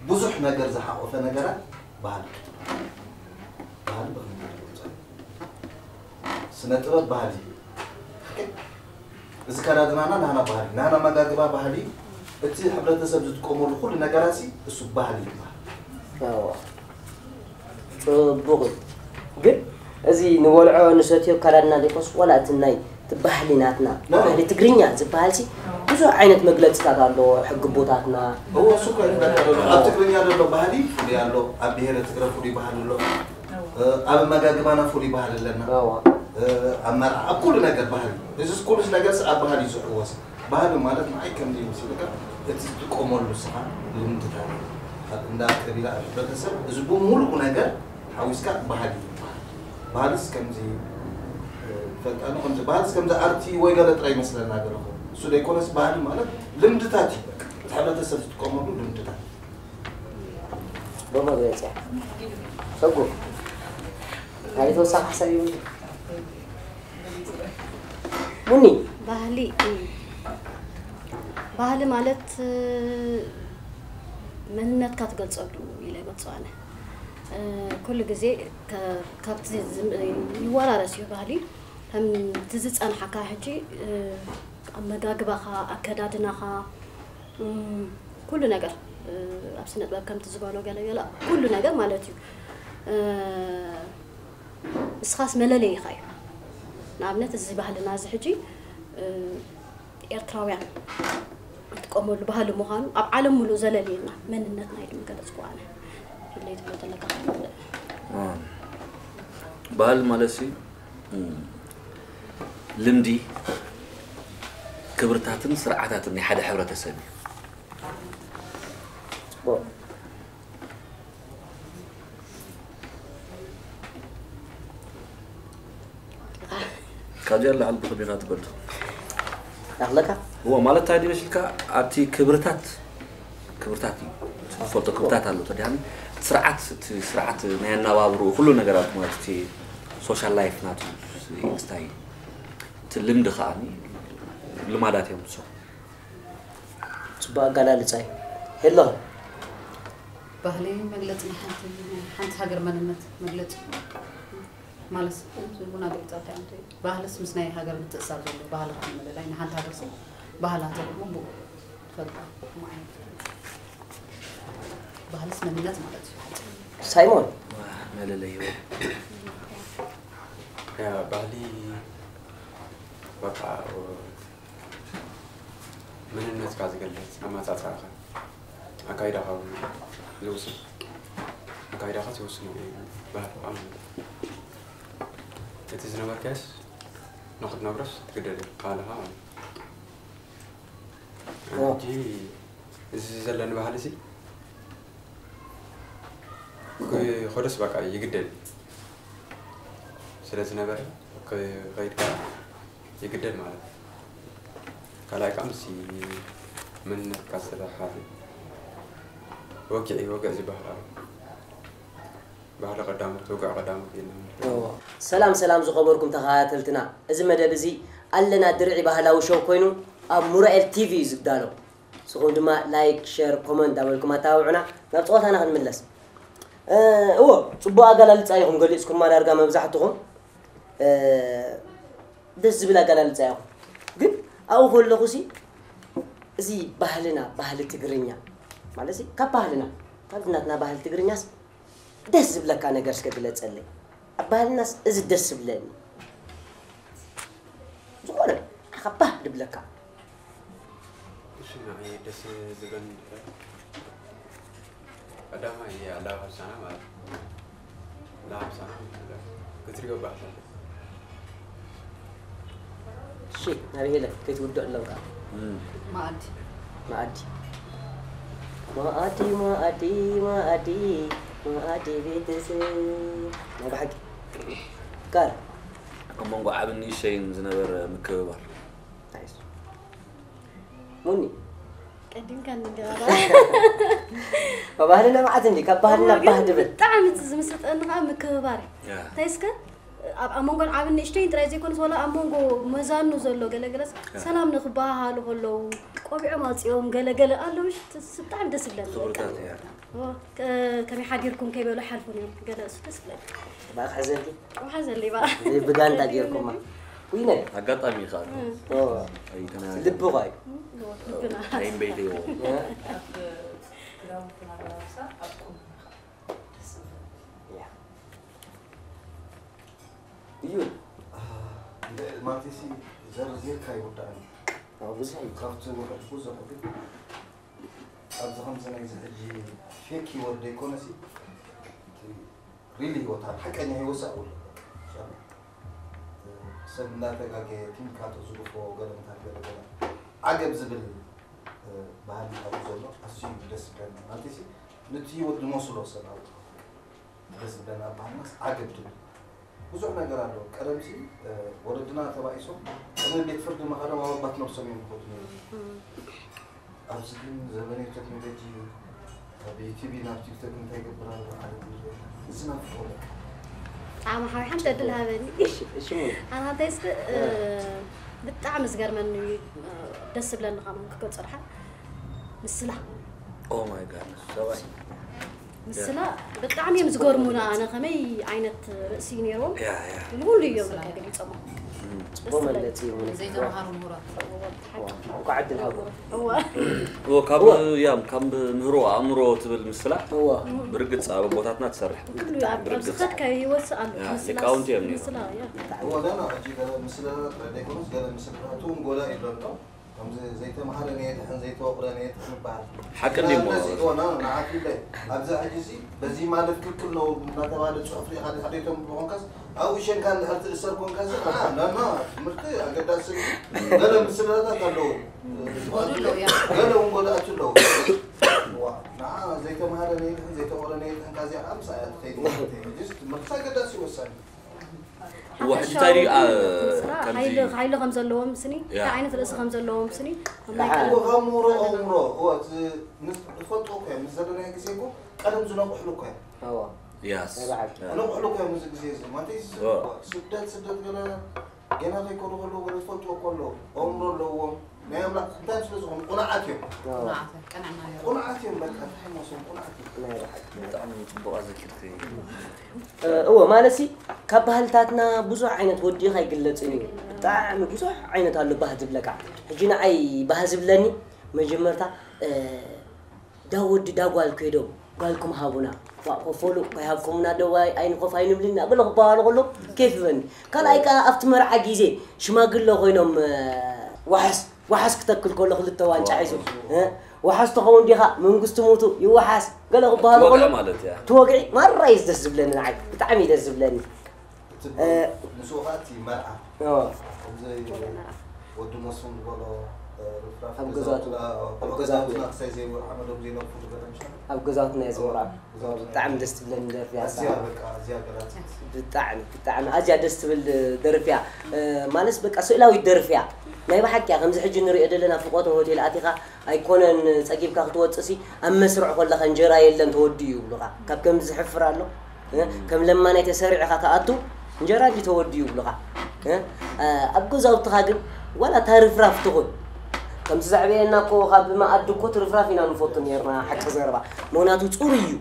ብዙሕ ነገር ዝሓቖፈ ነገራት ባህሊ እዩ። ባህሊ ብኽልተ ትገልጾ እዩ። ስነ ጥበብ ባህሊ እዩ። እዚ ከዳድናና ናህና ባህሊ፣ ናህና ኣመጋግባ ባህሊ፣ እቲ ሕብረተሰብ ዝጥቀመሉ ኩሉ ነገራት እሱ ባህሊ ይበሃል። ጽቡቕ እዩ። ግን እዚ ንበልዖ ንሰትዮ ኣከዳድና ዘይኮነስ ዋላ እቲ ናይ እቲ ባህሊ ናትና ባህሊ ትግርኛ ዝበሃል ሲ ብዙሕ ዓይነት መግለፅታት ኣለዎ ሕጊ ቦታትና እዎ እሱ እኮ ይበልዕ ዘሎ ኣብ ትግርኛ ዘሎ ባህሊ ፍሉይ ኣሎ ኣብ ብሄረ ትግረ ፍሉይ ባህሊ ኣሎ ኣብ ኣመጋግባና ፍሉይ ባህሊ ኣለና ኣብ መርዓ ኣብ ኩሉ ነገር ባህሊ እዚ ኩሉ ነገር ኣብ ባህሊ እዩ ዝሕወስ ባህሊ ማለት ንዓይ ከምዚ እዩ መሲልካ እቲ ዝጥቀመሉ ስኻ ልምድታት ኣብ እንዳ ቀቢላ ኣብ ሕብረተሰብ እዚ ብምሉኡ ነገር ሓዊስካ ባህሊ ይበሃል። ባህልስ ከምዚ ፈልጣኑ ከምዚ ባህልስ ከምዚ ኣርቲ ወይ ገለ ጥራይ ይመስለና ገለኹ እሱ ደይኮነስ ባህሊ ማለት ልምድታት እዩ በቃ እቲ ሕብረተሰብ ዝጥቀመሉ ልምድታት ብመግለፂ እያ ሰጉ ካልእ ተወሳኺ ሓሳብ ይብሉ ሙኒ ባህሊ ባህሊ ማለት መንነትካ ትገልፀሉ ኢለ ይገልፆ ኣነ ኩሉ ግዜ ካብቲ ይወራረስ እዩ ባህሊ ከምቲ ዝፀንሓካ ሕጂ ኣመጋግባኻ ኣከዳድናኻ ኩሉ ነገር ኣብ ስነ ጥበብ ከምቲ ዝበሎ ገለ ገለ ኩሉ ነገር ማለት እዩ እስኻስ መለለይኻ እዩ ንኣብነት እዚ ባህልና እዚ ሕጂ ኤርትራውያን ንጥቀመሉ ባህሊ ምዃኑ ኣብ ዓለም ሙሉእ ዘለልየና መንነትና እዩ ዝምገለጽ ኣነ ኢለይ ትብሎ ዘለካ ባህሊ ማለት ሲ ልምዲ ክብርታትን ስርዓታትን ናይ ሓደ ሕብረተሰብ እዩ ካብዚኣ ላዕሊ ብኸመይ ኢና ትፈልጦ? ናኽለካ? እዎ፣ ማለት እንታይ ድዩ መሲልካ? ኣብቲ ክብርታት፣ ክብርታት እዩ። ትፈልጦ ክብርታት ኣሎ። ተዲሃኒ፣ እቲ ስርዓት፣ እቲ ስርዓት ናይ ኣነባብርኡ፣ ኩሉ ነገራት ማለት እቲ ሶሻል ላይፍ ናቱ እንታይ እዩ? እቲ ልምዲ ከኣ ልማዳት እዮም ንሶም። ጽቡቕ ኣገላልጻ እዩ። ሄሎ። ባህሊ መግለጺ ናይ ሓንቲ ናይ ሓንቲ ሃገር መንነት መግለጺ ማለት እዚ ቡና ገይጻ እንታይ እንታይ ባህልስ ምስ ናይ ሃገር ምትእሳር ዘሎ ባህሊ ካብ ምልላይ ንሓንቲ ሃገር ሰብ ባህላ ተርጉሙ ብኡ ትፈልጣ ማለት ባህልስ መንነት ማለት እዩ። ሳይሞን መለለዩ ባህሊ በቃ መንነትካ ዝገልጽ ኣመጻጽኣኻ ኣካይዳኻ እውን ዝውስን ኣካይዳኻስ ይውስን እዩ ባህልኻ ማለት እዩ እቲ ዝነበርካዮስ ንኽትነብሮስ ትግደድ ኢኻ ካልኻ ማለት እዩ ሕጂ እዚ ዘለኒ ባህሊ እዚ ክኸዶስ በቃ ይግደድ ስለ ዝነበረ ከይድ ከዓ ይግደድ ማለት እዩ። ካልኣይ ከዓ ምስ መንነትካ ዝተተሓሓዘ ወግዒ፣ ወግዒ ዝበሃል ኣሎ። ባህሊ ቀዳሞት፣ ወግዒ ቀዳሞት ኢልና ንፈልጥ። እዎ። ሰላም ሰላም ዝኸበርኩም ተኸታተልትና፣ እዚ መደብ እዚ ኣለና ድርዒ ባህላዊ ሾው ኮይኑ ኣብ ሙራኤል ቲቪ እዩ ዝዳሎ። ንስኹም ድማ ላይክ፣ ሸር፣ ኮመንት እንዳበልኩም ኣተባብዑና። ናብ ፀወታና ክንምለስ። እ፣ እዎ፣ ፅቡቅ ኣገላልፃ ኢኹም ገሊፅኩማ ዳርጋ መብዛሕትኹም። እ፣ ደስ ዝብል ኣገላልፃ ኢኹም። ግን ኣብኡ ከለኹ ሲ እዚ ባህልና፣ ባህሊ ትግርኛ ማለት ሲ ካብ ባህልና፣ ካብ ናትና ባህሊ ትግርኛስ ደስ ዝብለካ ነገር እስከ ግለፀለይ። ኣብ ባህልናስ እዚ ደስ ዝብለኒ ዝኾነ ኣኻ ባህ ድብለካ። እሺ፣ ንዓይ ደስ ዝብለኒ ቀዳማይ ኣለባብሳና ማለት እዩ። ኣለባብሳና ክትሪኦ ባህልና። እሺ፣ ናበይ ኢለ ከይትውድኦ ኣለካ። እም። መኣዲ። መኣዲ። መኣዲ፣ መኣዲ፣ መኣዲ፣ መኣዲ ቤተሰብ። ናይ ብሓቂ። ካር። ኣብ መንጎ ዓብን ንእሽተይን ዝነበረ ምክብባር። ናይስ። ሙኒ። ቀዲምካ እንዲ ገባባ። ባህልና መዓት እንዲ፣ ካብ ባህልና እሞ ግን ባህ ድብል። ብጣዕሚ እቲ ዝምስጠኒ ከዓ ምክብባር እዩ። ያ። እንታይ እስከ ኣብ፣ ኣብ መንጎን ዓብን ንእሽተይን ጥራይ ዘይኮነስ፣ ዋላ ኣብ መንጎ መዛኑ ዘሎ ገለገለስ ያ። ሰላም ንክበሃሃሉ ከለዉ፣ ቆቢዖም ኣውፂኦም ገለገለ ኣለዉ። እሺ፣ ት-፣ ስ-፣ ብጣዕሚ ደስ ይብለኒ። ክብርታት እያ። እዎ፣ ከ-፣ ከመይ ሓዲርኩም ከይበሉ ሓልፉ ነይሩ። ገለ እሱ ደስ ይብለኒ። ባእ ክሕዘልኪ? ውሓ ዘሊ ባእ። እዚ ብጋንታ ጌርኩማ። ውይነ። ኣጋጣሚ ከዓ እም። እዎ። ኣይተና-፣ ልቢ ኳ እዩ። እዎ፣ ልብና። ኣይም በይተይዎ። እዎ። ኣብ ክዳውንትና ኣገላልፃ ኣብ ቁም ደስ ይብል። ያ። እዩ። አ፣ እንደ-፣ ማለት ሲ ዘርዚርካ ይውዳእን። አዎ፣ ብዙሕ እዩ። ካብቲ ውሑድ ብዙሕ ግን ኣብዚ ከምዚ ናይዚ ሕጂ ፌክ ህይወት ዘይኮነ ሲ፣ እቲ ሪል ህይወት፣ ኣብ ሓቀኛ ህይወት ሲ ኣብኡ ኣሎ። በቃ፣ ኢንሻላህ። ሰብ እንዳተጋገየ፣ ቲም ካቶ ዝግፎ፣ ገለ ምታት፣ ገለ፣ ገለ ዓገብ ዝብል፣ እ፣ ባህሊ ኣብኡ ዘሎ፣ ኣዝዩ ደስ ይብለኒ። ማለት ሲ፣ ነቲ ህይወት ዝመስሎ ሰብ ኣብኡ። ደስ ዝብለና ኣብ ባህልናስ ዓገብ ትብል። ብዙሕ ነገር ኣሎ። ቀደምሲ፣ እ፣ ወለድና ተባኢሶም ቅድሚ ቤት ፍርዲ ምኻዶም ኣብ ኣባት ነብሶም እዮም ዝኸዱ ነይሮም። እም። ኣብዚ ግን ዘመናዊ ቴክኖሎጂ፣ ኣብ ዩቲዩብ ናብ ቲክቶክ እንታይ ይገብር ኣሎ ዓለም፣ እዚ ናፍቆ በቃ። ጣዕሚ ሓዊ ሓንቲ ዕድል ሃበኒ። እሺ፣ እሺ፣ ሙሉ። ኣና እንታይ እስከ፣ እ፣ እ። ብጣዕሚ ዝገርመኒ እዩ፣ እ፣ ደስ ዝብለኒ ከማን ክገልጾ ድሓር ምስላ። ኦ ማይ ጋድ፣ ሰብኣይ። ምስላ ብጣዕሚ እዮም ዝገርሙና። ኣነ ከመይ ዓይነት ርእሲ እዩ ነይርዎም? ያ፣ ያ። ንኹሉ እዮም በቃ ገሊጾሞ። እም። ደስ ጽቡቕ ዝብል። መግለጺ እዩ፣ እውነት። ዘይተምሃሩ ምሁራት። እዋ፣ ሓቂ። እንኳዕ ዕድል ሃብዎ። እዋ። እዎ፣ ካብ፣ እዋ። ያም፣ ካብ ምህሮ ኣእምሮ ትብል ምስላ እዋ። ብርግጽ ኣብ ኣቦታትና ትሰርሕ። ኩሉ ኣብ፣ ኣብ ብርግጽ። ዝኸድካዮ ህይወት ኣሎ። ያ፣ ምስላስ፣ ሊቃውንቲ እዮም ነይሮም። ምስላ፣ ያ። እዋ፣ ዳና፣ ሕጂ ገለ ምስላ ጥራይ ዘይኮነስ፣ ገለ ምስላ ትውን ጎላ ይብለሎ። ከምዚ ዘይተምሃረ ነየድሕን ዘይተወቕረ ነየድሕን ይበሃል። ሓቂ እና እንዲሞ። እንደዚ ሆነ ንዓት ይብለይ። ኣብዚ ሕጂ እዚ በዚ ማለፍ ክልክል ነው እናተባለ ጽሑፍ ሪኢኻ ድሕር ዘይተንብቦ ኮንካስ፣ ኣብኡ ሸንካ እንድሕር ትእሰር ኮንካስ፣ ኣ፣ ና፣ ና፣ ትምህርቲ ኣገዳሲ እዩ። ገለ ምስላታት ኣለዎ። ጎድሎ እያ። ገለ እውን ጎዳእቲ ኣለዎ። ዋ፣ ንዓ ዘይተምሃረ ነየድሕን ዘይተወቕረ ነየድሕን ካዚኣ ከዓ ምሳኣ እያ ትኸይድ ማለት እዩ። ሕጂስ ትምህርቲ ኣገዳሲ ወሳኒ። እዋ፣ ሕጂ ሓፈሻዊ እንታይ ድዩ፣ ኣ፣ ግን እቲ ስራ ከምዚ ሓይሊ፣ ሓይሊ ከም ዘለዎም ስኒ፣ ያ። እንታይ ዓይነት ርእሲ ከም ዘለዎም ስኒ፣ ኣብ ናይ ያ። ቀደም እዋ፣ ካብ ምሁሮ፣ ኣእምሮ፣ እዋ፣ እቲ ምስ-፣ ንፈልጦ እኮ እዮም። ምስ ዘለናዮ ግዜ እኮ ቀደም ዝነቕሕሉ እኮ እዮም። እዋ። ያስ። ናይ ብሓቂ። ያ። ዝነቕሕሉ እኮ እዮም እዚ ግዜ እዚ። ማለት እዩ፣ እዋ። ስደት፣ ስደት ገለ ገና ከይከዱ ከለዉ ገለ ዝፈልጥዎ እኮ ኣለዉ። ኣእምሮ ኣለዎም። ናይ ኣምላኽ እንታይ ስለ ዝኾኑ ቁኑዓት እዮም። እዋ። ቁኑዓት እዮም፣ ቅንዕና እዮም። ቁኑዓት እዮም፣ በቃ፣ እንታይ ይመስሉ ቁኑዓት እዮም። ናይ ብሓቂ። ብጣዕሚ ጽቡቕ ኣዘኪርክኒ። እ፣ እወ፣ ማለትሲ፣ ካብ ባህልታትና ብዙሕ ዓይነት ወዲእኻ ኣይግለጽን እዩ። ብጣዕሚ ብዙሕ ዓይነት ኣሎ ባህ ዝብለካ። ሕጂ ንዓይ ባህ ዝብለኒ፣ መጀመርታ፣ እ፣ ዳ ወዲ ዳ ጓል ከይዶም፣ ጓልኩም ሃቡና። ዋእ፣ ኮፈሉ ከይሃብኩምና ደው ኣይ-፣ ኣይንኾፍ ኣይንብልን ኢና፣ ገለ ክበሃሉ ከሎ ኬፍ ይበኒ። ካልኣይ ከኣ ኣብቲ መርዓ ግዜ ሽማግለ ኮይኖም፣ እ፣ ዋሕስ ዋሓስ ክተክል ከሎ ክልተ ዋንጫ ሒዙ፣ እ? ዋሓስ ትኸውን ዲኻ? መንግስቲ ሞቱ ይወሓስ። ገለ ክበሃሉ ትወግዕ ከሎ ማለት እያ። ትወግዒ ማራ እዩ ደስ ዝብለኒ ንዓይ። ብጣዕሚ እዩ ደስ ዝብለኒ። እቲ እ፣ ምስኡ ኸኣ እቲ መርዓ። ኦ። ከምዚ ወዲ መስፍን ዝበሎ ኣብ ገዛውትና ክሳይ ዘይወርዓ መደብ ዘይነብፉ ዝበለ ምሻ ኣብ ገዛውትና እየ ዝወርዓ። ብጣዕሚ ደስ ትብለኒ ደርፊ እያ። ብጣዕሚ ብጣዕሚ ኣዝያ ደስ ትብል ደርፊ እያ። ማለት በቃ ስእላዊት ደርፊ እያ። ናይ ብሓቂ እያ። ከምዚ ሕጂ ንሪኦ ዘለና ፍቆት ሆቴል ኣቲኻ ኣይኮነን ጸጊብካ ክትወጽእ ሲ ኣብ መስርዕ ኮለኻ እንጀራ የለን ተወዲኡ ይብሉኻ። ካብ ከምዚ ዝሕፍር ኣሎ። ከም ለማናይ ተሰሪዕኻ ትኣቱ እንጀራ እንዲ ተወዲኡ ይብሉኻ። ኣብ ገዛውትኻ ግን ዋላ ታርፍራፍ ትኹን ከምቲ ዘዕበየና እኮ ካብ መኣዲ እኮ ትርፍራፍ ኢና ንፈቱ ነርና ሓቂ ዘረባ። ምክንያቱ ጽሩ እዩ።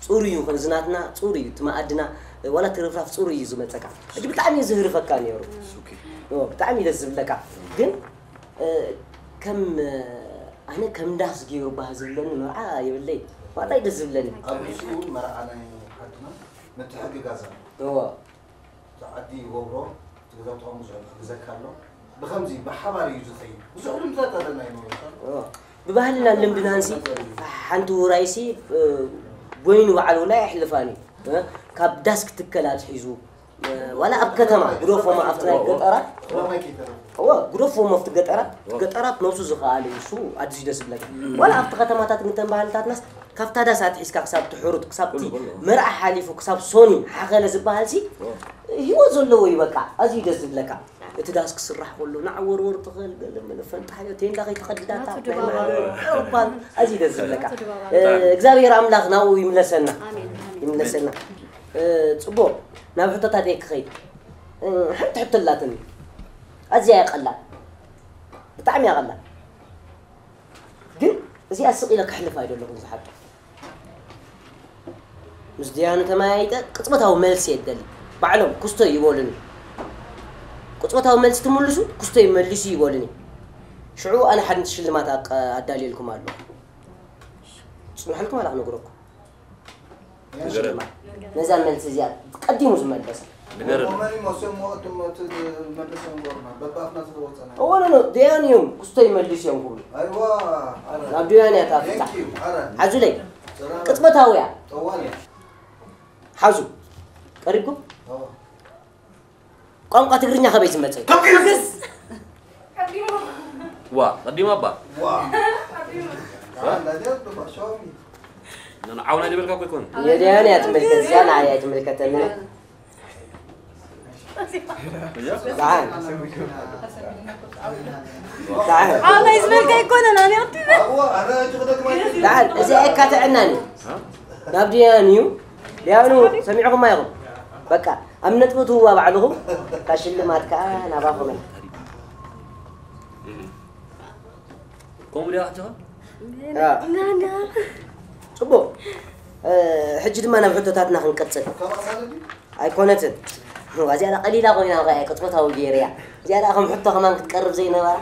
ጽሩ እዩ። ከምዚ ናትና ጽሩ እዩ። እቲ መኣድና ዋላ ትርፍራፍ ጽሩ እዩ ዝመጸካ። ሕጂ ብጣዕሚ እዩ ዝህርፈካ ነይሩ። ብጣዕሚ እዩ ደስ ዝብለካ። ግን ከም ኣነ ከም ዳስ ገይሩ ባህ ዝብለኒ መርዓ የብለይ። ዋጣይ ደስ ዝብለኒ። ኣብ ርእሲኡ እውን መርዓ ናይ ዓድና ምትሕግጋዝ ኣሎ። እዎ። እቲ ዓዲ ይገብሮ፣ እቲ ገዛውቲ ከምኡ ዝዕል ክግዘካ ኣሎ። ብኸምዚ ብሓባር እዩ ዝኸይድ። ብዙሕ ልምድታት ኣለና እዩ ማለት ኣሎ። እዎ። ብባህልናን ልምድናንሲ ሓንቲ ውራይሲ፣ እ፣ ጎይኑ በዓል ውላይ ኣይሕልፋን እዩ። እ፣ ካብ ዳስ ክትከል ኣትሒዙ፣ እ፣ ዋላ ኣብ ከተማ ግደፎሞ ኣብቲ ናይ ገጠራት፣ እዎ፣ ግደፎሞ ኣብቲ ገጠራት፣ ገጠራት ነብሱ ዝኸኣለ እዩ። እሱ ኣድዩ ደስ ዝብለካ። ዋላ ኣብቲ ከተማታት ግን ተን ባህልታትናስ ካብታ ዳስ ኣትሒዝካ ክሳብ ትሕሩት፣ ክሳብ እቲ መርዓ ሓሊፉ፣ ክሳብ ሶኒ ሓኸለ ዝበሃል ሲ ህይወት ዘለዎ እዩ። በቃ ኣዝዩ ደስ ዝብለካ። እቲ ዳስ ክስራሕ ከሎ ንዓወርወር ትኽእል፣ ገለ መለ ፈንጣሕ፣ ቴንዳ ከይትኸድዳታ፣ ናቱ ድባባ። ናይ ማሕበር ዕርባን ኣዝዩ ደስ ዝብለካ። ናቱ ድባባ። እ፣ እግዚኣብሔር ኣምላኽ ናብኡ ይምለሰና። ኣሜን፣ ኣሜን። ይምለሰና። እ፣ ጽቡቕ፣ ናብ ሕቶታተይ ክኸይድ። እ፣ ሓንቲ ሕቶ ኣላትኒ። ኣዝያ እያ ቀላል። ብጣዕሚ እያ ቀላል። ግን እዚኣ ስቕ ኢለ ከሕልፍ ኣይደለኹን ዝሓቶ። ምስ ድያኑ ተመያይጠ ቅጽበታዊ መልሲ እየ ዝደሊ። ባዕሎም ክስቶ ይበሉኒ። ቅጽበታዊ መልሲ ትምልሱ፣ ክስቶ ይመልሱ ይበሉኒ። ሽዑ ኣነ ሓንቲ ሽልማት ኣቀ-፣ ኣዳልየልኩም ኣለኹ። ጽንሓልኩም ኣላ ክነግረኩም። ሽልማት። ነዛ መልሲ እዚኣ ቀዲሙ ዝመለሰ። ንገረና። እሞ መን ይመስል እሞ እቲ መ-፣ እቲ ዝመለሰ እምበርና በብኣፍና ዝተወጸና። እዎ፣ ኖ፣ ኖ፣ ደያን እዮም፣ ክስቶ ይመልሱ እዮም ክብሉ። ኣይዋ፣ ኣረ። ናብ ደያን እያ እታ ፍታ። Thank you፣ ኣረ። ሓዙለይ፣ ሰላም። ቅጽበታዊ እያ። ጠዋል እያ። ሓዙ። ቀሪብኩም? እዎ። ቋንቋ ትግርኛ ከበይ ዝመጸ እዩ? ካብ ግእዝ። ዋ፣ ቀዲማ እባ። ዋ። ዋ። ኣላ ደር ድማ ሻሚ። ንዓውና ዝበልካ እኮ ኣይኮነን። የድያን እያ ትምልከት፣ እዚኣ ንዓይ ኣይትምልከተንን። እያ? ደሓን። ደሓን። ዓውና ዝበልካ ኣይኮነን፣ ኣነ ኣትበል። ኣዎ፣ ኣነ እጅ ክደግማ ኣይደል። ደሓን፣ እዚኣ እካ ትዕናኒ። እ? ናብ ድያኑ እዩ። ድያኑ ሰሚዕኹማ ኢኹም። በቃ፣ ኣብ ነጥቢ ትህዋ ባዕልኹም፣ እታ ሽልማት ከኣ ናባኹም እያ። ከምኡ ድያ ኣጆኻ? ያ። ናና። ጽቡቕ። እ፣ ሕጂ ድማ ናብ ሕቶታትና ክንቀጽል። ኣይኮነትን። እዚኣ ደኣ ቀሊላ ኮይና እኮ እያ ቅጽበታዊ ገይረያ። እዚኣ ደኣ ከም ሕቶ ከማን ክትቀርብ ዘይነበራ።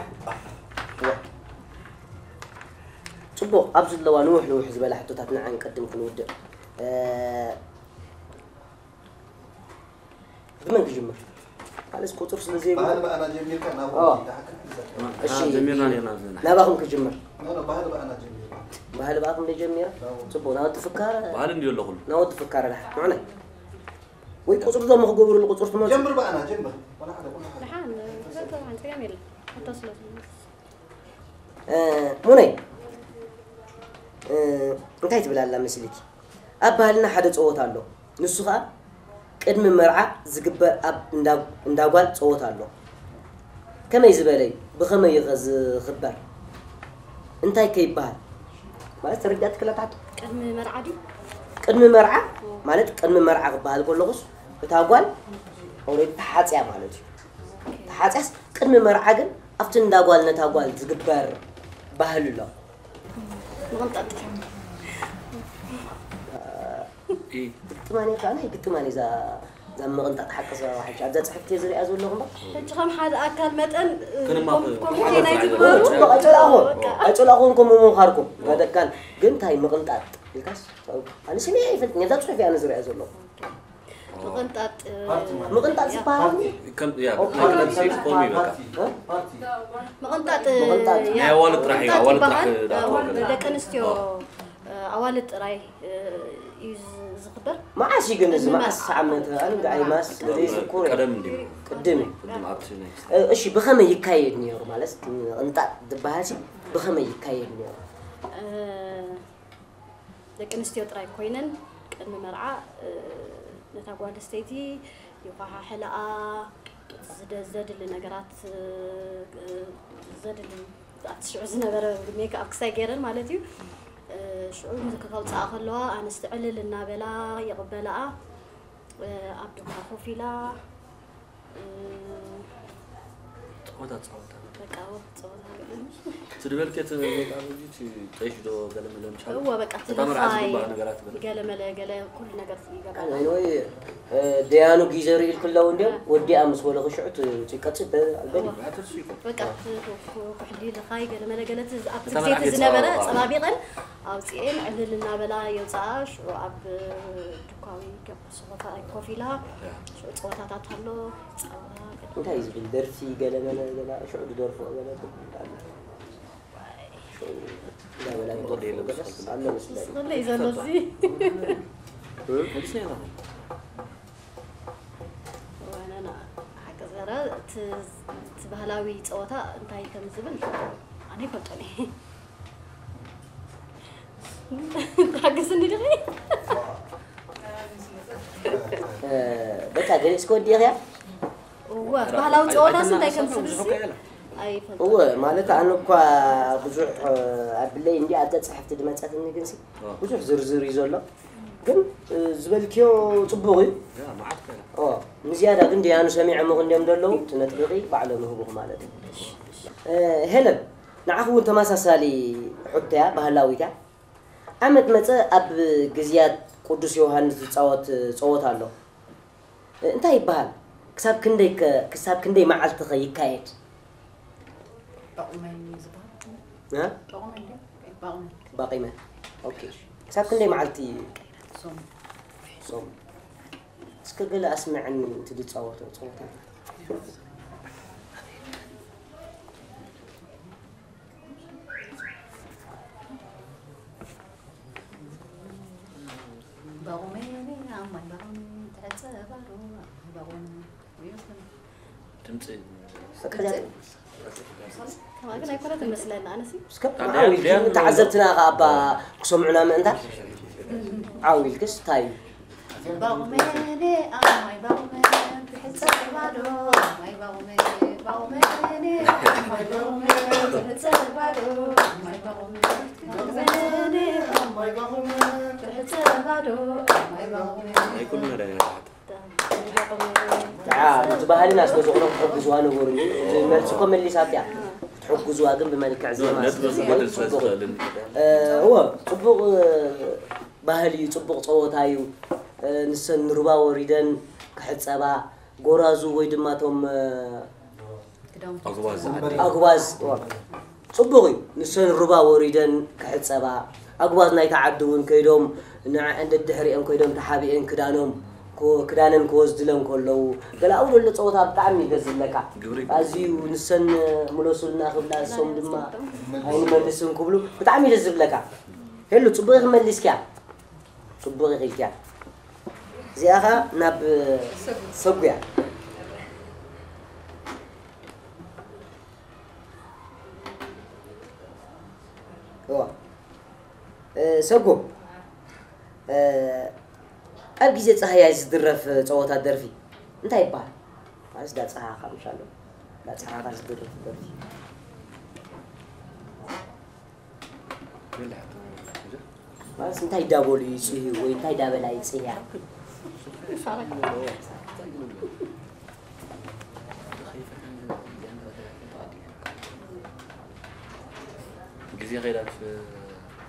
ጽቡቕ፣ ኣብ ዘለዋ ንውሕ ንውሕ ዝበላ ሕቶታት ንዓን ቅድም ክንውድእ። እ፣ ብመን ክጅምር? ማለት ቁጽር ስለ ዘይብሉ። ባህል ብኣና ጀሚርካ ናብ ኦ። ወዲ ደሓን ክንሕዘካ። እሺ። አ፣ ጀሚርና ነርና ዘለና። ናባኹም ክጅምር። ኖ፣ ኖ፣ ባህል ብኣና ጀሚርካ። ባህል ብኣኹም ዶ ጀሚራ? ናው። ጽቡቕ፣ ናወዲ ፍካረ። ባህል እንድዩ ኣሎ ኩሉ። ናወዲ ፍካረ ደሓን። ንዑና። ወይ ቁጽር ዞም ክገብሩሉ ቁጽር ትመጹ? ጀምር ብኣና፣ ጀምር። ወላ ሓደ፣ ወላ ሓደ። ደሓን፣ ዘርዘር፣ ደሓን፣ ጸገም የለን። ሕቶ ስለ ዝመልስ። እ፣ ሙነይ፣ እ፣ እንታይ ትብል ኣላ መሲልኪ? ኣብ ባህልና ሓደ ጸወታ ኣሎ። ንሱ ኸኣ ቅድሚ መርዓ ዝግበር ኣብ እንዳ፣ እንዳ ጓል ጸወታ ኣሎ። ከመይ ዝበለ እዩ? ብኸመይ እዩ ኸ ዝኽበር? እንታይ ከ ይበሃል? ማለት ተረዲኣትክላ ትሓቶ? ቅድሚ መርዓ ድዩ? ቅድሚ መርዓ፣ ኦ። ማለት ቅድሚ መርዓ ክበሃል ከለኹስ እታ ጓል ኦልሬዲ ተሓጽያ ማለት እዩ። ተሓጽያስ ቅድሚ መርዓ ግን ኣብቲ እንዳ ጓል ነታ ጓል ዝግበር ባህሊ ኣሎ። ምቕንጣጥ። እ። ግጥማኒ ከኣ ናይ ግጥማኒ እዛ፣ እዛ ምቕንጣጥ ሓቂ ዘረባ ሕጂ ኣብዛ ጽሕፍቲ ዝሪኣ ዘለኹ እምበር። ሕጂ ከም ሓደ ኣካል መጠን፣ እ፣ ክንማ-፣ ከም፣ ከም ኮሚቴ ናይ ዝግበሩ። ጽቡቕ፣ ኣይጸላእኹን። በቃ። ኣይጸላእኹን ከምኡ ምዃርኩም። ናደካን ግን እንታይ ምቕንጣጥ ኢልካስ? ኣነ ስሜ ኣይፈልጥን፣ እዛ ጽሑፍ እያ ኣነ ዝሪኣ ዘለኹ። ምቕንጣጥ፣ ፓርቲ ማለት ምቕንጣጥ እዩ። ዝበሃል ፓርቲ። ከም፣ ያ፣ ኦ፣ ናይ ፓርቲ። ክለብ ሲ ኮሚ በቃ። ፓርቲ። እ? ፓርቲ። ምቕንጣጥ፣ ምቕንጣጥ። ያ፣ ናይ ኣዋልድ ጥራሕ እዩ፣ ምቕንጣጥ ኣዋልድ ጥራሕ ይበሃል። ዳኣ ተዋገደ። ደቂ ኣንስትዮ፣ ኦ። እ፣ ኣዋልድ ጥራይ፣ እ፣ እዩ ዝ-፣ ክበር። መዓስ እዩ ግን እዚ? መዓስ ዓመት? ኣነ ብጣዕሚ ማስ ዘይዝክሮ እየ። ቀደም እንድዩ። ቅድም እዩ። ቅድም ኣብቲ ናይ እ፣ እሺ፣ ብኸመይ ይካየድ ነይሩ? ማለት፣ እንጣጥ ዝበሃል ሲ ብኸመይ ይካየድ ነይሩ? እ፣ ደቂ ኣንስትዮ ጥራይ ኮይነን ቅድሚ መርዓ፣ እ፣ ነታ ጓል ኣንስተይቲ ይኳሓሕልኣ፣ ዝደ-፣ ዘድሊ ነገራት፣ እ፣ ዘድሊ ኣብቲ ሽዑ ዝነበረ ሜክኣፕ ክሳይ ገይረን ማለት እዩ። እ፣ ሽዑ ከውፅኣ ከለዋ ኣንስቲ ዕልል እናበላ ይቕበልኣ። እ፣ ኣብ ዱካ ኮፍ ኢላ፣ እ፣ ጸወታ ጸወታ። በቃ፣ ወ-፣ ጸወታ ገለ። እቲ ዝበልኪ እቲ ሜክኣፕ እዚ፣ እቲ ጠይሽ ዶ ገለ መለ ምሻል? እወ፣ በቃ፣ እቲ እታ መርዓ ልኻይ፣ ዝግባእ ነገራት በለ። ገለ መለ፣ ገለ ኩሉ ነገር ይገባል። ኣይ፣ ወይ፣ እ፣ ደያኑ ጊዘ ርኢ ኢልክለዉ እንድዮም፣ ወዲኣ ምስ በለኹ ሽዑ ት-፣ ትቀጽል ተ-፣ ኣልበኒ። እወ። ኣትርሱ ይኮን? በቃ፣ እ፣ ኩ-፣ ኩ-፣ ኩሕሊ፣ ልኻይ፣ ገለ መለ፣ ገለ፣ እቲ፣ ኣብቲ እታ ግዜ እቲ መርዓ ዝነበረ ተጸዋውታ። ጸባቢቐን ኣውጺኤን ዕልል እናበላ የውጽኣ፣ ሽዑ ኣብ ዱካዊ ገብ-፣ ሶፋ ኮፍ ኢላ፣ ያ። ሽዑ ጸወታታት ኣሎ፣ ጸወታ፣ እንታይ እዩ ዝብል ደርፊ ገለ መለ ገለ ሽዑ ዝደርፍኦ ገለ ትብል ኣሎ። ሽዑ እንዳበላ ዝደርፍኦ ገለስ ኣሎ መስለኒ። ስለ እዩ ዘሎ እዚ። እ? ወነና፣ ሓቂ ዘረ፣ እቲ፣ እቲ ባህላዊ ጸወታ እንታይ ከም ዝብል ኣነ ይፈልጦን እየ። ሓግዝኒ ድኺ? እ፣ በቃ ገሊጽ ክወዲእኽያ? እወ፣ ባህላዊ ጸወታስ እንታይ ከም ዝብልሲ ኣይፈልጥን። እወ፣ ማለት ኣነ እኳ ብዙሕ፣ እ፣ ኣብለይ እንዲ ኣብ ገጽ ሕፍቲ ድመጸትኒ ግንሲ፣ እ። ብዙሕ ዝርዝር እዩ ዘሎ። ግን፣ እ፣ ዝበልክዮ ጽቡቕ እዩ። ያ፣ መዓት ከላ። ኦ፣ ንዝያዳ ግን ደያኑ ሰሚዐ ምኽ እንዲዮም ዘለዉ፣ ትነጥብቒ ባዕሎም ይህቡኽ ማለት እዩ። እ፣ ሄለን፣ ንዓኺ እውን ተመሳሳሊ ሕቶ እያ፣ ባህላዊት እያ። ዓመት መጸ ኣብ ግዝያት ቅዱስ ዮሃንስ ዝጻወት ጸወታ ኣሎ። እንታይ ይበሃል? ክሳብ ክንደይ ከ-፣ ክሳብ ክንደይ መዓልቲ ከ ይካየድ? ባቑመ እዩ ዝበሃል። እ? ባቑመ እንድዩ? ባቑመ። ባቂመ። ኦኬ። ክሳብ ክንደይ መዓልቲ? ሶም። ሶም። እስከ ገለ ኣስምዐኒ እቲ ዝጻወቶ ጸወታ። ባቑመ፣ ኣማይ ባቑመ፣ ትሕጸ ባዶ፣ ኣማይ ባቑመ። ድምጺ። ከማን ግን ኣይኮነትን መስለኒ፣ ኣነሲ። እስከ ኣንድያ፣ ዓው ኢልኪ ኣንድያ፣ ንተዓዘብትና ከኣ እባ ክሰምዑና ምእንታ። ዓው ኢልክስ እንታይ እዩ? ባቑመ፣ ኣማይ ባቑመ፣ ትሕጸ ባዶ፣ ኣማይ ባቑመ፣ ባቑመ፣ ኣማይ ባቑመ፣ ትሕጸ ባዶ፣ ኣማይ ባቑመ፣ ባቑመ፣ ኣማይ ባቑመ፣ ትሕጸ ባዶ፣ ኣማይ ባቑመ። ናይ ኩሉ መዳይ ተሓተ። ደዓ፣ ነቲ ባህልና ስለ ዝኾነ ክትሕግዝዋ ንቡር እዩ። እቲ መልሲ እኮ መሊሳቶ እያ። ክትሕግዝዋ ግን ብመልክዕ ዜማ ነጥቢ ስለ ዝኾነ ዝጎድል ስለ ጽቡቕ እዩ። ዝኽእልን። እ፣ እወ፣ ጽቡቕ፣ እ፣ ባህሊ እዩ፣ ጽቡቕ ጸወታ እዩ። እ፣ ንሰን ንሩባ ወሪደን ክሕጸባ፣ ጎራዙ ወይ ድማ እቶም፣ እ፣ ክዳውንቲ ኣጉባዝ ዝዓደዩ። ኣጉባዝ፣ እዋ። ጽቡቕ እዩ። ንሰን ሩባ ወሪደን ክሕጸባ፣ ኣጉባዝ ናይታ ዓዲ እውን ከይዶም፣ ንዐዐን ደድሕሪአን ከይዶም ተሓቢአን ክዳኖም፣ ክወ-፣ ክዳነን ክወስድለን ከለዉ፣ ገለ ኣብኡ ዘሎ ጸወታ ብጣዕሚ እዩ ደስ ዝብለካ። ግብሪ። ኣዝዩ ንሰን ምለሱልና ክብላ፣ እሶም ድማ ኣይንመልስን ክብሉ፣ ብጣዕሚ እዩ ደስ ዝብለካ። ሄሉ፣ ጽቡቕ ኢኺ መሊስክያ። ጽቡቕ ኢኺ ኢልክያ። እዚኣ ኸኣ ናብ ሰጉያ። እዋ። እ፣ ሰጉ፣ እ፣ ኣብ ግዜ ጻህያይ ዝድረፍ ጸወታ ደርፊ እንታይ ይበሃል? ማለት፣ ዳ ጸሃኻ ምሻሎ፣ ዳ ጸሃኻ ዝድረፍ ደርፊ። ማለት እንታይ ዳበሉ ይጽህዩ ወይ እንታይ ዳበላ ይጽህያ? ግዜ ከይዳልፍ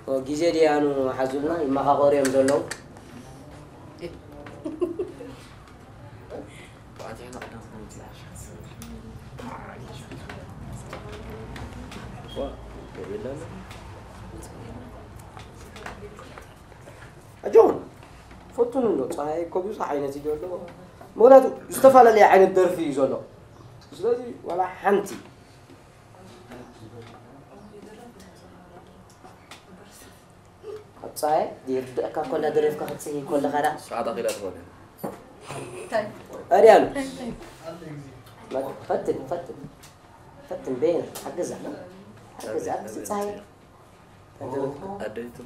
ኦ፣ ግዜ ድያኑ ሓዙልና ይመኻኸሩ እዮም ዘለዉ። ኣጆን ፈትኑ እንዶ፣ ፀሃይ እኮ ብዙሕ ዓይነት እዩ ዘሎ። ምኽንያቱ ዝተፈላለየ ዓይነት ደርፊ እዩ ዘሎ። ስለዚ ዋላ ሓንቲ ኣብ ጻይ ይርድእካ ኮላ ደረፍካ ክትጽሂ ኮለኻ ዳ ሰዓት ኣኺላ ትኾነ ኣዲ ኣሉ ፈትን ፈትን ፈትን በይን ሓግዛ ሓግዛ ኣግዚ ጻይ ኣደይቱ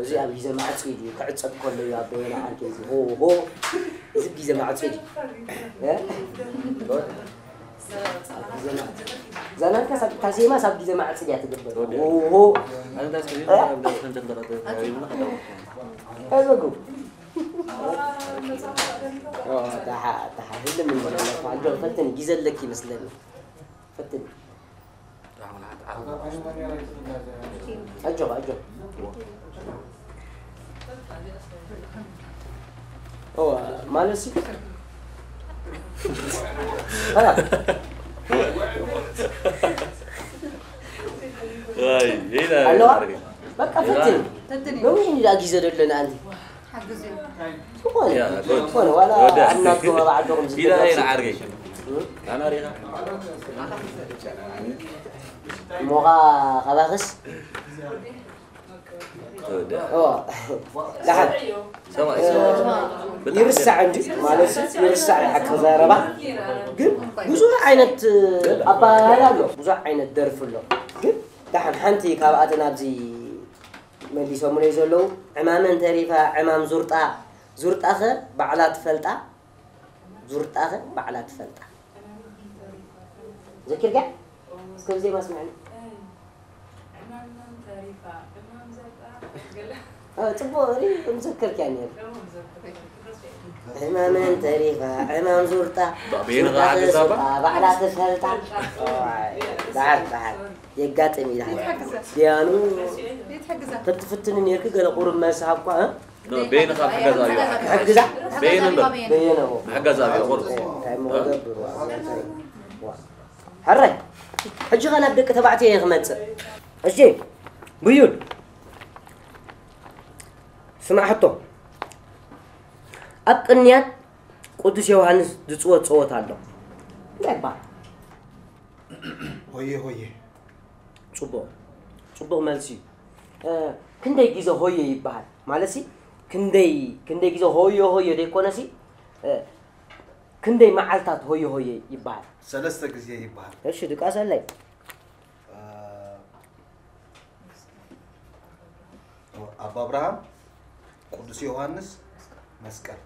እዚ ኣብ ግዜ ማዕጺ ድዩ ክዕጸብ ከሎ እዩ ኣቦና ዓርኪ እዚ ሆ ሆ እዚ ግዜ ማዕጺ ድዩ እ? ዛናልካ ሳብ ታዜማ ሳብ ግዜ ማዕጺ ድያ ትግበር ሆ ሆ ኣንታስ ከዚ ከም ተንተረተ ይብሉ ከዳው ከዘጉ ደሓ ደሓ ህልም እንዲለፋ ኣጆ ፈትን ግዜ ኣለኪ ይመስለኒ ፈትን ኣጆ ኣጆ ማለት ሲ ኣለዋ በቃ ፈትን ነዊሕ እንዳ ግዜ ደለና ኣንቲ ዝኾነ ዝኾነ ዋላ ኣናትኩም ኣብ ዓዶኹም ዝግበር ዓርገይ ኣና ሪኻ ሞኻ ካባኽስ ደሓን ይርሳዕ እንዲ ማለት ይርሳዕ ይሓቂ ዘረባ ግን ብዙሕ ዓይነት ኣባህል ኣሎ ብዙሕ ዓይነት ደርፊ ኣሎ ግን ደሓን ሓንቲ ካብኣተን ኣብዚ መሊሶምለይ ዘለዉ ዕማመን ተሪፋ ዕማም ዙርጣ ዙርጣኸ ባዕላ ትፈልጣ ዙርጣኸ ባዕላ ትፈልጣ ዘኪርካ እስከ ብዜማ ስምዕኒ ዕማምናን ተሪፋ ዕማም ዘርጣ ገለ ጽቡቅ ሪ ምዘከርካ ነር ደሞ ዘርጣ ዕማመን ተሪፋ ዕማም ዙርጣ በይንኻ ሓገዛባ ባዕላ ትፈልጣ በዓል በዓል የጋጥም ኢላ ዲያኑ ቤት ሓግዛ ተትፍትኒ ነርክ ገለ ቁሩብ መልሲ ሃብኳ በይንኻ ሓገዛ እዩ ሕግዛ በይን እምበር በየነዎ ሓገዛ እዩ ቁርብ እንታይ መገብር ሕራይ ሕጂ ኸ ናብ ደቂ ተባዕትዮ እየ ክመፅእ እሺ ብዩን ስማዕ ሕቶ ኣብ ቅንያት ቅዱስ ዮሃንስ ዝፅወት ፀወት ኣሎ እንታይ ይበሃል ሆየ ሆየ ፅቡቕ ፅቡቕ መልሲ እዩ ክንደይ ግዜ ሆየ ይበሃል ማለት ሲ ክንደይ ክንደይ ግዜ ሆየ ሆየ ዘይኮነ ሲ ክንደይ መዓልታት ሆየ ሆየ ይበሃል ሰለስተ ግዜ ይበሃል እሺ ድቃሰለይ ኣብ ኣብርሃም ቅዱስ ዮሃንስ መስቀል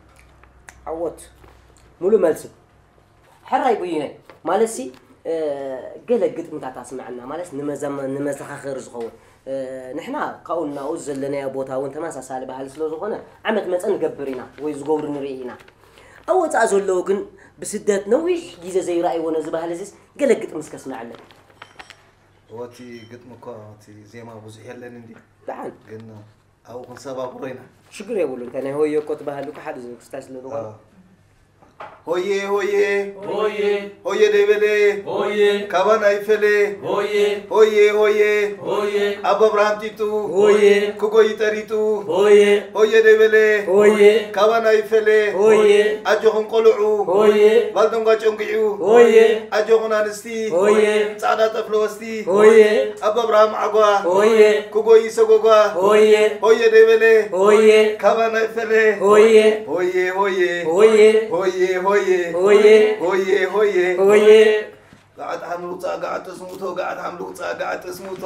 ዓወት ሙሉእ መልሲ ሕራይ ጉይነ ማለት ሲ ገለ ግጥምታት ኣስምዐና ማለት ንመዘኻኸሪ ዝኸውን ንሕና ካብኡ ናብኡ ዘለናዮ ቦታ እውን ተመሳሳሊ ባህሊ ስለ ዝኾነ ዓመት መፀ ንገብር ኢና ወይ ዝገብሩ ንርኢ ኢና ኣብ ወፃኢ ዘለዉ ግን ብስደት ነዊሕ ግዜ ዘይረኣይዎ ነዚ ባህሊ እዚስ ገለ ግጥሚ እስከ ስምዐለይ እቲ ግጥሚ እኮ እቲ ዜማ ብዙሕ የለን እንዲ ደሓን ግን ኣብኡ ክንሰባብሮ ኢና ሽግር የብሉ እንታይ ናይ ሆዮ እኮ ትባህሉ ሓደ ክስታይ ስለ ዝኾነ ሆየ ሆየ ሆየ ሆየ ደይበለ ሆየ ካባና ይፈለ ሆየ ሆየ ሆየ ሆየ ኣብ ኣብርሃም ጢጡ ሆየ ክጎይ ጠሪጡ ሆየ ሆየ ደይበለ ሆየ ካባና ይፈለ ሆየ ኣጆኹም ቆልዑ ሆየ ባልደንጓ ጨንጊዑ ሆየ ኣጆኹም ኣንስቲ ሆየ ጻዕዳ ጠፍሎ ወስቲ ሆየ ኣብ ኣብርሃም ዓጓ ሆየ ክጎይ ሰጎጓ ሆየ ሆየ ደይበለ ሆየ ካባና ይፈለ ሆየ ሆየ ሆየ ሆየ ሆየ ሆየ ሆየ ሆየ ሆየ ሆየ ጋዕት ሓምሉፃ ጋዕት ስሙቶ ጋዕት ሓምሉፃ ጋዕት ስሙቶ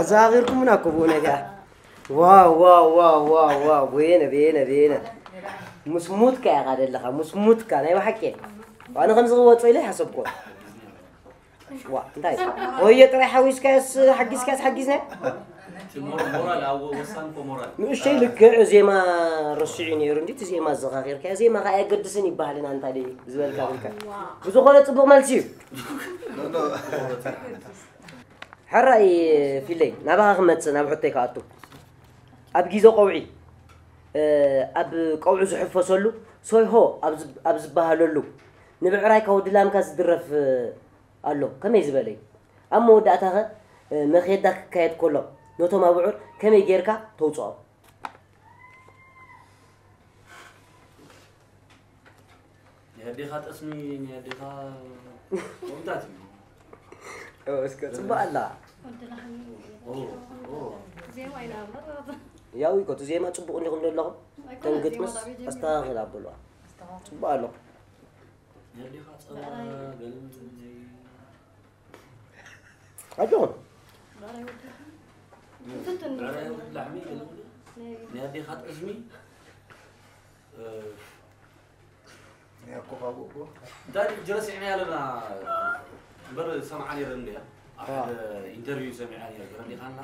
ኣዛጊርኩምና እኮ ብኡ ነገር ዋው ዋው ዋው ዋው ዋው በየነ በየነ በየነ ምስ ሙትካ ኢኻ ዘለኻ ምስ ሙትካ ናይ ብሓቂ ኣነ ከምዚ ክወፆ ኢለ ሓሰብኮ ዋ እንታይ ሆየ ጥራይ ሓዊስካስ ሓጊዝካስ ሓጊዝና ሞራል ኣብ ወሳን እኮ ሞራል ንእሽተይ ልክዕ ዜማ ረሲዑ ነይሩ እንዲ እቲ ዜማ ዘኻኺርካ ዜማ ከ ኣየገድስን ይበሃልን ኣንታ ደይ ዝበልካ ብልካ ብዝኾነ ፅቡቕ መልሲ እዩ ሕራይ ፊለይ ናባኻ ክመፅእ ናብ ሕቶይ ክኣቱ ኣብ ግዜ ቀውዒ ኣብ ቀውዒ ዝሕፈሰሉ ሶይሆ ኣብ ዝበሃለሉ ንብዕራይ ካብ ወዲ ላምካ ዝድረፍ ኣሎ ከመይ ዝበለ እዩ ኣብ መወዳእታኸ መኼዳ ክካየድ ከሎ ነቶም ኣብዑር ከመይ ጌርካ ተውፅኦም ናይ ኣዴኻ ጠስሚ ናይ ኣዴኻ ከምታት እዩ እስከ ጽቡቕ ኣላ። ያው እኮ እቲ ዜማ ጽቡቕ እንዲኹም ዘለኹም። ተን ግጥምስ ኣስተኻኽል ኣበልዋ። ጽቡቕ ኣሎ። ኣጆኹም። ናይ ኣዴኻ ጠስሚ እንታይ ጅረሲዕና ያለና እምበር ሰምዓ ነይረ እንድያ ኣብ ሓደ ኢንተርቪው ሰሚዓ ነይረ ተረዲኻና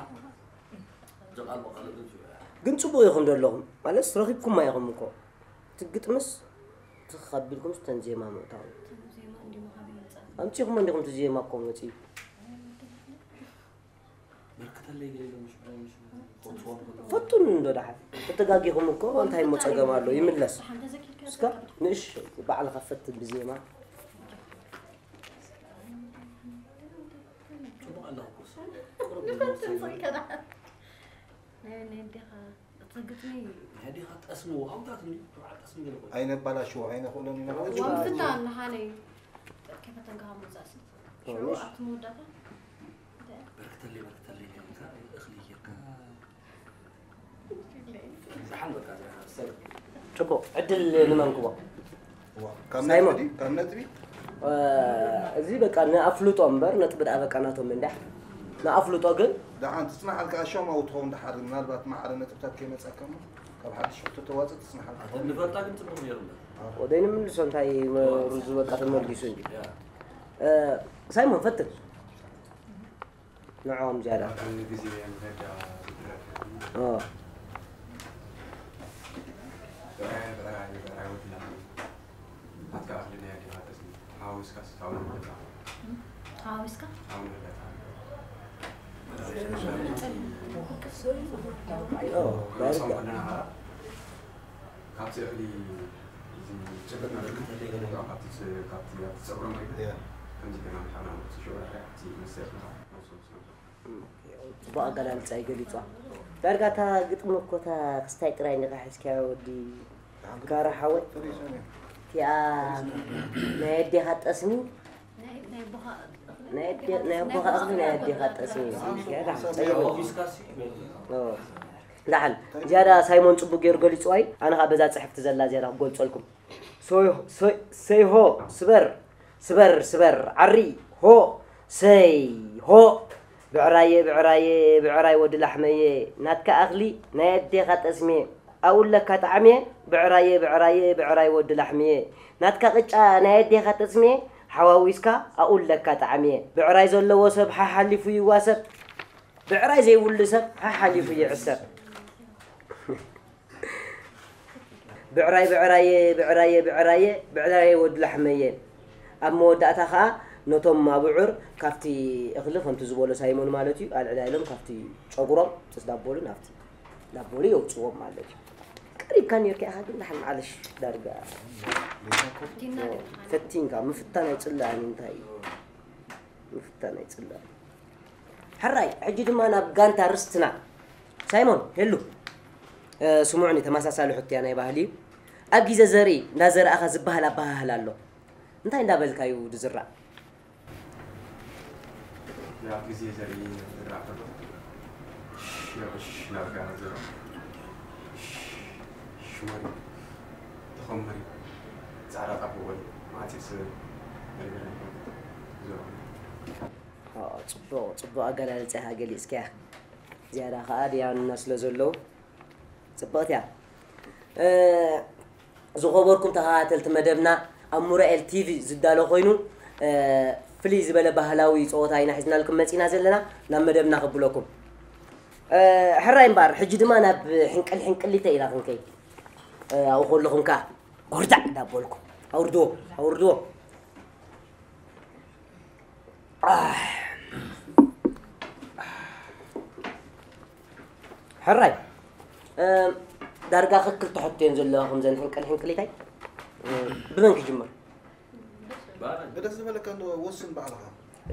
ጀቃል በቃ ግን ጽቡቅ ኢኹም ዘለኹም ማለት ረኺብኩማ ኢኹም እኮ እቲ ግጥምስ ትኽ ኣቢልኩም ስተን ዜማ ምእታው ኣምጺኹም እንዲኹም እቲ ዜማ እኮ መጺኡ ፈቱን እንዶ ደሓን ተተጋጊኹም እኮ እንታይ እሞ ጸገም ኣሎ ይምለስ እስከ ንእሽ ባዕልኻ ፈትን ብዜማ ኣይነባላሽዎ ኣይነኽእሎን ኢና ማለት እዩ። ወንፍታ ንሃነይ ከፈተንካ ካብ ምውፃእሲ ሽዑ ኣብቲ መወዳእታ እንታይ? በርክተለይ በርክተለይ ኢልካ እኽሊ ጌርካ ደሓን በቃ ሰብ ጽቡቕ ዕድል ንመን ክቦ? ካብ ሳይሞን። ነጥቢ ካብ ነጥቢ እዚ በቃ ንኣፍልጦ እምበር ነጥቢ ደኣ በቃ ናቶም እንዳ ንኣፍልጦ ግን ደሓን ትጽናሓልካ ኣሻማዊ ትኸውን ደሓር ምናልባት ማዕረ ነጥብታት ከይመጻካ እሞ ካብ ሓድሽ ሕቶ ተዋጽእ ትጽናሓልካ ትኸውን። ንፈልጣ ግን ጽቡቕ ነይሩ ወደይ ንምልሶ እንታይ ሩዙ በቃ ተመልጊሱ እንዲ ሳይሞን ፈትን ንዕኦም ዝያዳ ሓዋዊስካ ካብቲ እኽሊ ጭብጥ ማለት እንተዘይገለ ካብቲ ኣብቲ ፀጉሮም ሪና ከምዚ ገና ምሓና ሽዑ ኣብቲ መሰ እኽልኻ ጽቡቕ ኣገላልጻ እዩ ገሊጹዋ። ዳርጋ እታ ግጥሚ እኮ እታ ክስታይ ጥራይ እንዲኻ ሒዝካያ ወዲ ጋራ ሓወይ። እቲኣ ናይ ኣዴኻ ጠስሚ ናይ ኣቦኻ እኽሊ ናይ ኣዴኻ ጠስሚ ዳሓን ዝያዳ ሳይሞን ጽቡቅ ገይሩ ገሊጽዋ እዩ ኣነ ከዓ በዛ ፅሕፍቲ ዘላ ዝያዳ ክገልፀልኩም ሰይሆ ስበር ስበር ስበር ዓሪ ሆ ሰይ ሆ ብዕራየ ብዕራየ ብዕራይ ወዲ ላሕመየ ናትካ ኣኽሊ ናይ ኣዴኻ ጠስሜ ኣብኡ ኣለካ ጣዕሜ ብዕራየ ብዕራየ ብዕራይ ወዲ ላሕምየ ናትካ ቅጫ ናይ ኣዴኻ ጠስሜ ሓዋዊስካ ኣብኡ ኣለካ ጣዕሜ ብዕራይ ዘለዎ ሰብ ሓሓሊፉ ይዋሰብ ብዕራይ ዘይብሉ ሰብ ሓሓሊፉ ይዕሰብ። ብዕራይ ብዕራየ ብዕራየ ብዕራየ ብዕራየ ወዲ ላሕመየ ኣብ መወዳእታ ኸኣ ነቶም ኣብዑር ካብቲ እኽሊ ከምቲ ዝበሎ ሳይሞን ማለት እዩ ኣልዕላ ኢሎም ካብቲ ጨጉሮም ጥስ ዳቦሉ ናብቲ ዳቦሉ የውፅዎም ማለት እዩ ቀሪብካ ኔርካ ኢኻ ግን ዳሕን ማዕለሽ ዳርጋ ፈቲንካ ምፍታን ኣይፅላእን እንታይ እዩ ምፍታን ኣይፅላእን ሕራይ ሕጂ ድማ ናብ ጋንታ ርስትና ሳይሞን ሄሉ ስምዑኒ ተመሳሳሊ ሕቶ እያ ናይ ባህሊ እዩ ኣብ ግዜ ዘርኢ እንዳዘረእኻ ዝበሃል ኣበሃህላ ኣሎ እንታይ እንዳበልካ እዩ ዝዝራእ ኣብ ግዜ ዘርኢ ዝራእ ከሎ ሽሽ ናብ ጋራ ዝራእ ሽወሪ ተኸመሪ ፃዕዳ ጣቦ ወዲ ማዕፂድ ስበል መሪበለ ዝራእ ፅቡቕ ፅቡቕ ኣገላልፃ ኢኻ ገሊፅካያ ዝያዳ ከዓ ድያኑና ስለ ዘለዉ ፅብቕቲ እያ ዝኸበርኩም ተኸታተልቲ መደብና ኣብ ሙራኤል ቲቪ ዝዳሎ ኮይኑ ፍልይ ዝበለ ባህላዊ ፀወታ ኢና ሒዝናልኩም መፂና ዘለና ናብ መደብና ከብለኩም ሕራይ እምበኣር ሕጂ ድማ ናብ ሕንቅል ሕንቅሊተ ኢና ክንከይድ ኣብኡ ከለኹም ከዓ ጎርዳዕ እንዳበልኩም ኣውርድዎ ኣውርድዎ ሕራይ ዳርጋ ክክልተ ሕቶ እየን ዘለዋ ከምዘን ሕንቅል ሕንቅሊታይ ብመን ክጅምር ብደስ ዝበለካ እንዶ ወስን ባዕልኻ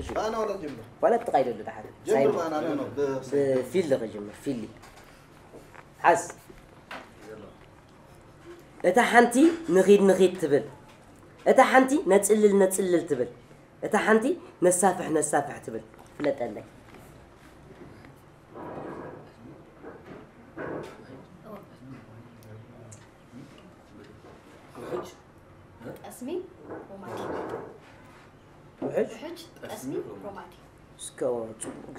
እሺ ባና ወላ ጀምር ዋላ ትቃይደሉ ተሓት ጀምር ባና ነው ነው ብፊል ክጅምር ፊሊ ሓዝ እታ ሓንቲ ንኺድ ንኺድ ትብል እታ ሓንቲ ነጽልል ነጽልል ትብል እታ ሓንቲ ነሳፍሕ ነሳፍሕ ትብል ፍለጠለይ። ውሕጅ ጠስሚ ሮማዲ። ውሕጅ ውሕጅ ጠስሚ ሮማዲ። እስከ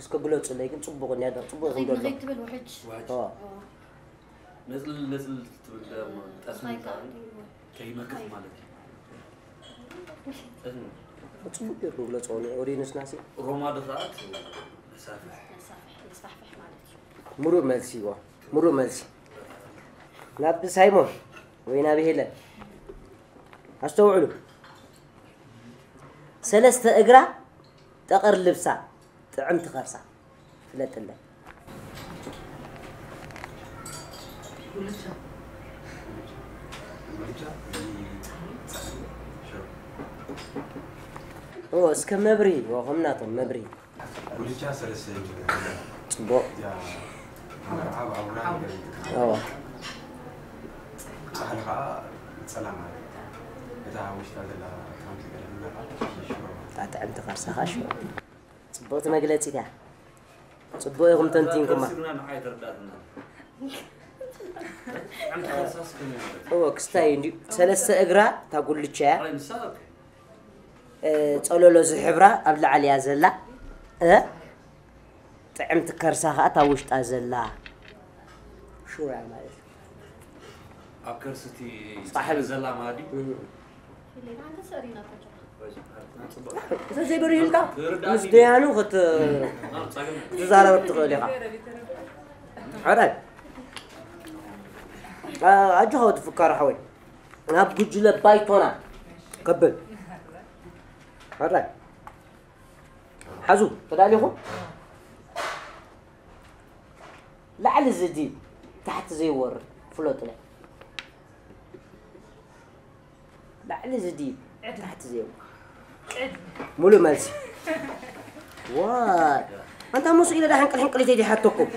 እስከ ግለጹለይ ግን ጽቡቕ እንዲያ ጽቡቕ ንኸይድ ክንደሎ ንኸይድ ትብል ውሕጅ። ኦ ነጽል ነጽል ትብል ጠስሚ ንኸይድ ከይመክት ማለት እዩ። ጠስሚ ጽቡቕ ጌርኩም ግለጹ ኦዲየንስና ሲ ሮማ ድኸኣት ነሳፍሕ ነሳፍሕ ነስፋሕፍሕ ማለት እዩ። ሙሉእ መልሲ ይዋ ሙሉእ መልሲ ናብ ሳይሞን ወይ ናብ ሄለን ኣስተውዕሉ ሰለስተ እግራ ጠቐር ልብሳ ጥዕምቲ ከርሳ ፍለጥለይ ጉልቻ ኦ እስከ መብርሂ ዋ ከምናቶም መብርሂ ጉልቻ ሰለስተ እዩ። ጽቡቕ እዚኣ መርዓ ብኣውራ ነገር እዩ። ኦ ጻሕሊ ከዓ ጸላም ማለት እዩ። እታ ውሽጣ ዘላ ሓንቲ ገለ ንብላ ከዓ ሽሮ። እታ ጥዕምቲ ከርሳኻ ሽሮ ጽቡቕቲ መግለጺት እያ ጽቡቕ ኢኹም ተንቲንኩማ ከርሲ ግና ንዓይ ተረዳእትና። ሓንቲ ከርሳስ ከመይ ማለት እዩ? ኦ ክስታይ እንዲዩ ሰለስተ እግራ እታ ጉልቻ እያ ኣይ ንሳ እ፣ ጸለሎ ዝሕብራ ኣብ ላዕሊ እያ ዘላ እ ጥዕምቲ ከርሳ ከዓ እታ ውሽጣ ዘላ ሹራ ማለት እዩ። ኣብ ከርስቲ ጻሕሊ። ዘላ ማዲ እም። ሌላ እንተ ሰሪና ተጀምራ እንተ ዘይበሪህልካ ምስ ደያኑ ክት- ክትዛረብ ትኽእል ኢኻ ሓራይ ኣጆኻ ወዲ ፍካር ሓወይ ናብ ጉጅለ ባይቶና ከብል ሓራይ ሓዙ ተዳሊኹም ላዕሊ ዝዲ ታሕቲ ዘይወርድ ፍለጡለይ ላዕሊ ዝዲ ታሕቲ ዘይወርድ ሙሉእ መልሲ ዋይ ኣንታ መሱ ኢለ ዳ ሕንቅል ሕንቅሊተይ ዲሓተኩም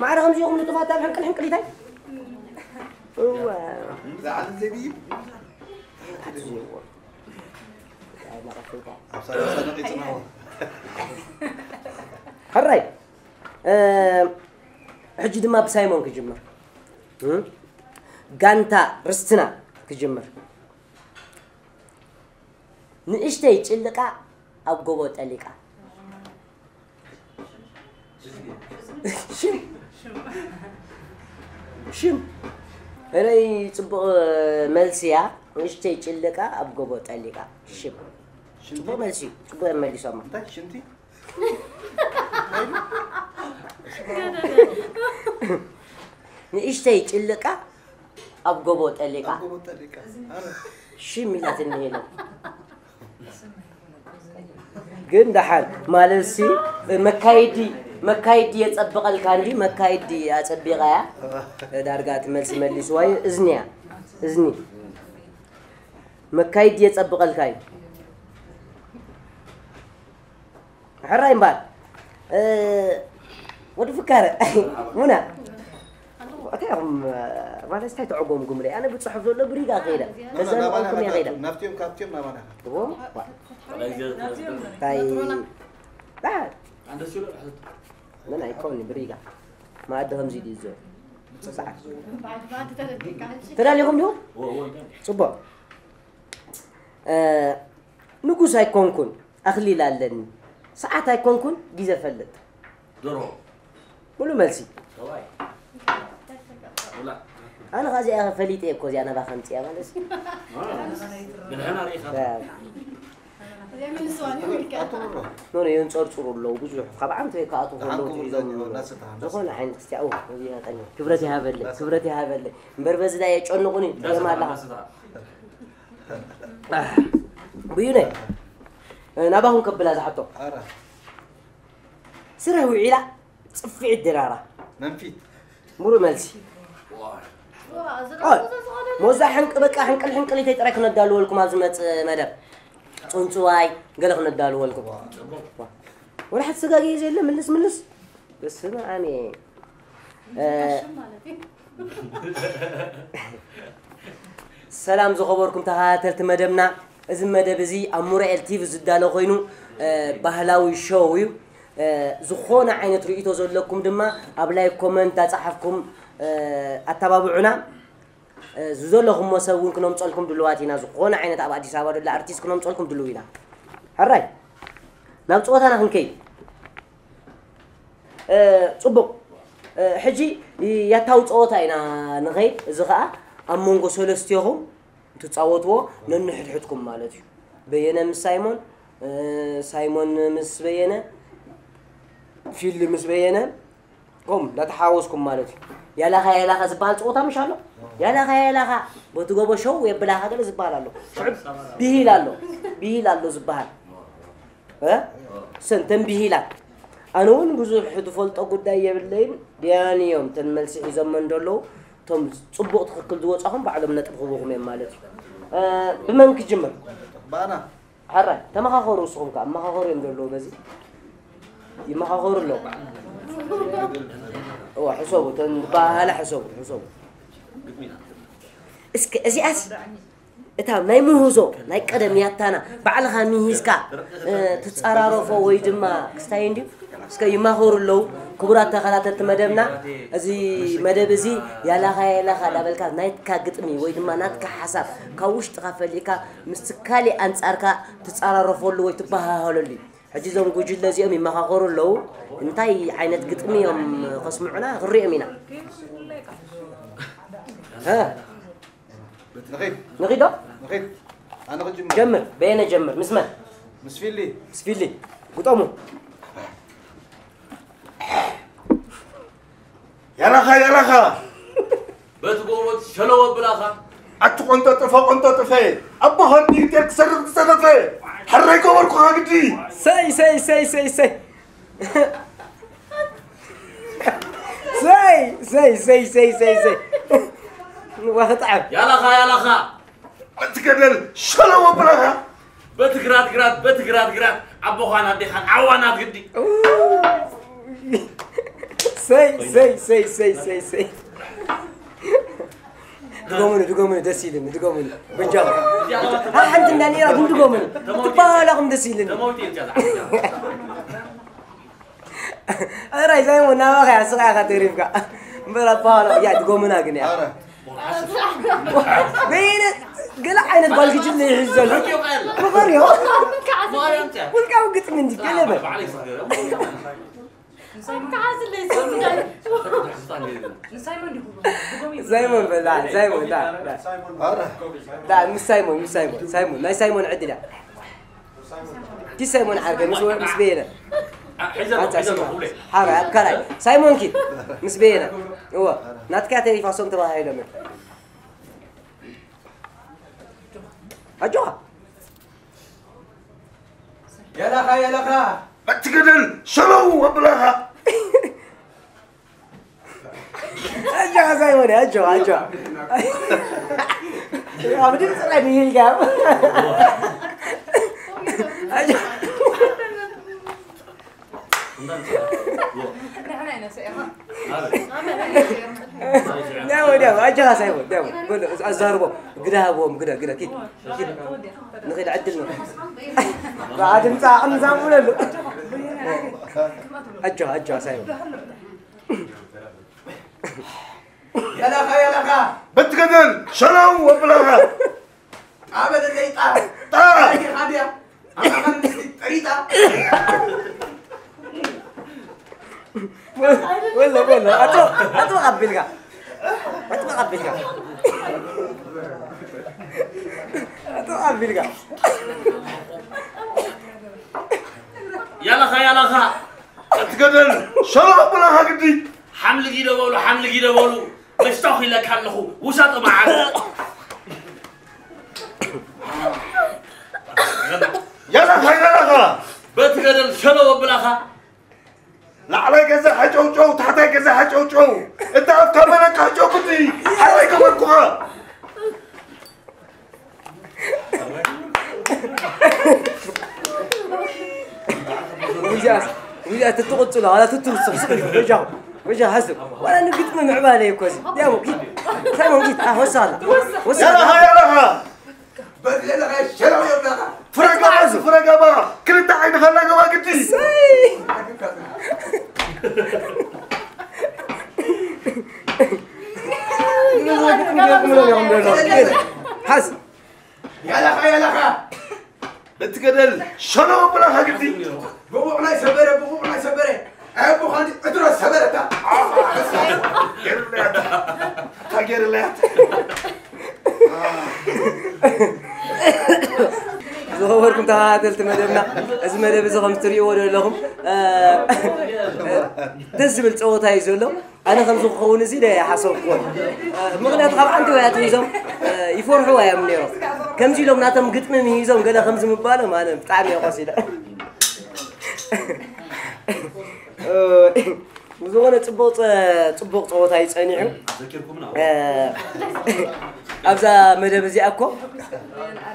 ማዕረ ከምዚኹም ንጡፋት ኣብ ሕንቅል ሕንቅሊታይ እዋ ላዕሊ ዝዲ ታሕቲ ዘይወርድ ኣብ ሰላሳ ነቒጽናዎ ሕራይ ሕጂ ድማ ብሳይሞን ክጅምር ጋንታ ርስትና ክጅምር ንእሽተይ ጭልቃ ኣብ ጎቦ ጠሊቃ ሽም ሽም እረይ ጽቡቕ መልሲ እያ ንእሽተይ ጭልቃ ኣብ ጎቦ ጠሊቃ ሽም ጽቡቕ መልሲ እዩ ጽቡቕ እዮም መሊሶማ እንታይ ሽንቲ ንእሽተይ ጭልቃ ኣብ ጎቦ ጠሊቃ ኣብ ጎቦ ጠሊቃ ኣረ ሽም ኢላትኒ ሄለን ግን ደሓን ማለት ሲ መካየዲ መካየዲ የጸብቐልካ እንዲ መካየዲ ኣጸቢቐያ ዳርጋ እቲ መልሲ መሊስዋ እዩ እዝኒ እያ እዝኒ መካየዲ የጸብቐልካ እዩ ሕራይ እምበር ወዲ ፍካረ ሙና እንታይ ኢኹም ማለት እንታይ ተዕጎምጉምለይ ኣነ ብፅሑፍ ዘሎ ብሪጋ ከይደ ከዛ ንቐልኩም እየ ከይደ ናብትዮም ካብትዮም ናባና እቦ እንታይ ምን ኣይኮኒ ብሪጋ ማዕዲ ከምዚ ድዩ ዝብል ሰዓት ተዳሊኹም ዲኹም ፅቡቅ ንጉስ ኣይኮንኩን ኣኽሊል ኣለኒ ሰዓት ኣይኮንኩን ግዜ ፈልጥ ድሮ ሙሉ መልሲ ሰብኣይ ውላ ኣነ ኻዚኣ ፈሊጠ እኮ እዚኣ ነባ ከምፅያ ማለት ብድሕና ርኢኻ ኖ የንፀርፅሩ ኣለዉ ብዙሕ ካብ ዓመት ወይ ከኣቱ ከለዉ ትሒዞም ዝኾነ ዓይነት ክስቲያ እዚጠኒ ክብረት ይሃበለይ ክብረት ይሃበለይ እምበር በዚ ላይ የጨንቑኒ ትሪኦም ኣለኻ ብዩነ ናባኹም ከብላ ዝሓቶ ኣረ ስረ ውዒላ ጽፍዒት ድራራ መንፊት ሙሉ መልሲ ሞዛ ሕንቅ በቃ ሕንቅል ሕንቅል ኢተይ ጥራይ ክነዳልወልኩም ኣብ ዝመጽእ መደብ ጽንጽዋይ ገለ ክነዳልወልኩም ወላ ሓንቲ ስጋ ገይዘ የለ ምልስ ምልስ በስመ ኣሜ ሰላም ዝኸበርኩም ተኸታተልቲ መደብና እዚ መደብ እዚ ኣብ ሙራኤል ቲቪ ዝዳሎ ኮይኑ ባህላዊ ሾው እዩ። ዝኾነ ዓይነት ርእይቶ ዘለኩም ድማ ኣብ ላይክ ኮመንት ኣጻሓፍኩም ኣተባብዑና። ዝዘለኹሞ ሰብ እውን ክነምፀልኩም ድልዋት ኢና። ዝኾነ ዓይነት ኣብ ኣዲስ ኣበባ ዘሎ ኣርቲስት ክነምፀልኩም ድልው ኢና። ሕራይ ናብ ፀወታና ክንከይድ። ጽቡቕ። ሕጂ ያታዊ ፀወታ ኢና ንኸይድ። እዚ ኸዓ ኣብ መንጎ ሰለስቲኹም ትፃወትዎ ነንሕድሕድኩም ማለት እዩ። በየነ ምስ ሳይሞን፣ ሳይሞን ምስ በየነ፣ ፊሊ ምስ በየነ፣ ከም እንዳተሓወስኩም ማለት እዩ። ያላኻ ያላኻ ዝበሃል ፀወታ ምሽ ኣሎ? ያላኻ ያላኻ በቲ ጎቦ ሸው የብላኻ ገለ ዝበሃል ኣሎ። ሽዑ ብሂል ኣሎ። ብሂል ኣሎ ዝበሃል። እ? ሰንተን ብሂላት። ኣነ እውን ብዙሕ ዝፈልጦ ጉዳይ የብለይን። ድያን እዮም እተን መልሲ ሒዞመን ዘለዉ። እቶም ጽቡቕ ትኽክል ዝወጻኹም ባዕሎም ነጥቢ ክህቡኹም እዮም ማለት እዩ። እ፣ ብመን ክጅምር? ባና። ሕራይ፣ ተመኻኸሩ ንስኹም ከኣ። ኣመኻኸሩ እዮም ዘለዉ በዚ። ይመኻኸሩ ኣለዉ። እዋ፣ ሕሰቡ፣ እተን ዝበሃላ ሕሰቡ፣ ሕሰቡ። እስከ እዚኣስ እታ ናይ ምህዞ ናይ ቀደም ያታና ባዕልኻ ሚሂዝካ፣ እ፣ ትጸራረፎ ወይ ድማ ክስታይ እንድዩ። እስከ ይማኸሩ ኣለዉ ክቡራት ተኸታተልቲ መደብና። እዚ መደብ እዚ ያላኻ ያላኻ እንዳበልካ ናትካ ግጥሚ ወይ ድማ ናትካ ሓሳብ ካብ ውሽጥኻ ፈሊካ ምስ ካሊእ ኣንጻርካ ትጸራረፈሉ ወይ ትበሃሃለሉ እዩ። ሕጂ እዞም ጉጅለ እዚኦም ይመኻኸሩ ኣለዉ። እንታይ ዓይነት ግጥሚ እዮም ከስምዑና ክንሪኦም ኢና። እ። ንኺድ። ንኺድ ዶ? ንኺድ። ኣነ ክጅምር። ጀምር። በየነ ጀምር። ምስ መን? ምስ ፊሊ። ምስ ፊሊ። ግጠሙ። ያላኻ፣ ያላኻ። በቲ ጎቦ ሸለው ኣብላኻ። ኣቲ ቆንጠጥፈ፣ ቆንጠጥፈ። ኣቦኻ እንዲዩ ጤል ክሰርቕ ዝጸነፈ። ሕራይ ገበርኩኻ ግዲ። ሰይ፣ ሰይ፣ ሰይ፣ ሰይ፣ ሰይ። ሰይ፣ ሰይ፣ ሰይ፣ ሰይ፣ ሰይ፣ ሰይ። ዋ፣ ክጥዓም። ያላኻ፣ ያላኻ። በቲ ገደል ሸለው ኣብላኻ። በቲ ግራት፣ ግራት፣ በቲ ግራት፣ ግራት። ኣቦኻን ኣዴኻን ዓዋናት ግዲ። ሰይ፣ ሰይ፣ ሰይ፣ ሰይ፣ ሰይ፣ ሰይ። ድገሙኒ፣ ድገሙኒ፣ ደስ ኢልኒ፣ ድገሙኒ። በጃኹም። እዚኣ ሓንቲ እንዳ ነይራ ግን ድገሙኒ። ትበሃላኹም ደስ ኢልኒ። ተመውቲ እያ እዛ። ሕራይ ሳይሞን ናባኻ እያ፣ ስቓ ኢኻ ተሪፍካ። እምበር ኣበሃህላ፣ ያ፣ ድጎምና ግን እያ። ኣረ። በይነ፣ ገለ ዓይነት ጓል ግጅለ ይሕዝ ዘሎ። ፍቕር እዩ። ማርያም ትያ። ውልቃዊ ግጥሚ እንዲ፣ ገለ በል። ባዕለይ ስገረ። ሳይሞን በል፣ ዳ፣ ሳይሞን፣ ዳ፣ ዳ። ኣረ። ዳ፣ ምስ ሳይሞን፣ ምስ ሳይሞን፣ ሳይሞን፣ ናይ ሳይሞን ዕድል እያ። ኪድ ሳይሞን ዓርከይ ምስ ወ-፣ ምስ በየነ። አ፣ ሒዘ ኣሎ፣ ኣንታ ሒዘ ኣሎ፣ ስማ። ኩብለ። ሓራ፣ ኣብ ካልኣይ። ሳይሞን ኪድ ምስ በየነ። እወ፣ ናትካ ተሪፋ ሶም ተባሂሎም እዮም። ኣጆኻ። የላኻ፣ የላኻ። ኣቲ ገደል፣ ሸለው ኣብላኻ። ኣጆኻ ሳይሞን፣ ኣጆኻ፣ ኣጆኻ። ኣብ ድምፂ ጥራይ ብሂልካ። ኣጆኻ። ንሕና ኢና ስዒርና። ንሕና ኢና ስዒርና። ዳሞ፣ ዳሞ፣ ኣጆኻ ሳይሞን፣ ዳሞ። በሎ፣ ኣዛርቦ፣ ግዳ ሃብዎም፣ ግዳ፣ ግዳ፣ ኪድ፣ ኪድ። ንኺድ ዕድል ነው። ብኣ ድምፂ ኣቕንዛም ብለሉ። ኣጆኻ፣ ኣጆኻ ሳይሞን። የላኻ፣ የላኻ። በትገደል ሸላው ወብላኻ። ጣበለለይ ጣ። ጣ። ጣ። ጣ። ጠሪጣ። ወላ፣ ወላ። ኣቶ፣ ኣቶ ኣቢልካ። ኣቶ ኣቢልካ። ኣቶ ኣቢልካ። ያላኻ፣ ያላኻ። ኣትገደል ሸሎ ኣቦላኻ ግዲ። ሓምሊ ጊደ በሉ፣ ሓምሊ ጊደ በሉ። መሽታኹ ኢለካ ኣለኹ። ውሳጦ መዓል። ያላኻ፣ ያላኻ። በቲ ገደል ሸሎ ኣቦላኻ። ላዕላይ ገዛ ሓጨውጨው፣ ታሕታይ ገዛ ሓጨውጨው። እታ ኣፍካ መለካ ሓጨው ግዲ። ሓራይ ገበርኩኻ። ወይዚኣስ፣ ወይዚኣ ትትቕጽሎ፣ ኣላ ትትውስኽ፣ ስቕ ኢልኩም፣ በጃኹም፣ በጃኹም፣ ሓስብ። ዋላ ንግጥሚ ምዕባለ እኮ እዚ። ያው፣ ኪድ፣ ሳይሞን፣ ኪድ፣ ኣ፣ ወሳላ፣ ወሳላ። ያላኻ፣ ያላኻ። በዚ ዘለኻ ሸላው የብላኻ። ፍረ ገባ፣ ፍረ ገባ። ክልተ ዓይንኻ ሓዝ። ያላኻ፣ ያላኻ። እቲ ገደል ሸሎ ብላኻ ግዲ። ብቑዕ ናይ ሰበረ፣ ብቑዕ ናይ ሰበረ። ኣቦ ኻንዲ ዕትሮ ሰበረታ። ገርለያት። ታገርለያት። ዝኸበርኩም ተኸታተልቲ መደብና፣ እዚ መደብ እዚ ከም እትርእይዎ ዘለኹም፣ እ፣ እ፣ ደስ ዝብል ጸወታ እዩ ዘሎ። ኣነ ከምዚ ክኸውን እዚ ኢለ ኣይሓሰብኩዎን። እ፣ ምኽንያቱ ካብ ዓንተቦይ ኣትሒዞም፣ እ፣ ይፈርሕዋ እዮም ነይሮም። ከምዚ ኢሎም ናቶም ግጥሚ ምሂዞም ገለ ከምዚ ምባሎም ኣነ ብጣዕሚ እየ ቆሲለ። እ፣ ብዝኾነ ጽቡቕ ጸ-፣ ጽቡቕ ጸወታ እዩ ጸኒሑ። እ፣ ኣብዛ መደብ እዚኣ እኮ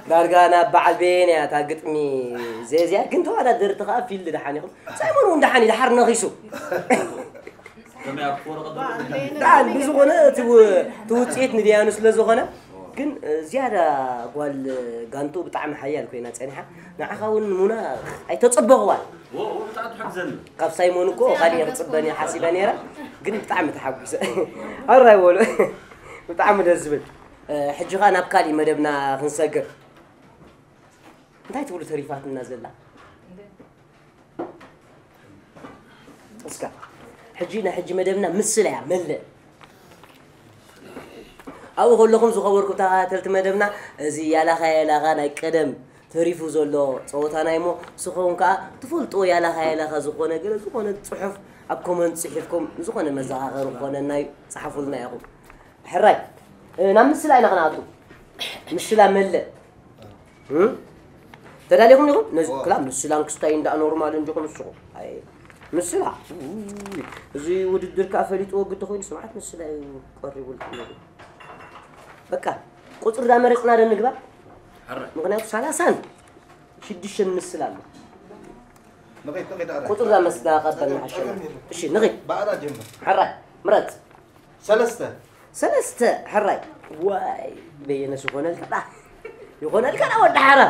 ዳርጋ ናብ በዓል ቤን እያ እታ ግጥሚ ዘዚኣ፣ ግን ተወዳደርቲ ከኣ ፊልድ ደሓን ኢኹም። ሳይሞን እውን ደሓን እዩ፣ ደሓር ነኺሱ። ደሓን ብዝኾነ እቲ ው-፣ እቲ ውጽኢት ንደያኑ ስለ ዝኾነ፣ ግን ዝያዳ ጓል ጋንቱ ብጣዕሚ ሓያል ኮይና ጸኒሓ። ንዓኻ እውን ሙና ኣይተጸበኽዋን። ወ-፣ ወ-፣ ብጣዕሚ ትሕግዘኒ። ካብ ሳይሞን እኮ ካልእ እየ ክጽበ እየ ሓሲበ ነይረ፣ ግን ብጣዕሚ ተሓጒሰ። ኣራይ በሉ። ብጣዕሚ ደስ ዝብል። እ፣ ሕጂ ኸኣ ናብ ካልእ መደብና ክንሰግር። እንታይ ትብሉ ተሪፋትና ዘላ? እስካ፣ ሕጂ ናይ ሕጂ መደብና ምስላ እያ፣ መልእ። ኣብኡ ከለኹም ዝኸበርኩም ተኸታተልቲ መደብና፣ እዚ ያላኻ ያላኻ ናይ ቀደም ተሪፉ ዘሎ ጸወታና እሞ፣ ንስኹም ከኣ ትፈልጥዎ ያላኻ ያላኻ ዝኾነ ገለ ዝኾነ ጽሑፍ ኣብ ኮመንት ጽሒፍኩም፣ ዝኾነ መዘኻኸሪ ክኾነና እዩ፣ ጸሓፉልና ኢኹም። ሕራይ፣ እ፣ ናብ ምስላ ኢና ክንኣቱ። ምስላ መልእ። እ? ተዳሊኹም ዲኹም? ነዚ እዋ። ክላ ምስላን ክስታይን ደኣ ኖርማል እንዲኹም ንስኹም። ኣይ፣ ምስላ። ኡይ፣ እዚ ውድድር ከኣ ፈሊጥዎ ግዲ ኮይኑ ስምዓት ምስላ እዩ ቀሪቡልኩም ነይሩ። በቃ፣ ቁጽሪ ዳመረጽና ዶ ንግባ? ሕራይ። ምኽንያቱ ሰላሳን ሽዱሽተን ምስላ ኣሎ። ንኸይድ፣ ንኸይድ፣ ኣረ። ቁጽሪ ዳመስና ቀበልና ሓሸና። ጸገም የለን። እሺ፣ ንኸይድ። ብኣና ጀምር። ሕራይ፣ ምረጽ። ሰለስተ። ሰለስተ፣ ሕራይ። ዋይ፣ በየነስ ይኾነልካ ዳ? ይኾነልካ ዳ ወዲ ሓራ?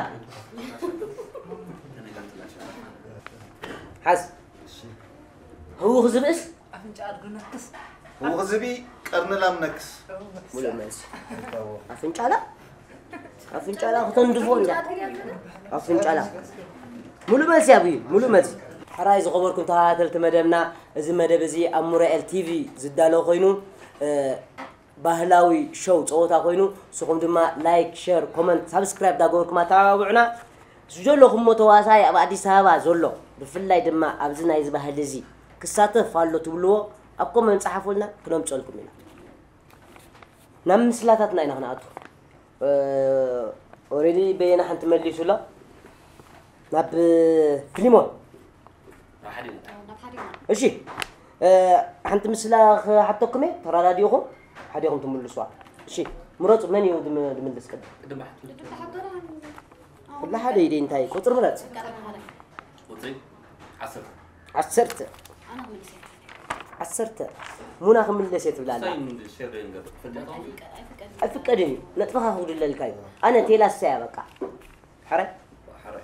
ሓዝ። ህውኽ ዝብእስ? ኣፍንጫ ኣድጊ ነክስ። ህውኽ ዝብኢ ቀርኒ ላም ነክስ። ሙሉእ መልሲ። ይታወቅ። ኣፍንጫ ላም? ኣፍንጫ ላም ክተንድፎ እንዳ። ኣፍንጫ ላም። ሙሉእ መልሲ ኣብዩ፣ ሙሉእ መልሲ። ሕራይ ዝኸበርኩም ተኸታተልቲ መደብና፣ እዚ መደብ እዚ ኣብ ሙራኤል ቲቪ ዝዳሎ ኮይኑ፣ እ፣ ባህላዊ ሾው ጸወታ ኮይኑ፣ ንስኹም ድማ ላይክ፣ ሸር፣ ኮመንት፣ ሳብስክራይብ ዳገበርኩም ኣተባብዑና። ምስ ዘለኹሞ ተዋሳኣይ ኣብ ኣዲስ ኣበባ ዘሎ፣ ብፍላይ ድማ ኣብዚ ናይዚ ባህሊ እዚ ክሳተፍ ኣሎ ትብልዎ፣ ኣብ ኮመንት ጸሓፉልና፣ ክነምጸልኩም ኢና። ናብ ምስላታትና ኢና ክንኣቱ። እ፣ ኦሬዲ በየነ ሓንቲ መሊሱ ኣሎ። ናብ ፊሊሞን። ናብ ሓደ ኢና። እሺ፣ እ፣ ሓንቲ ምስላ ክሓተኩም እየ፣ ተረዳዲእኹም ሓዲኹም ትምልሱዋ። እሺ፣ ምረጹ፣ መን እዩ ዝም-፣ ዝምልስ ቅድም? ቅድም ብሓቱ። ኩላ ሓደ ኢደ እንታይ? ቁጽሪ ምረጽ። ቁጽሪ ዓሰርተ። ዓሰርተ። ኣነ ክምልስ እየ። ዓሰርተ። ሙና ክምልስ እየ ትብላ ኣላ። ሳይን ሸር ዶ ይንገር? ፍልጠት ኣይፍቀድን እዩ። ነጥብኻ ክጉድለልካ እዩ። ኣነ ቴላሳ እያ በቃ። ሕራይ? ሕራይ።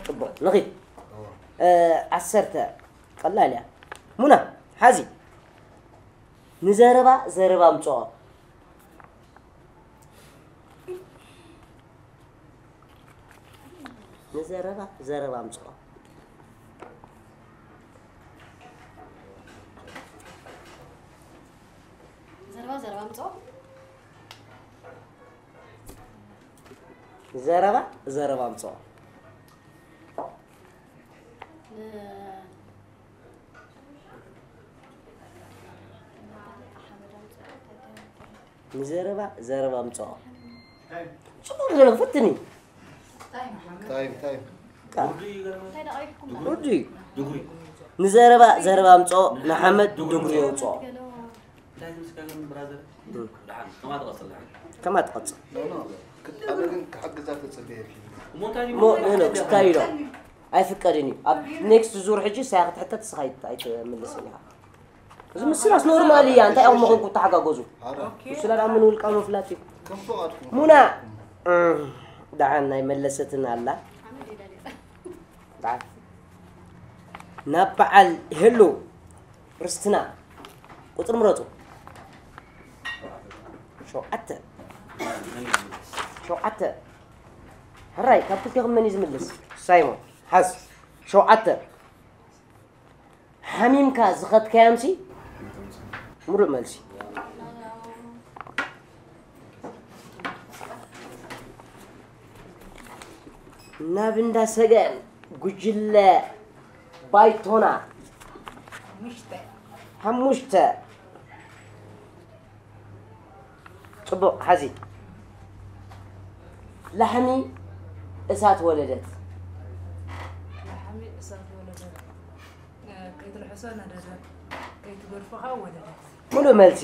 ጽቡቕ። ንኺድ። እ፣ ዓሰርተ። ቀላል እያ። ሙና፣ ሓዚ። ንዘረባ ዘረባ ኣምጽኦ። ንዘረባ ዘረባ ኣምጽኦ። ዘረባ ዘረባ ኣምጽኦ። ንዘረባ ዘረባ ኣምጽኦ። ን-፣ ንዘረባ ዘረባ ኣምጽኦ። ጽቡቕ ገለ ክፈትኒ። ታይም፣ ታይም። ርዱይ። ንዘረባ ዘረባ ኣምጽኦ፣ ንሓመድ ድጉሪ የውጽኦ። እንታይ ትምስጋገር ብራዘር? ደሓን፣ ከማ ትቐጽል፣ ደሓን። ከማ ትቐጽል። ኖ፣ ኖ፣ ክት-፣ ኣነ ግን ክሕግዛ ተጸበየኪ። እሞ እንታይ እሞ፣ ኖ፣ ኖ፣ እንታይ ኢሎ? ኣይፍቀድን እዩ። ኣብ ኔክስት ዙር ሕጂ ሳያ ክትሕተት ንስኻ ኣይት-፣ ኣይትምልስን ኢኻ። እዚ ምስላስ ኖርማል እያ። እንታይ እዮም መኾንኩ ተሓጋገዙ? ኣረ። ምስላ ደኣ ምን ውልቃዊ ምፍላጥ እዩ። ከም ፍቓድኩም። ሙና። እም፣ ደሓን ናይ መለሰትን ኣላ። ደሓን። ናብ በዓል ይህሉ። ርስትና። ቁጽሪ ምረጹ። ሸውዓተ። ሸውዓተ። ሕራይ፣ ካብ ክልቴኹም መን እዩ ዝምልስ? ሳይሞን፣ ሓዝ። ሸውዓተ። ሓሚምካ ዝኸድካዮምሲ? ምሉእ መልሲ። ናብ እንዳ ሰገን ጉጅለ ባይቶና ሓሙሽተ። ጽቡቕ፣ ሓዚ። ላሕሚ እሳት ወለደት። ላሕሚ እሳት ወለደት። እ፣ ከይትልሕሶ ነደደት። ከይትገድፎ ኸኣ ወለደት። ምሉእ መልሲ።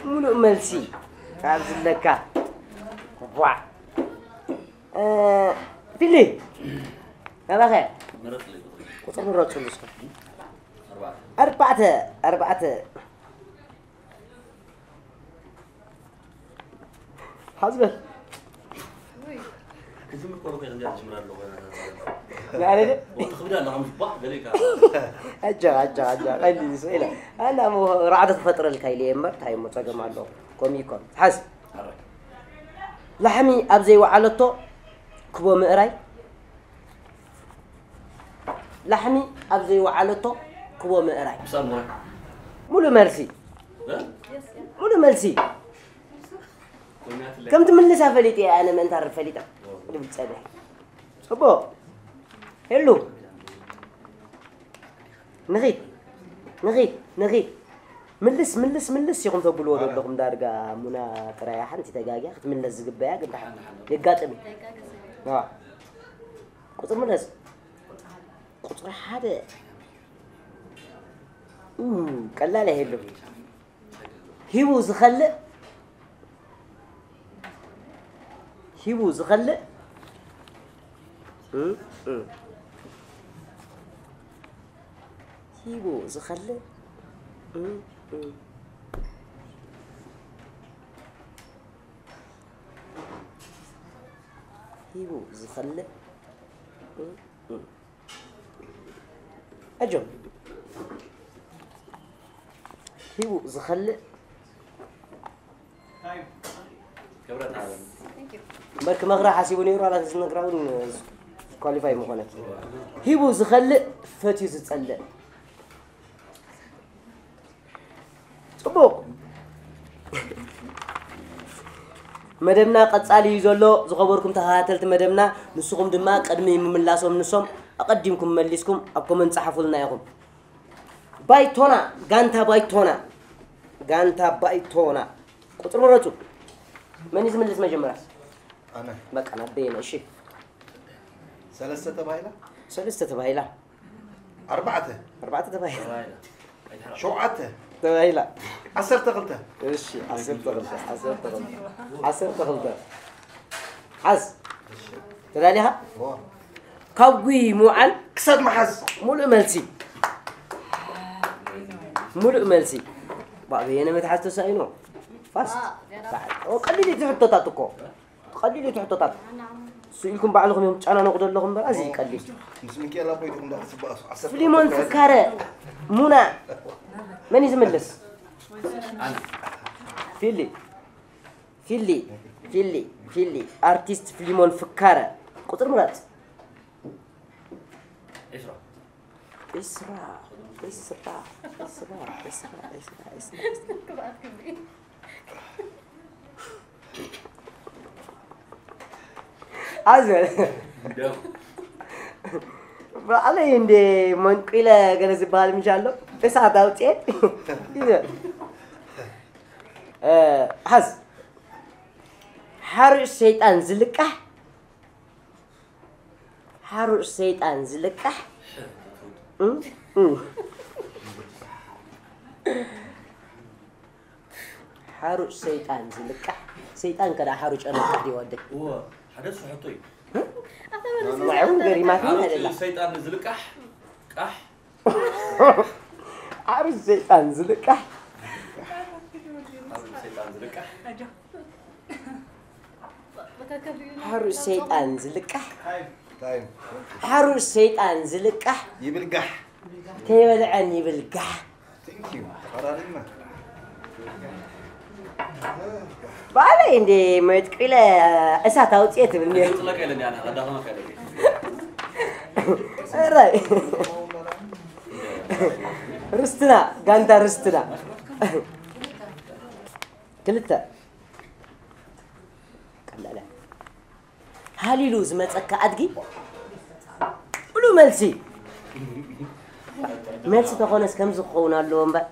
ምሉእ መልሲ። ካብ ዝለካ። ዋ። እ፣ ፊሊ። ናባኸ? ቁጽሪ ምረጽሉ እስከ። ኣርባዕተ፣ ኣርባዕተ። ሓዝበል። ክጅምር ከሎ ኮይነ እንዲያ ትጅምር ኣለኹ። ንዓይ ድየ? ወዲ ክብዳ ኣለኹ፣ ምሽ ባዕ ገለ ኢልካ። ኣጃ፣ ኣጃ፣ ኣጃ፣ ቀሊል እዩ፣ ስቕ ኢለ። ኣና እሞ ራዕዲ ክፈጥረልካ ኢለ እየ እምበር፣ እንታይ እሞ ጸገም ኣለዎ? ኮም ይኮን። ሓዝ። ኣረ። ላሕሚ ኣብ ዘይወዓለቶ ክቦ ምእራይ። ላሕሚ ኣብ ዘይወዓለቶ ክቦ ምእራይ። ምሳል ምራይ። ሙሉእ መልሲ። እ? ሙሉእ መልሲ። ኮይናትለ። ከም ትምልሳ ፈሊጠ እየ ኣነ፣ ምእንታር ፈሊጠ። ድብል ጸኒሐ። ጽቡቕ። ሄሉ። ንኺድ። ንኺድ። ንኺድ። ምልስ፣ ምልስ፣ ምልስ ኢኹም ተብልዎ ዘለኹም ዳርጋ። ሙና ጥራይ ሓንቲ ተጋግያ ክትምለስ ዝግበያ ግን ደሓን የጋጥም እዩ። ኣዋ። ቁጽሪ ምለስ። ቁጽሪ ሓደ። ኡ፣ ቀላል ኣይህሉን። ሂቡ ዝኸልእ፣ ሂቡ ዝኸልእ፣ እ፣ እ። ሂቡ ዝኸልእ፣ እ፣ እ። ሂቡ ዝኸልእ፣ እ፣ እ። ኣጆም። ሂቡ ዝኸልእ። ክብረት ሃበኒ። እምበር ክመኽራ ሓሲቡ ነይሩ፣ ኣላ ተዝነግራ እውን ኳሊፋይ ምኾነት። ሂቡ ዝኸልእ፣ ፈትዩ ዝጸልእ። ጽቡቕ። መደብና ቀጻሊ እዩ ዘሎ። ዝኸበርኩም ተኸታተልቲ መደብና፣ ንስኹም ድማ ቅድሚ ምምላሶም ንሶም ኣቐዲምኩም መሊስኩም ኣብ ኮመንት ጸሓፉልና ኢኹም። ባይቶና፣ ጋንታ ባይቶና፣ ጋንታ ባይቶና። ቁጽሪ ምረጹ። መን እዩ ዝምልስ መጀመርያ? ኣነ። በቃ፣ ናበየነ፣ እሺ። ሰለስተ ተባሂላ? ሰለስተ ተባሂላ። ኣርባዕተ። ኣርባዕተ ተባሂላ። ሸውዓተ። ተባሂላ። ዓሰርተ ክልተ። እሺ፣ ዓሰርተ ክልተ፣ ዓሰርተ ክልተ። ዓሰርተ ክልተ። ሓዝ። ተዳሊኻ? እዎ። ካብ ጉይ ምውዓል ክሳብ ምሓዝ። ሙሉእ መልሲ። ሙሉእ መልሲ። ባዕበየነ መትሓዝ ተሳኢኑ። ፋስት። ኦ፣ ቀሊል እዩ እቲ ሕቶታት እኮ። ቀሊል እዩ እቲ ሕቶታት። ስኢልኩም ባዕልኹም እዮም ትጨናነቑ ዘለኹም እምበር፣ ኣዝዩ እዩ ቀሊል። ምስ ሚካኤል ኣቦይ ዲኹም ደኣ ክትስበኣሱ? ዓሰርተ ፍሊሞን ክልተ ፍካረ፣ ሙና፣ መን እዩ ዝምልስ? ፊሊ፣ ፊሊ፣ ፊሊ፣ ፊሊ፣ ኣርቲስት ፍሊሞን ፍካረ። ቁጽሪ ምረጽ። ዒስራ። ዒስራ፣ ዒስራ፣ ዒስራ፣ ዒስራ፣ ዒስራ፣ ዒስራ። ኣዘ ባዕለይ እንደ መንቂለ ገለ ዝበሃል ምሽ ኣሎ። እሳት ኣውፅኤ። ይዘ። እ፣ ሓዝ። ሓርሽ ሰይጣን ዝልቃሕ። ሓሩጭ ሰይጣን ዝልቃሕ። እ? እ። ሓሩጭ ሰይጣን ዝልቃሕ። ሰይጣን ከዳ ሓሩጭ ኣልቃሕ ድዩ ወደይ? እወ፣ ሓደ እሱ ሕቶ እዩ። እ? ኣታ በለስ ዋይ፣ እውን ገሪማትኒ ሓሩጭ ኣይደላ። ሰይጣን ዝልቃሕ፣ ቃሕ። ሓሩጭ ሰይጣን ዝልቃሕ። ሓሩጭ ሰይጣን ዝልቃሕ። ሓሩጭ ሰይጣን ዝልቃሕ። ታይም። ሓሩጭ ሰይጣን ዝልቃሕ። ይብል ጋሕ። ከይበልዐን ይብል ጋሕ። Thank you። ተቐራሪብና። ባዕለይ እንዴ መጥቂለ እሳት ኣውፅኤ ትብል ነይሩ። ርስትና፣ ጋንታ ርስትና። ክልተ። ቀላል እያ። ሃሊሉ ዝመጸካ ኣድጊ? ብሉ መልሲ። መልሲ ተኾነስ ከምዚ ክኸውን ኣለዎ እምበር።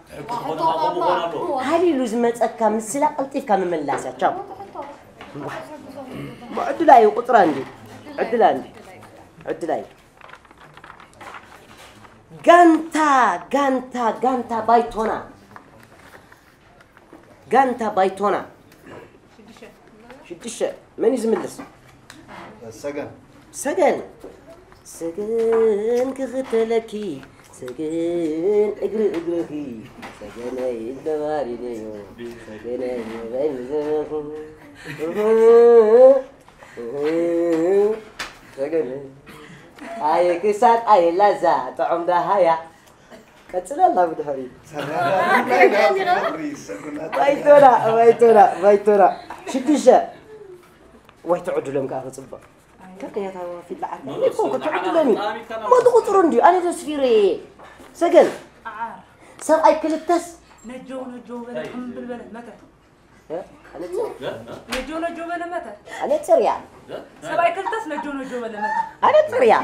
ሃሊሉ ዝመጸካ ምስላ ቀልጢፍካ ምምላስ እያ። ቻው። እምባ ዕድላ እዩ፣ ቁጽራ እንዲ። ዕድላ እንዲ። ዕድላ እዩ። ጋንታ፣ ጋንታ፣ ጋንታ ባይቶና። ጋንታ ባይቶና። ሽዱሽተ። መን እዩ ዝምልስ? ሰገን። ሰገን። ሰገን ክኽተለኪ፣ ሰገን እግሪ እግርኺ፣ ሰገነይ ተባሪደዮ፣ ሰገነይ በይ ምዘበኹ። ሰገነይ። ኣየ ክሳድ ኣየ ላዛ፣ ጥዑም ዳሃያ። ቀጽለላ ብድሕሪት። ባይቶና፣ ባይቶና፣ ባይቶና። ሽዱሽተ። ወይ ትዕድሎም ከኣ ክጽብቕ። ከቀያታ ፊት ለዓል። እኮ ክትዕድሎም እዩ። ሞት ቁጽሩ እንድዩ። ኣነ ተስፊረ እየ። ሰገን። ሰብኣይ ክልተስ? ነጀው ነጀው በለ፣ ክምብል በለ፣ መተ። እ? ኣነጽር። ነጆ ነጆ በለ መተ። ኣነጽር እያ። ሰብኣይ ክልተስ ነጆ ነጆ በለ መተ። ኣነጽር እያ።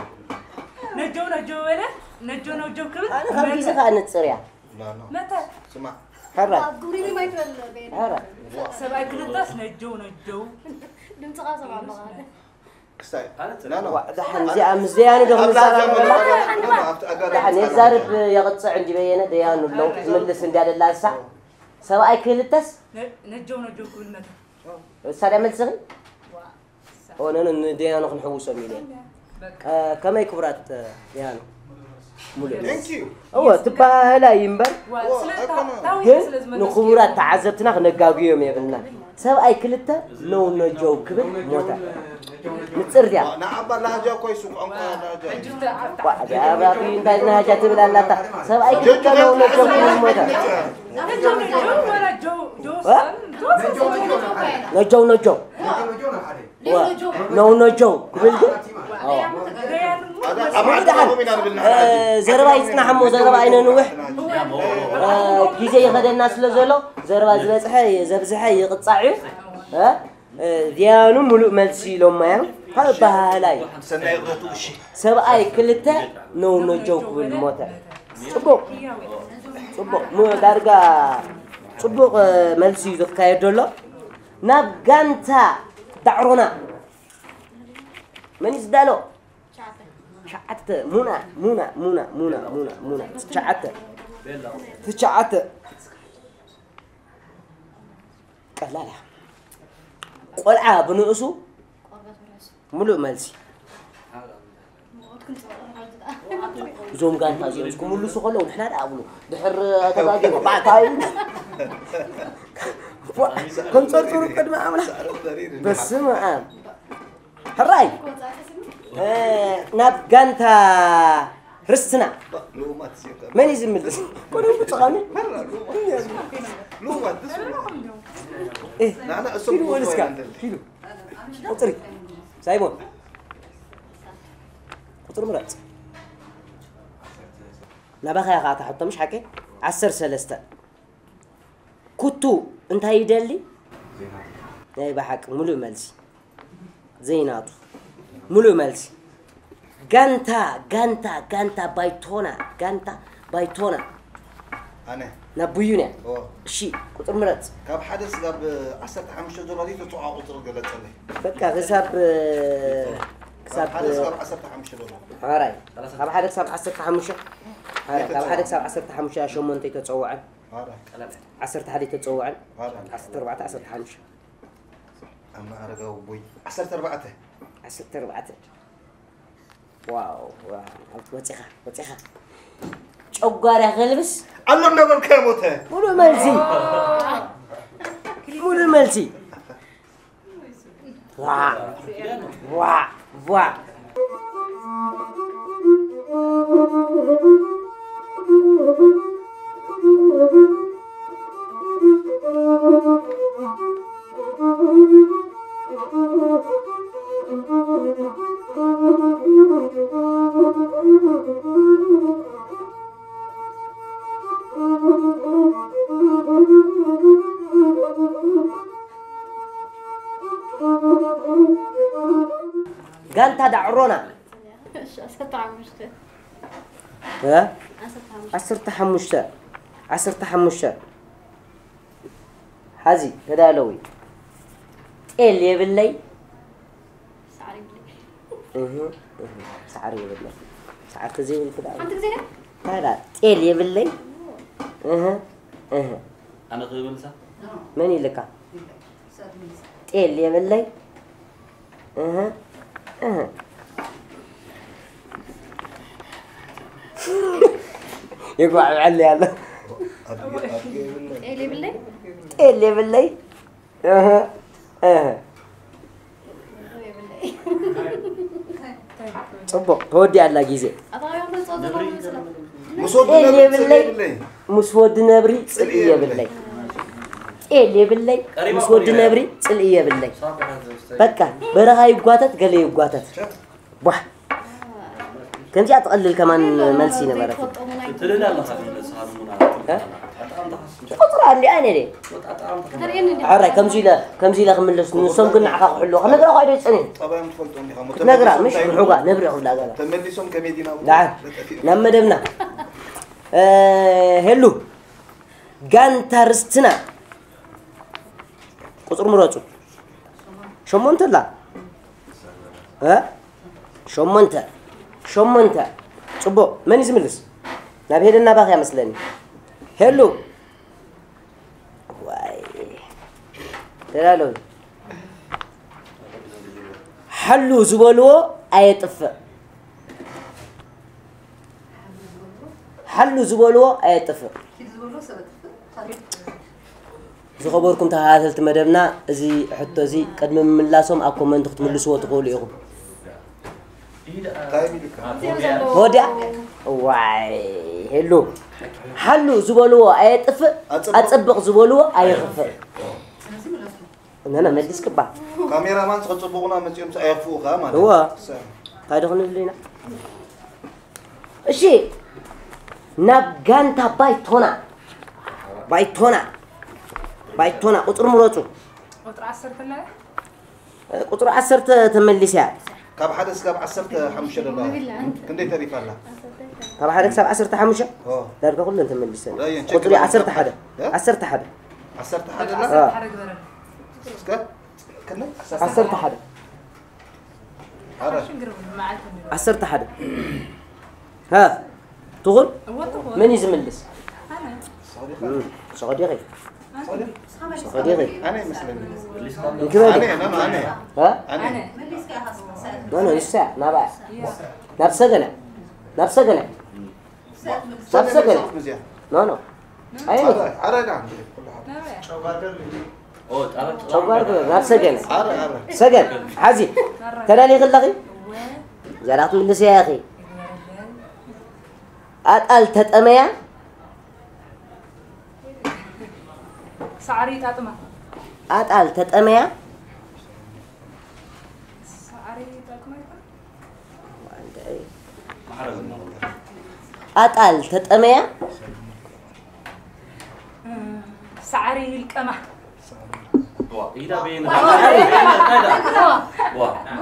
ነጆ ነጆ በለ፣ ነጆ ነጆ ክብል ኣነ ካብ መተ። ግዜ ከኣ ኣነጽር እያ። ኖ፣ ኖ። መተ። ስማዕ። ሕራይ። ኣብ ጉሪኒ ማይ ትበል በይነ። ሕራይ። ሰብኣይ ክልተስ ነጆ ነጆ። ድምፅኻ ሰማዕ መኻነ። ክስታይ። ዋ፣ ደሓን እዚኣ ምስ ደያኑ ዶ ክንዛረብ ኣለና? ደሓን የዛርብ የቕጽዕ እንዲ በየነ ደያኑ ኣለዉ። ትምልስ እንድያ ደላ እሳ። ሰብኣይ ክልተስ? ነ-፣ ነጀው ነጀው ክብል መተ። እሳ ድያ መልስኺ? ዋ፣ እሳ። ኦ፣ ነነ ንደያኑ ክንሕውሶም ኢለ። በቃ። እ፣ ከመይ ክቡራት፣ እ፣ ደያኑ? ሙሉእ። Thank you። እወ፣ ትበሃህላ እዩ እምበር። ዋ፣ ስለ ታ-፣ ኣይኮነን። ታዊ ግን ስለ ዝመለስኩ ንክቡራት እዩ። ተዓዘብትና ክነጋግዮም የብልና። ሰብኣይ ክልተ ነው ነጀው ክብል ሞተ። ንጽር ድያ? ንዓባ ላሃጃ እኮ ይሱ ቋንቋ ላሃጃ። ቋዕ፣ እዚኣ ባቢ እንታይ ናሃጃ ትብል ኣላታ? ሰብኣይ ክልተ ነው ነጀው ክብል ሞተ። ነጀው፣ ነጀው፣ ወላ ጀው፣ ጀው እ? ሰም፣ ጀው ሰም። ነጀው፣ ነጀው። ዋ፣ ነው ነጀው ክብል ግን? ኦ። ደያኑ ኣብ ዓዲ ደሓን። ኢና ንብል እ፣ ንዓዲ። ዘረባ ይጽናሕ እሞ ዘረባ ኣይነንውሕ። እ፣ ግዜ ይኸደና ስለ ዘሎ ዘረባ ዝበጽሐ፣ ዘብዝሐ ይቕጻዕ እዩ። እ? እ፣ ዲያኑ ሙሉእ መልሲ ኢሎማ እዮም። ካብ በሃላይ ሰናይ ይቕረቱ፣ እሺ። ሰብኣይ ክልተ ነው ነጀው ክብል ሞተ። ጽቡቕ። ጽቡቕ። ሙ-፣ ዳርጋ ጽቡቕ፣ እ፣ መልሲ እዩ ዝካየድ ዘሎ። ናብ ጋንታ ዳዕሮና መን እዩ ዝዳሎ? ትሽዓተ። ሙና፣ ሙና፣ ሙና፣ ሙና፣ ሙና፣ ሙና። ትሽዓተ። ትሽዓተ። ቀላል እያ። ቆልዓ ብንእሱ ሙሉእ መልሲ። እዞም ጋንታ እዚኦም ክምልሱ ከለዉ ንሕና ደኣ ኣብሉ። ድሕር ተጋጊ ባዕታይ። ዋ፣ ከም ጸርጽሩ ቅድሚ ኣምላኽ። በስመ ኣብ። ሕራይ። እ፣ ናብ ጋንታ ርስትና። መን እዩ ዝምልስ? ኮነ ብጽኻኒ? እ፣ ንዓና እሶም ኪዱ ወልስካ፣ ክወስዱ ኪዱ። ቁጽሪ። ሳይሞን። ቁጽሪ ምረጽ። ናባኻ እያ ኸዓ እታ ሕቶ፣ ምሽ ሓቂ? ዓሰርተ ሰለስተ። ኩቱ እንታይ ይደሊ? ናይ ብሓቂ ሙሉእ መልሲ። ዘይናቱ። ሙሉእ መልሲ። ጋንታ፣ ጋንታ፣ ጋንታ ባይቶና፣ ጋንታ ባይቶና። ኣነ። ናብ ቡዩን እያ። እዎ። እሺ፣ ቁጽሪ ምረጽ። ካብ ሓደ ስጋብ ዓሰርተ ሓሙሽተ ዘሎ ድዩ ተጽዋዕ ቁጽሪ ገለጸለይ? በቃ፣ ክሳብ፣ ካብ ክሳብ ሓደ ስጋብ ዓሰርተ ሓሙሽተ ዘሎ። ሓራይ። ካብ ሓደ ክሳብ ዓሰርተ ሓሙሽተ። ሓራይ፣ ካብ ሓደ ክሳብ ዓሰርተ ሓሙሽተ እያ ሸሞንተ ተጸውዐ። ኣረ። ዓሰርተ ሓደ ተጸውዐን፣ ኣረ። ዓሰርተ ኣርባዕተ፣ ዓሰርተ ሓሙሽተ። ኣብ ማዕረጋዊ ቦይ። ዓሰርተ ኣርባዕተ። ዓሰርተ ኣርባዕተ። ዋው፣ ዋው፣ ኣብቲ ወጺኻ፣ ወጺኻ። ጨጓራ ከልብስ? ኣሎ እናበልካዮ ሞተ። ሙሉእ መልሲ። ሙሉእ መልሲ። ዋ፣ ዋ፣ ዋ። ጋንታ ዳዕሮና። እሺ፣ ዓሰርተ ሓሙሽተ። እ? ዓሰርተ ሓሙሽተ። ዓሰርተ ሓሙሽተ። ዓሰርተ ሓሙሽተ። ሓዚ ተዳለዊ። ጤል የብለይ። ሳዕሪ ይብለይ። እህ፣ እህ፣ ሳዕሪ የብለይ። ሳዕሪ ተዘይብልኩ ደኣ። ሓንቲ ግዜ ዳ? ታዲያ ጤል የብለይ። እህ፣ እህ። ኣነ ክብል ሳ መን ኢልካ? ጤል የብለይ። እህ፣ እህ። የጓዕብዐለይ ኣሎ። ጤል የብለይ። ጤል የብለይ። እህ፣ እህ። ጽቡቕ፣ ተወዲኣ ኣላ ግዜ። ኣታ ያው ተጻወተ ነው ይመስላል። ምስ ወዲ ጤል ነብሪ የብለይ። ጽልኢ የብለይ። ምስ ወዲ ነብሪ ጽልኢ የብለይ። ጤል የብለይ። ምስ ወዲ ነብሪ ጽልኢ የብለይ። በቃ በረኻ ይጓተት፣ ገለ ይጓተት። ቧሕ። ከምዚኣ ትቐልል ከማን መልሲ ነበረት። ትልል ኣለኻ ግን ንስኻ ንሙና እ? ይቆጽራ እንዲ ኣነ ደ ኣጣዕምታ ሓራይ ከምዚ ኢለ ከምዚ ኢለ ክምልስ ንሶም ግን ንዓኻ ክሕልዎ ክነግራ ኳ ዶ ይጸኒ ጠባዮም ትፈልጦ እንዲኻ። ክትነግራ ምሽ ብሕጓ ነብሪ ክብላ ገራ ተመሊሶም ከመይ ዲና ደሓን ናብ መደብና እ፣ ሄሉ ጋንታ ርስትና ቁጽሪ ምረጹ ሸሞንተ ኣላ እ? ሸሞንተ ሸሞንተ ጽቡቕ መን እዩ ዝምልስ ናብ ሄለና ባኽያ መስለኒ ሄሉ ዋይ ተላለዊ ሓሉ ዝበልዎ ኣየጥፍእ ሓሉ ዝበልዎ ኣየጥፍእ ዝኸበርኩም ተኸታተልቲ መደብና እዚ ሕቶ እዚ ቅድሚ ምምላሶም ኣብ ኮመንት ክትምልስዎ ትኽእሉ ኢኹም እንታይ ኢልካ ወዲያ ዋይ ሄሉ ሓሉ ዝበልዎ ኣየጥፍእ ኣጸብቕ ዝበልዎ ኣየኽፍእ ነነ መሊስክባ ካሜራማን ከጽቡቑና መጺኦም ኣየኽፍኡ ከኣ ማለት እወ ሰ- እንታይ ዶ ክንብል ኢና እሺ ናብ ጋንታ ባይቶና ባይቶና ባይቶና ቁፅሪ ምረፁ ቁፅሪ ዓሰርተ ኣለያ ቁፅሪ ዓሰርተ ተመሊስ እያ ካብ ሓደ ስጋብ ዓሰርተ ሓሙሽተ ደላ ክንደይ ተሪፋ ኣላ ካብ ሓደ ክሳብ ዓሰርተ ሓሙሽተ ኦ ዳርጋ ኩለን ተመሊሰን ዳየን ቁፅሪ ቸክ ዓሰርተ ሓደ እ? ዓሰርተ ሓደ ዓሰርተ ሓደ ኣላ እ። ሓደ ግበረኒ እስከ ክንደይ ዓሰርተ ሓደ ኣረ ሽግር የብሉን፣ መዓልቲ እንዲሁ። ዓሰርተ ሓደ ሀ ትኹን እወ ትኹን። መን እዩ ዝምልስ ኣነ። እም፣ ሶቐዲኺ ኣነ። ሶቐዲኺ ኣነ ይመስለኒ እንክበል ኣነ ኖ ኖ ኣነ ሀ ኣነ ኣነ። ኖ ኖ ንሳ ናብኣ እያ። ናብ ሰገነ ናብ ሰገነ ናብ ሰገነ ምዝያ ኖ ኖ ኣይ ኣረ ኣረ ዳ ኩሉ ናበያ? ጨጓር ናብ ሰገነ ኣረ ኣረ ሰገን ሓዚ ተዳሊኺ ኣለኺ እወ። ዘራ ክትምልስ እያ ኢኺ ይግበረለይ። ኣጣል ተጠመያ ሳዕሪ ይጣጥማ። ኣጣል ተጠመያ ሳዕሪ ይጣጥማ ይኾን? ኣጣል ተጠመያ ሳዕሪ ይልቀማ።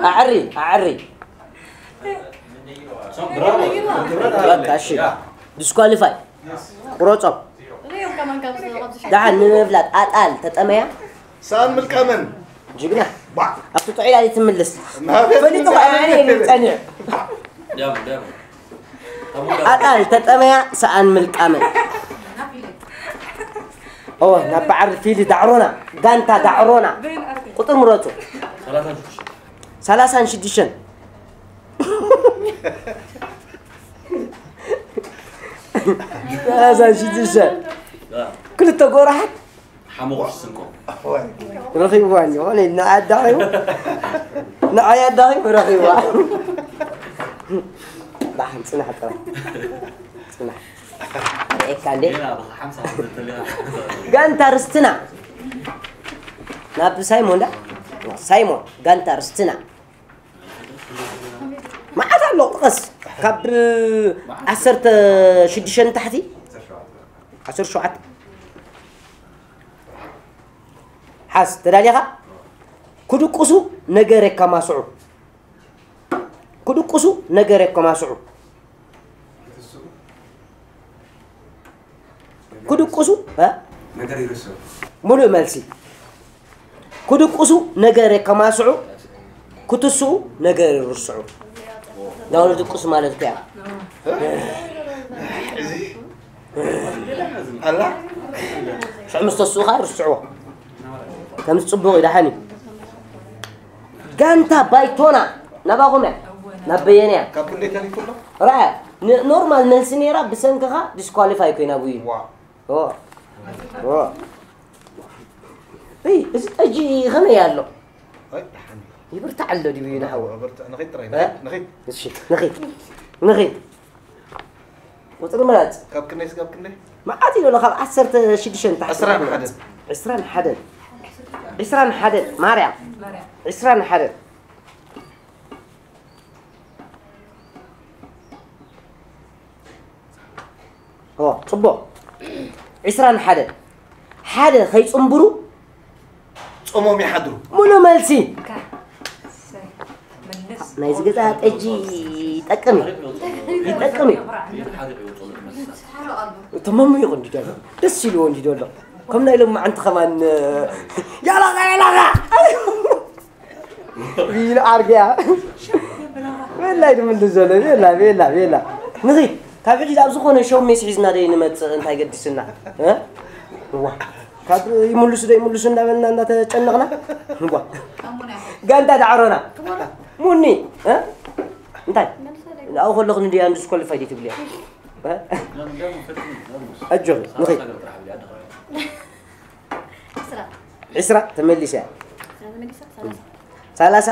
ኣዕሪ ኣዕሪ በቃ እሺ ዲስኳሊፋይ ቁረጾም ሪኦም ከማን ካብ ኣብዚ ደሓን ንምፍላጥ ኣጣል ተጠመያ ሰኣን ምልቀምን ጅግና ባዕ ኣብቲ ጥዑይ ኢላ ትምልስ ናበይ ፈሊጡ ኸዓ ኣነ የብልኒ ጸኒሑ ኣጣል ተጠመያ ሰኣን ምልቃምን ኦ ናብ በዓል ፊሊ ዳዕሮና ጋንታ ዳዕሮና ቁጥር ምረፁ ሰላሳን ሽዱሽተን ሰላሳን ሽዱሽተን ክልተ ጎራሓት ሓሙኽሽ ስንቆ ረኺብዋ እንጂ ኾነ ንዓይ ኣዳኺሙ ንዓይ ኣዳኺሙ ረኺብዋ ዳሓን ፅናሕ ጥራይ ፅናሕ ርኤካ እንዴ ሌላ ብኻ ሓምሳ ክትብል ተለኻ ጋንታ ርስትና ናብ ሳይሞን ዳ ሳይሞን ጋንታ ርስትና መዓት ኣሎ ጥቀስ ካብ ዓሰርተ ሽዱሽተ ንታሕቲ ዓሰርተ ሸውዓተ ሓዝ ተዳሊኻ ክድቅሱ ነገር የካማስዑ ክድቅሱ ነገር የከማስዑ። ክድቅሱ፣ እ? ነገር ይርስዑ። ሙሉእ መልሲ። ክድቅሱ ነገር የከማስዑ፣ ክትስኡ ነገር ይርስዑ። ናው ድቅሱ ማለት ከያ። ኣላ? ሽዑ ምስ ተስኡ ኸኣ ርስዕዎ። ከምዚ ጽቡቕ እዩ፣ ደሓን እዩ። ጋንታ ባይቶና ናባኹም እያ። ናብ በየነ እያ። ካብ ክንደይ ተሪፉ ኣሎ? ርኣ፣ ን-፣ ኖርማል መልሲ ነይራ፣ ብሰንክኻ ዲስኳሊፋይ ኮይና፣ ብዩ። ዋ። ኦ። ኦ። እይ፣ እዚ ጠጂ ከመይ ኣሎ? ኣይ፣ ደሓን እዩ። ይብርታዕ ኣሎ ድዩ፣ ይንሓው? ይብርታዕ፣ ንኺድ ጥራይ፣ እ? ንኺድ፣ ንኺድ። እሺ፣ ንኺድ። ንኺድ። ቁጽሪ ምረጽ። ካብ ክንደይ እስካብ ክንደይ? መዓት እዩ ዘሎ፣ ካብ ዓሰርተ ሽዱሽተ ንታሕቲ። ዕስራን ሓደን። ዕስራን ሓደን። ዕስራን ሓደን። ማርያም። ዕስራን ሓደን። ኦ፣ ጽቡቕ። ዕስራን ሓደን። ሓደ ከይጽንብሩ ጾሞም ይሓድሩ። ሙሉ መልሲ። እካ። እሰይ። መልስ። ናይዚ ገዛ ጠጂ ይጠቅም እዩ። ይጠቅም እዩ። እቶም መሙ ይቑ እንዲ ደሎ። ደስ ኢልዎ እንዲ ደሎ። ከም ናይ ሎማዓንቲ ከማን፣ ያላኻ፣ ያላኻ! ኢሉ ኣርግያ። ቤላ ድምልስ ዘሎ፣ ቤላ፣ ቤላ፣ ቤላ። ንኺድ። ካብ ሕጂ ኣብ ዝኾነ ሾው ሜስ ሒዝና ደይ ንመጽእ እንታይ ገዲስና? እ? እዋ። ካብ ይምልሱ ደይ ይምልሱ እንዳበልና እንዳተጨነቕና? እዋ። ጋንታ ዳዕሮና። ሙኒ፣ እ? እንታይ? ኣብኡ ከለኹ ንድያ እንድስኮልፋይ ደይ ትብልያ? እ? ኣጆኺ፣ ንኺድ። ዕስራ። ዕስራ ተመሊሰ። ዕስራ ተመሊሰ፣ ሰላሳ።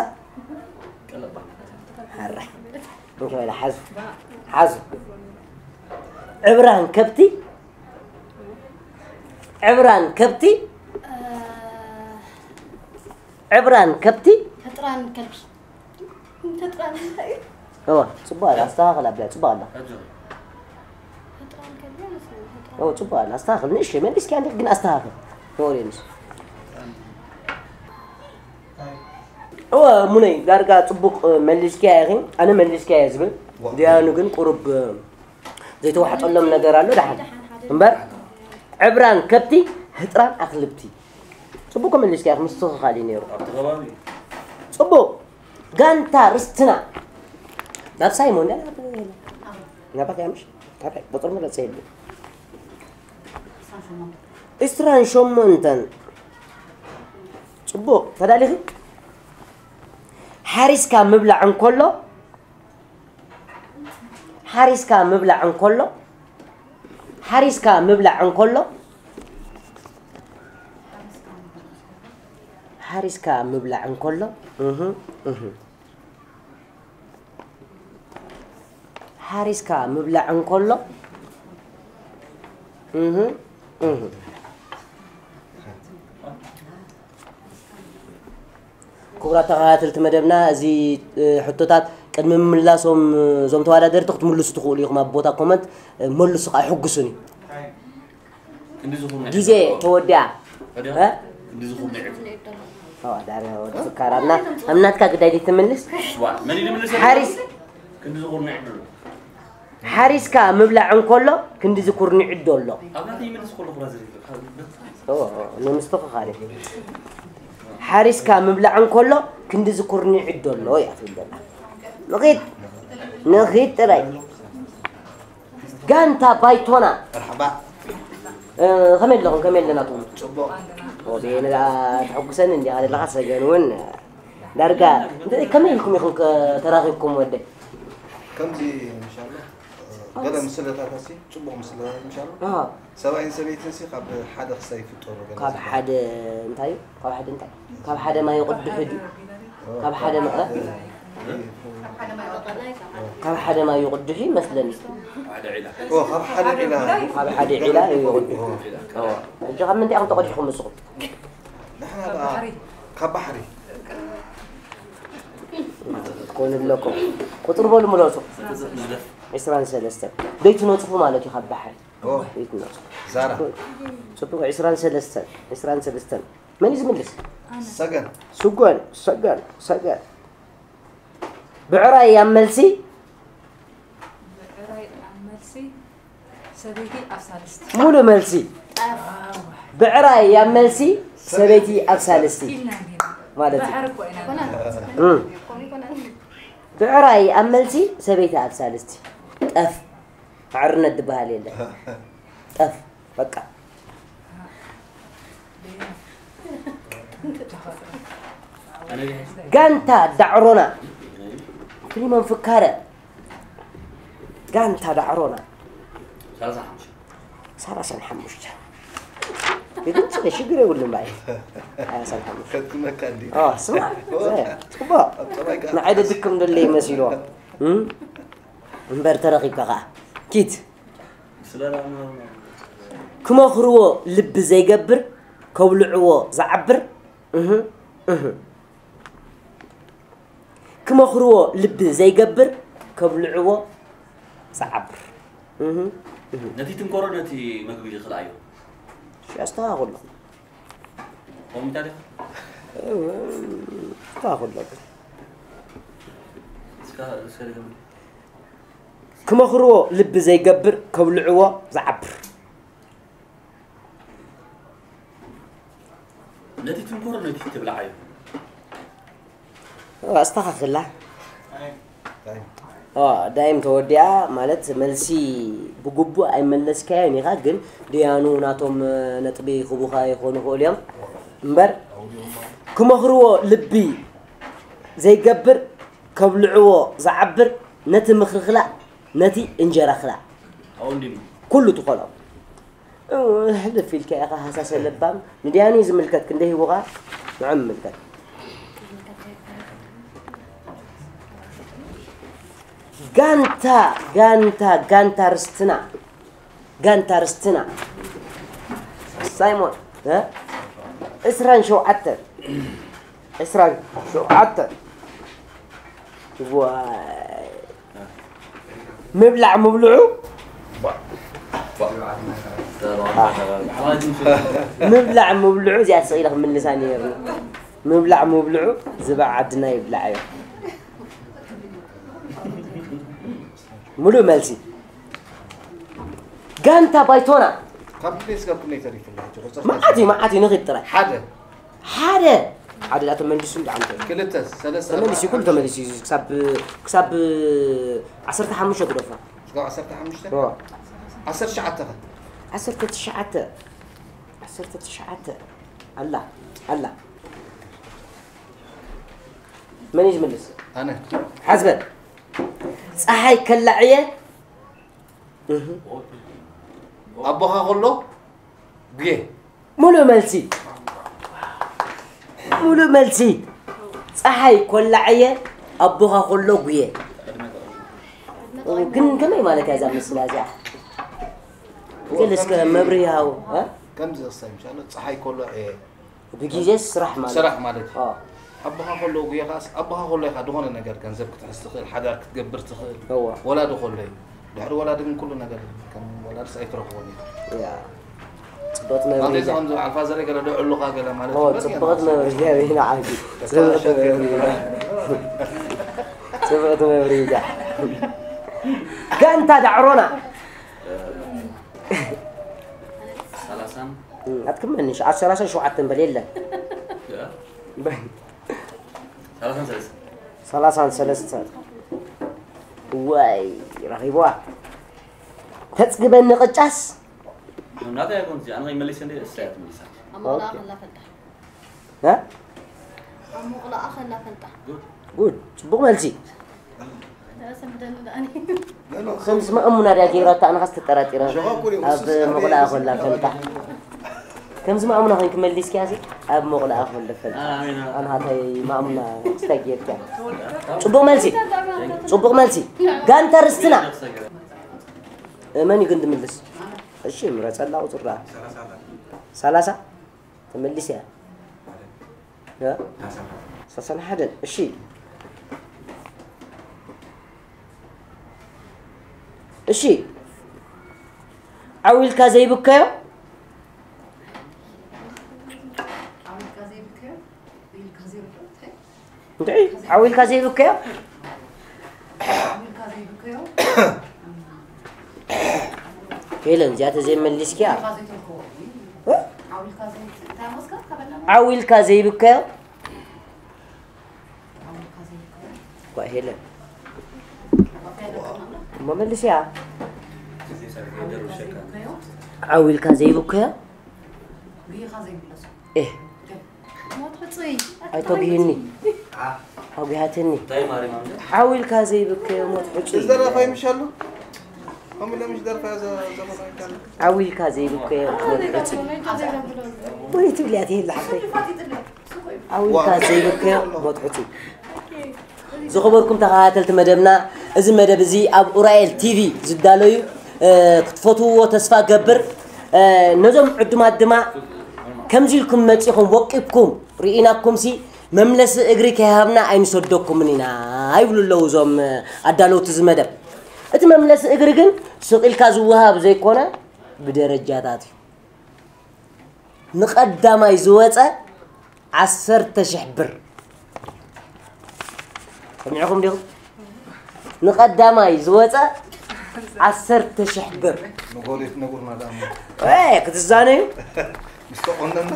ሰላሳ? ሓራይ። እንከ በላ፣ ሓዙ። ሓዙ። ዕብራን ከብቲ። ዕብራን ከብቲ። እ፣ ዕብራን ከብቲ። ተጥራን ከልቢ። ተጥራን እንታይ እዩ? እዋ፣ ጽቡቕ ኣላ፣ ኣስተኻኽል ኣብላ፣ ጽቡቕ ኣላ። ተጥራን ከልቢ ይመስለኒ፣ ተጥራን። እዎ፣ ጽቡቕ ኣላ፣ ኣስተኻኽል። ንእሽተይ መሊስኪ ኣለኪ፣ ግን ኣስተኻኽል። ተወልየንስ። እወ፣ ሙነይ፣ ዳርጋ ጽቡቕ መሊስኪያ ኢኺ። ኣነ መሊስኪያ እየ ዝብል። ዋ። ዲያኑ ግን ቁሩብ ዘይተዋሕጠሎም ነገር ኣሎ፣ ደሓን። ደሓን ሓደ። እምበር፣ ዕብራን ከብቲ፣ ህጥራን ኣኽልብቲ። ጽቡቕ መሊስኪያ ኢኺ፣ ምስትኽኻል እዩ ነይሩ። ኣብቲ ከባቢ። ጽቡቕ። ጋንታ ርስትና። ናብ ሳይሞን፣ ናብ፣ ናባኻ እያ ምሽ? ታዲያ ቁጽሪ ምረጽ የብሉ። ዕስራን ሸሞንተን። ጽቡቕ፣ ተዳሊኺ? ሓሪስካ ምብላዕ እንከሎ፣ ሓሪስካ ምብላዕ እንከሎ፣ ሓሪስካ ምብላዕ እንከሎ፣ ሓሪስካ ምብላዕ እንከሎ፣ እህ፣ እህ። ሓሪስካ ምብላዕ እንከሎ፣ እህ፣ እህ። ክቡራት ተኸታተልቲ መደብና፣ እዚ፣ እ፣ ሕቶታት ቅድሚ ምምላሶም፣ እ፣ እዞም ተወዳደርቲ ክትምልሱ ትኽእሉ ኢኹም። ኣብ ቦታ ኮመንት፣ እ፣ መልሱ ከዓ ይሕጉሱኒ። ክንዲ ዝኹን ናይ ግዜ ዕድል። ተወዲኣ። ወዲያ? እ? ክንዲ ዝኹን ናይ ዕድል። ኦ፣ ዳርያ ወዲ ፍካራና፣ ኣምናትካ ግዳይ ትምልስ? ዋ፣ መን ይምልስ? ሓሪስ። ክንዲ ዝኹን ናይ ዕድል። ሓሪስካ ምብላዕ እንከሎ ክንዲ ዝኩርኒ ዕዶ ኣሎ። ኣብ ናተይ ይምልስ ከሎ ኩራ ዝርኢ። ኦ፣ ኦ፣ ንምስትኽኻል እዩ። ሓሪስካ ምብላዕ እንከሎ ክንዲ ዝኩርኒ ዕዶ ኣሎ እያ ትብል ዘላ። ንኺድ፣ ንኺድ ጥራይ። ጋንታ ባይቶና። መርሓባ። እ፣ ከመይ ኣለኹም? ከመይ ኣለናኩም? ጽቡቕ። ወቤነ ደኣ ተሐጉሰኒ እንዲኻ ዘለኻ ሰገን እውን ዳርጋ። እንተ-፣ ከመይ ኢልኩም ኢኹም ከ-፣ ተራኺብኩም ወደይ? ከምዚ፣ ኢንሻላህ፣ እ፣ ገለ ምስለታት ኣሲ፣ ጽቡቕ ምስለታት፣ ኢንሻላህ። ኣሃ። ሰብኣይን ሰበይትን ሲ ካብ ሓደ ክሳይ ይፍጠሩ ገለ ካብ ዝበሃል። ሓደ እንታይ እዩ? ካብ ሓደ እንታይ? ካብ ሓደ ማይ ይቕድሑ ድዩ? ካብ ሓደ መ-፣ እ? ካብ ሓደ ማይ ይቕድሑ ይመስለኒ። ሓደ ዒላ። ኦ፣ ካብ ሓደ ዒላ። ካብ ሓደ ዒላ ይቕድሑ። ኦ። ሕጂ ካብ ምንታይ ኢኹም ተቐዲሕኩም ንስኹም? ንሕና ደኣ ካብ ባሕሪ። ትኮኑ ኣለኩም። ቁፅሪ በሉ ምረፁ። ዒስራን ሰለስተን። ደይትነፅፉ ማለት እዩ ካብ ባሕሪ። ኦ። ደይትነፅፉ። ዛራ። ፅቡቅ፣ ዒስራን ሰለስተን። ዒስራን ሰለስተን። መን እዩ ዝምልስ? ሰገን። ስጎን፣ ሰገን፣ ሰገን። ብዕራይ ኣብ መልሲ። ብዕራይ ኣብ መልሲ። ሰበይቲ ኣብ ሳልስቲ። ሙሉ መልሲ። ብዕራይ ኣብ መልሲ፣ ሰበይቲ ኣብ ሳልስቲ ኢልና እንዲና። ማለት እዩ። ባሕሪ እኮ ኢና። እም። ብዕራይ ኣብ መልሲ፣ ሰበይቲ ኣብ ሳልስቲ። ጠፍ። ማዕርነት ዝበሃል የለን። ጠፍ። በቃ። ጋንታ ዳዕሮና። ፊልሞን ፍካረ። ጋንታ ዳዕሮና። ሰላሳ ሓሙሽተ። ሰላሳን ሓሙሽተ። የድምፅለ ሽግር የብሉን ባይ። ሰላሳን ሓሙሽተ። ከትመካ እንዲ ኦ፣ ስማ። ጽቡቅ። ኣብ ጠባይ ከኣ ንዓይ ድክም ደለይ መሲልዎ። እም? እምበር ተረኺብካ ከኣ። ኪት። ስለላ ክመኽርዎ ልቢ ዘይገብር ከብልዕዎ ዝዓብር እህ እህ ክመኽርዎ ልቢ ዘይገብር ከብልዕዎ ዝዓብር እህ እህ ነቲ ትንኮሮ ነቲ መግቢ ይኽልኣዮ። ኣስተኻኽሎ ኮሚታ ዲኻ? ኣስተኻኽሎ እስካ እስካ ደገም ክመኽርዎ ልቢ ዘይገብር ከብልዕዎ ዝዓብር ነቲ ትንኮሮ ነቲ ትብልዓዮ። ኣስተኻኽላ ዳይም ተወዲኣ ማለት መልሲ ብግቡእ ኣይመለስካዮን ኢኻ፣ ግን ድያኑ ናቶም ነጥቢ ክቡኻ ይኾኑ ይኽእሉ እዮም እምበር ክመኽርዎ ልቢ ዘይገብር ከብልዕዎ ዝዓብር ነቲ ምኽሪ ክላእ ነቲ እንጀራ ክላእ ኣው እንዲም ኩሉ ትኾኖ ሕልፍ ኢልካ ኢኻ ሃሳሰ ለባም ንድያኑ ዝምልከት ክንደ ሂቡኻ ንዖም ምልከት ጋንታ ጋንታ ጋንታ ርስትና ጋንታ ርስትና ሳይሞን እ? ዕስራን ሸውዓተን ዕስራን ሸውዓተን ዋይ ምብላዕ ምብልዑ ምብላዕ ምብልዑ እዚኣ ስቕ ኢለ ክምልሳ ነይሩ ምብላዕ ምብልዑ ዝባዕ ዓድና ይብላዓዮ ሙሉእ መልሲ ጋንታ ባይቶና ካብ ቤት ጋር ኩነይ ተሪፍላ ቁፅር መዓት እዩ መዓት እዩ ንኺድ ጥራይ ሓደ ሓደ ሓደ ዳ ተመልሱ እንደ ዓንተ ክልተ ሰለስተ ተመልሱ ኩሉ ተመልሱ እዩ ክሳብ ክሳብ ዓሰርተ ሓሙሽተ ግደፎ እስካብ ዓሰርተ ሓሙሽተ ኦ፣ ዓሰርተ ትሽዓተ ኸ ዓሰርተ ትሽዓተ ዓሰርተ ትሽዓተ ኣላ ኣላ መን እዩ ዝምልስ ኣነ ሓዝበል ፀሓይ ከላዕየ እህ፣ ኣቦኻ ከሎ ጉየ ሙሉእ መልሲ ሙሉእ መልሲ ፀሓይ ኮላዕየ ኣቦኻ ከሎ ጉየ ግን ከመይ ማለት እያ እዛ ምስላ እዚኣ ግን እስከ መብርሂ ሃው እ? ከምዚ ክሳይ ምሻሎ ፀሓይ ከሎ ዕየ ብግዜ ስራሕ ማለት ስራሕ ማለት እዩ ኦ፣ ኣቦኻ ከሎ ጉየ ከዓስ ኣቦኻ ከሎ ኢኻ ዝኾነ ነገር ገንዘብ ክትሕዝ ትኽእል ሓዳር ክትገብር ትኽእል እዋ ወላዲ ከሎ እዩ ድሕሪ ወላዲ ግን ኩሉ ነገር ከም ወላድስ ኣይትረኽቦን እዩ ያ ፅቡቅ መብርሂ ኣንተይዚ እያ ከም ዝበዓል ፋዘረይ ገለ ደዕሉኻ ገለ ማለት ኦ እዩ። ፅቡቅ መብርሂ እያ ንዓኪ ፅቡቅ መብርሂ እያ ፅቡቅ መብርሂ እያ ጋንታ ዳዕሮና ሰላሳን ኣትክመንሽ ኣብ ሰላሳ ሸውዓተ በል የለን ሰላሳን ሰለስተ ሰላሳን ሰለስተ ወይ ረኺብዋ ተፅግበኒ ቅጫስ ናታ ይኮን እዚ ኣነ መሊሰ እንደ እሳ ትመሊሳ ኣብ ሞቕላኣ ከላ ፈልጣ እ? ኣብ ሞቕላኣ ከላ ፈልጣ ጉድ ፅቡቕ መልሲ ተሰምደኒ ደኣኒ ከምዚ ማእሙና ድያ ገይራታ ኣነ ኻስ ተጠራጢረ ኣብ ሞቕላኣ ከላ ፈልጣ ከምዚ ማእሙና ኮይንክ መሊስኪያ ሲ ኣብ ሞቕላኣ ከላ ፈልጣ ኣነ ሃታይ ማእሙና ክስታይ ጌርኪያ ፅቡቕ መልሲ ፅቡቕ መልሲ ጋንታ ርስትና መን እዩ ግን ድምልስ እሺ ምረፀላ ቁፅራ ሰላሳ ተመሊስ እያ እ? ሰሰን ሓደን እሺ እሺ ዓው ኢልካ ዘይብከዮ እንታይ ዓው ኢልካ ዘይብከዮ ሄለን፣ እዚኣ ተዘይመሊስኪያ? ዓው ኢልካ ዘይብከዮ? ኳ ሄለን፣ እሞ መልስያ። ዓው ኢልካ ዘይብከዮ? ኤህ፣ ኣይተጉሂኒ። ኣጉሃትኒ። ዓው ኢልካ ዘይብከዮ ሞት ሕጹይ። ዝደረፋ ይምሻሉ? ከምኡ ኢለ ምሽ ደርፋ ዘ-፣ ዘመናዊ ካለ። ዓው ኢልካ ዘይብከዮ ሞት ሕጹይ። ወይ ትብልያ ትሄድ ሓፍተይ። ዓው ኢልካ ዘይብከዮ ሞት ሕጹይ። ዝኸበርኩም ተኸታተልቲ መደብና፣ እዚ መደብ እዚ ኣብ ኡራኤል ቲቪ ዝዳሎ እዩ። እ፣ ክትፈትውዎ ተስፋ ገብር። እ፣ ነዞም ዕዱማት ድማ ከምዚ ኢልኩም መጺኹም ወቂብኩም ርኢናኩምሲ መምለሲ እግሪ ከይሃብና ኣይንሰደኩምን ኢና ይብሉ ኣለዉ እዞም፣ እ፣ ኣዳለውቲ እዚ መደብ። እቲ መምለሲ እግሪ ግን ስቕ ኢልካ ዝወሃብ ዘይኮነ ብደረጃታት እዩ። ንቐዳማይ ዝወጸ ዓሰርተ ሽሕ ብር። ሰሚዕኹም ዲኹም? ንቐዳማይ ዝወጸ ዓሰርተ ሽሕ ብር። ንጎል የትነግሩና ደኣ እሞ። ኤ፣ ክትዛነዩ? ምስ ተቆነና?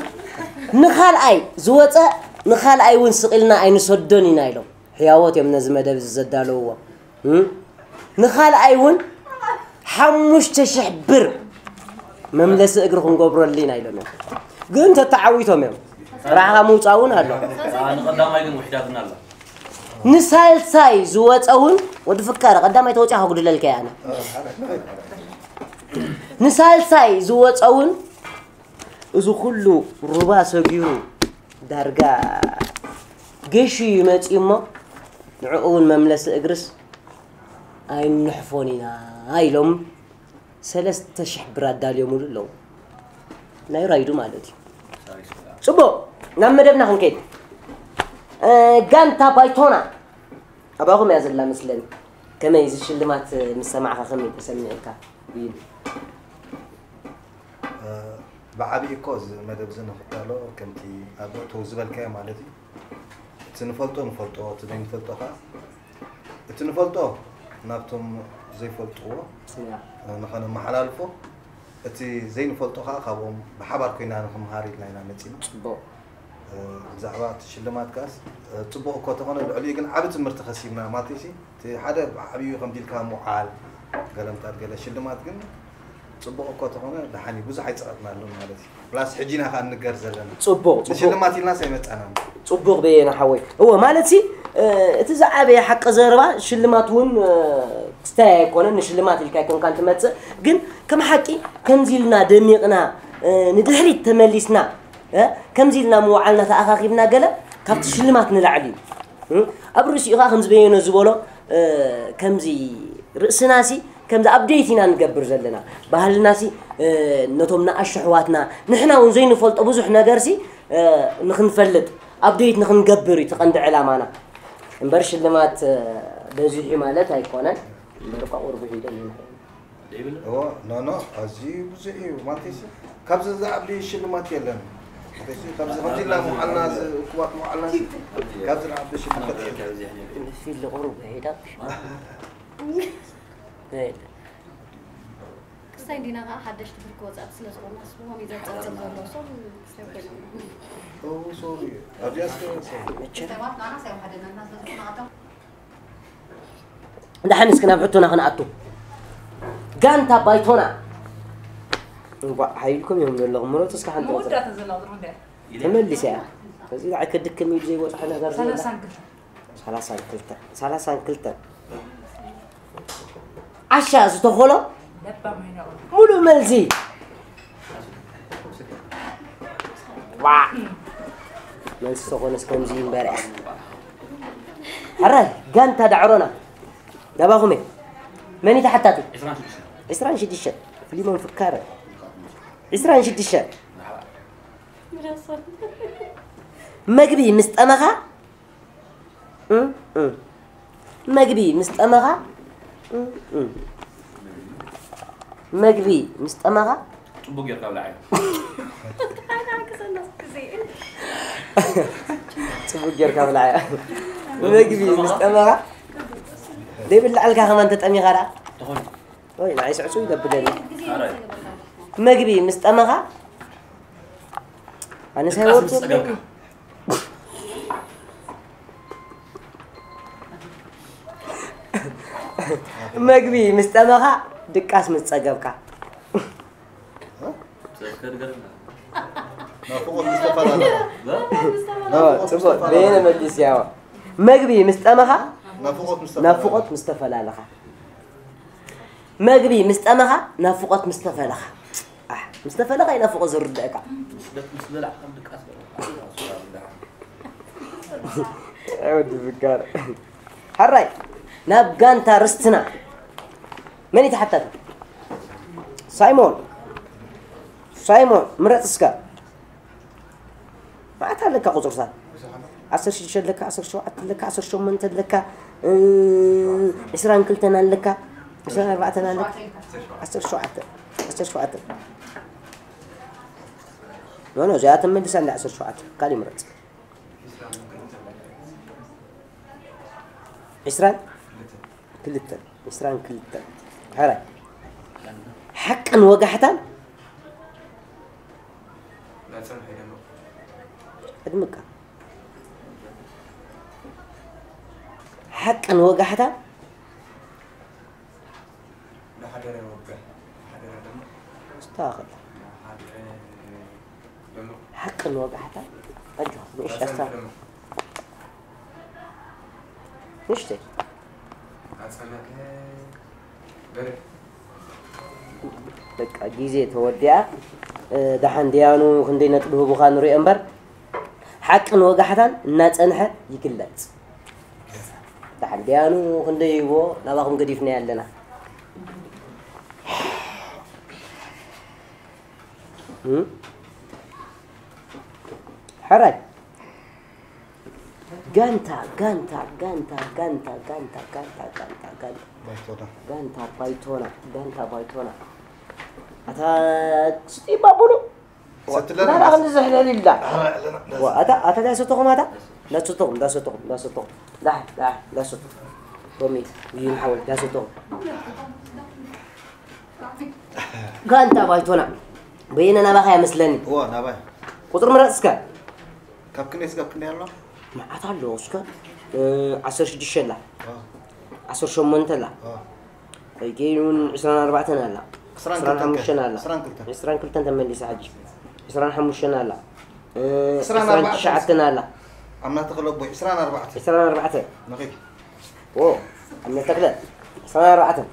ንኻልኣይ ዝወጸ፣ ንኻልኣይ እውን ስቕ ኢልና ኣይንሰዶን ኢና ኢሎም። ሕያዎት እዮም ነዚ መደብ እዚ ዘዳለውዎ። እም? ንኻልኣይ እውን ሓሙሽተ ሽሕ ብር መምለሲ እግሪ ክንገብረሉ ኢና ኢሎም እዮም። ግን ተተዓዊቶም እዮም። ስራሕኻ ምውፃእ እውን ኣሎ። ንቐዳማይ ግን ውሒዳትና ኣላ። ንሳልሳይ ዝወፀ እውን ወዲ ፍቃረ፣ ቀዳማይ ተወፂኣ ከጉድለልካ እየ ኣነ። ንሳልሳይ ዝወፀ እውን እዚ ኩሉ ሩባ ሰጊሩ ዳርጋ ገሹ ይመፅእ እሞ ንዕኡ እውን መምለሲ እግርስ ኣይንሕፎን ኢና ኢሎም ሰለስተ ሽሕ ብር ኣዳልዮምሉ ኣለዉ። ናይ ራይዱ ማለት እዩ። ጽቡቕ፣ ናብ መደብና ክንከይድ። እ፣ ጋንታ ባይቶና ኣባኹም እያ ዘላ መስለኒ። ከመይ እዚ ሽልማት ምስ ሰማዕካ ከመይ ተሰሚዕካ? ይብል። እ፣ ብዓብዪ እኮ እዚ መደብ እዚ ንኽዳሎ ከምቲ ኣብ መእተዊ ዝበልካዮ ማለት እዩ። እቲ ንፈልጦ ንፈልጦ፣ እቲ ዘይንፈልጦ ኸዓ፣ እቲ ንፈልጦ ናብቶም ዘይፈልጥዎ፣ ያ። እ፣ ንኸነመሓላልፎ፣ እቲ ዘይንፈልጦ ኸዓ ካብኦም ብሓባር ኮይና ንኽምሃር ኢልና ኢና መጺና። ጽቡቕ። እ፣ ብዛዕባ እቲ ሽልማት ከኣስ፣ እ፣ ጽቡቕ እኮ ተኾነ፣ ልዕሊኡ ግን ዓቢ ትምህርቲ ከሲብና ማለት እዩ። እቲ ሓደ ብዓብዩ ከምዚ ኢልካ ምውዓል፣ ገለምታት ገለ ሽልማት ግን ጽቡቕ እኮ ተኾነ፣ ደሓን እዩ፣ ብዙሕ ኣይጸቐጥናሉን ማለት እዩ። ፕላስ ሕጂ ኢና ኸኣ እንገር ዘለና። ጽቡቕ፣ ጽቡቕ። ንሽልማት ኢልናስ ኣይመጻናን። ጽቡቕ በየነ ሓወይ። እወ፣ ማለት ሲ፣ እ፣ እቲ ዝዓበየ ሓቂ ዘረባ ሽልማት እውን፣ እ፣ ክስታይ ኣይኮነን፣ ንሽልማት ኢልካ ኣይኮንካን ትመጽእ። ግን ከም ሓቂ ከምዚ ኢልና ደሚቕና፣ እ፣ ንድሕሪት ተመሊስና፣ እ፣ ከምዚ ኢልና ምውዓልና ተኣኻኺብና ገለ ካብቲ ሽልማት ንላዕሊ እዩ። እ፣ ኣብ ርእሲኡ ኸዓ ከምዚ በየነ ዝበሎ፣ እ፣ ከምዚ ርእስናሲ ከምዚ ኣፕዴት ኢና ንገብር ዘለና። ባህልናሲ፣ እ፣ ነቶም ንኣሽቱ ኣሕዋትና ንሕና እውን ዘይንፈልጦ ብዙሕ ነገርሲ፣ እ፣ ንኽንፈልጥ ኣፕዴት ንኽንገብር እዩ እቲ ቀንዲ ዕላማና። እምበር ሽልማት፣ እ፣ በዚሑ ማለት ኣይኮነን። እምበር እኳ ቁሩብ ውሒዶም ይምሕሩ። ዘይብሉ? እዎ፣ ኖ፣ ኖ፣ ኣዝዩ ብዙሕ እዩ። ማለተይሲ፣ ካብዚ ዝዓቢ ሽልማት የለን። ማለተይሲ፣ ካብዚ ከምዚ ኢልና ምውዓልና፣ እዚ እኩባት ምውዓልና፣ ካብዚ ዝዓቢ ሽልማት የለን። ፊል ቁሩብ ውሒዳ። የለን። ክስታይ እንዲና ከዓ ሓደሽቲ ብርኪ ወፃእቲ ስለ ዝኾኑ፣ ኣስብቦም እዩ ዘንፀልፅል ዘሎ። ሶም ክስታይ ኮይኖም። ኦ፣ ሶሪ። ኣብዚኣ እስከ፣ ሶሪ። ሰባት ንዓና ሳይም ሓደናና ስለ ዝኾኑ፣ ደሓን እስኪ ናብ ሕቶና ክንኣቱ። ጋንታ ባይቶና። እንቋዕ ሓይልኩም እዮም ዘለኹም። ምረጡ እስከ ሓንቲ መወዳእታ ዘላ ቁፅሪ ክንደይ? ተመሊሰ እያ። እዚ ደኣ ክድክም ኢሉ ዘይበፅሖ ነገር ዘላ። ሰላሳን ክልተ። ሰላሳን ክልተ። ሰላሳን ክልተ። ዓሻ ዝተኾሎ ለባም ኣይነቑ። ሙሉእ መልሲ። ዋ! መልሲ ተኾነስ ከምዚ እዩ እምበር። ሕራይ፣ ጋንታ ዳዕሮና። ናባኹም እየ። መን እዩ ተሓታቲ? ዒስራን ሽዱሽተ። ዒስራን ሽዱሽተ። ፍሊሞን ፍካረ። ዒስራን ሽዱሽተ። መግቢ ምስ ጠመኻ፣ እ፣ እ። መግቢ ምስ ጠመኻ፣ እ፣ እ። መግቢ ምስ ጠመኻ፣ ጽቡቅ ጌርካ ብላዕ። ጽቡቅ ጌርካ ብላዕ። መግቢ ምስ ጠመኻ፣ ዘይብላዕልካ ከማን ተጠሚኻ ደኣ? ተኾይኑ። ወይ ንዓይ ስዕስዕ ይለብለኒ። ኣረ። መግቢ ምስ ጠመኻ ኣነስ ኣይወርድ መግቢ ምስ ጠመኻ ድቃስ ምስ ጸገብካ። ናፍቆት ምስ ተፈላለኻ። ጽቡቅ በየነ መሊስ ያው መግቢ ምስ ጠመኻ ናፍቆት ምስ ናፍቆት ምስ ተፈላለኻ። መግቢ ምስ ጠመኻ ናፍቆት ምስ ተፈለኻ። ኣሕ፣ ምስ ተፈለኻ እዩ ናፍቆት ዝርድእካ። ወዲ ብጋር። ሕራይ ናብ ጋንታ ርስትና መን እዩ ተሓታቲ? ሳይሞን። ሳይሞን ምረጽ እስከ። መዓት ኣለካ ቁጽርታት? ዓሰርተ ሽዱሽተ ኣለካ፣ ዓሰርተ ሸውዓተ ኣለካ፣ ዓሰርተ ሸሞንተ ኣለካ፣ ዕስራን ክልተን ኣለካ፣ ዕስራን ኣርባዕተን ኣለካ፣ ዓሰርተ ሸውዓተ፣ ዓሰርተ ሸውዓተ። ኖ ኖ እዚኣተን መልሳ እንዳ ዓሰርተ ሸውዓተ ካልእ ምረጽ። ዕስራን ክልተን ዕስራን ክልተን። ሕራይ ሓቅን ወጋሕታን ዕድምካ ሓቅን ወጋሕታን ኣስተኻኽል። ሓቅን ወጋሕታን ኣጆኻ ንእሽተይ ኣስተኻኽል። ንእሽተይ በቃ ግዜ ተወዲኣ። ደሓን ደያኑ ክንደይ ነጥቢ ህቡኻ ንሪኦ እምበር ሓቅን ወጋሕታን እናጸንሐ ይግለጽ። ደሓን ደያኑ ክንደይ ይህቦ ናባኹም ገዲፍናዮ ኣለና። ሕራይ ጋንታ ጋንታ ጋንታ ጋንታ ጋንታ ጋንታ ጋንታ ጋንታ ጋንታ ጋንታ ባይቶና ጋንታ ባይቶና። ኣታ ስጢባ ቡሉ ሰትለና ናራ ክንዲ ዝሕለል ኢላ። ኣታ ኣታ ዳሰተኹም ኣታ ዳሰተኹም ዳሰተኹም ዳሰተኹም ዳሕ ዳሕ ዳሰተኹም ቶሚ ይህን ሓወይ ዳሰተኹም። ጋንታ ባይቶና በየነ ናባኻ እያ መስለኒ። እዋ ናባይ። ቁፅሪ ምረፅ እስከ። ካብ ክንደይ እስካብ ክንደይ ኣሎ? መዓት ኣሎ እስከ። ዓሰርተ ሽዱሽተ ኣላ። ዓሰርተ ሸሞንተ ኣላ። ከይከይን እውን ዕስራን ኣርባዕተን ኣላ። ዕስራን ሓሙሽተን ኣላ። ዕስራን ክልተን ተመሊሳ ሕጂ። ዕስራን ሓሙሽተን ኣላ። ዕስራን ትሽዓተን ኣላ። ኣብ ናተ ክለቦ ዕስራን ኣርባዕተን። ዕስራን ኣርባዕተን። ንኺድ። ዎ ኣምነ ተክለ ዕስራን ኣርባዕተን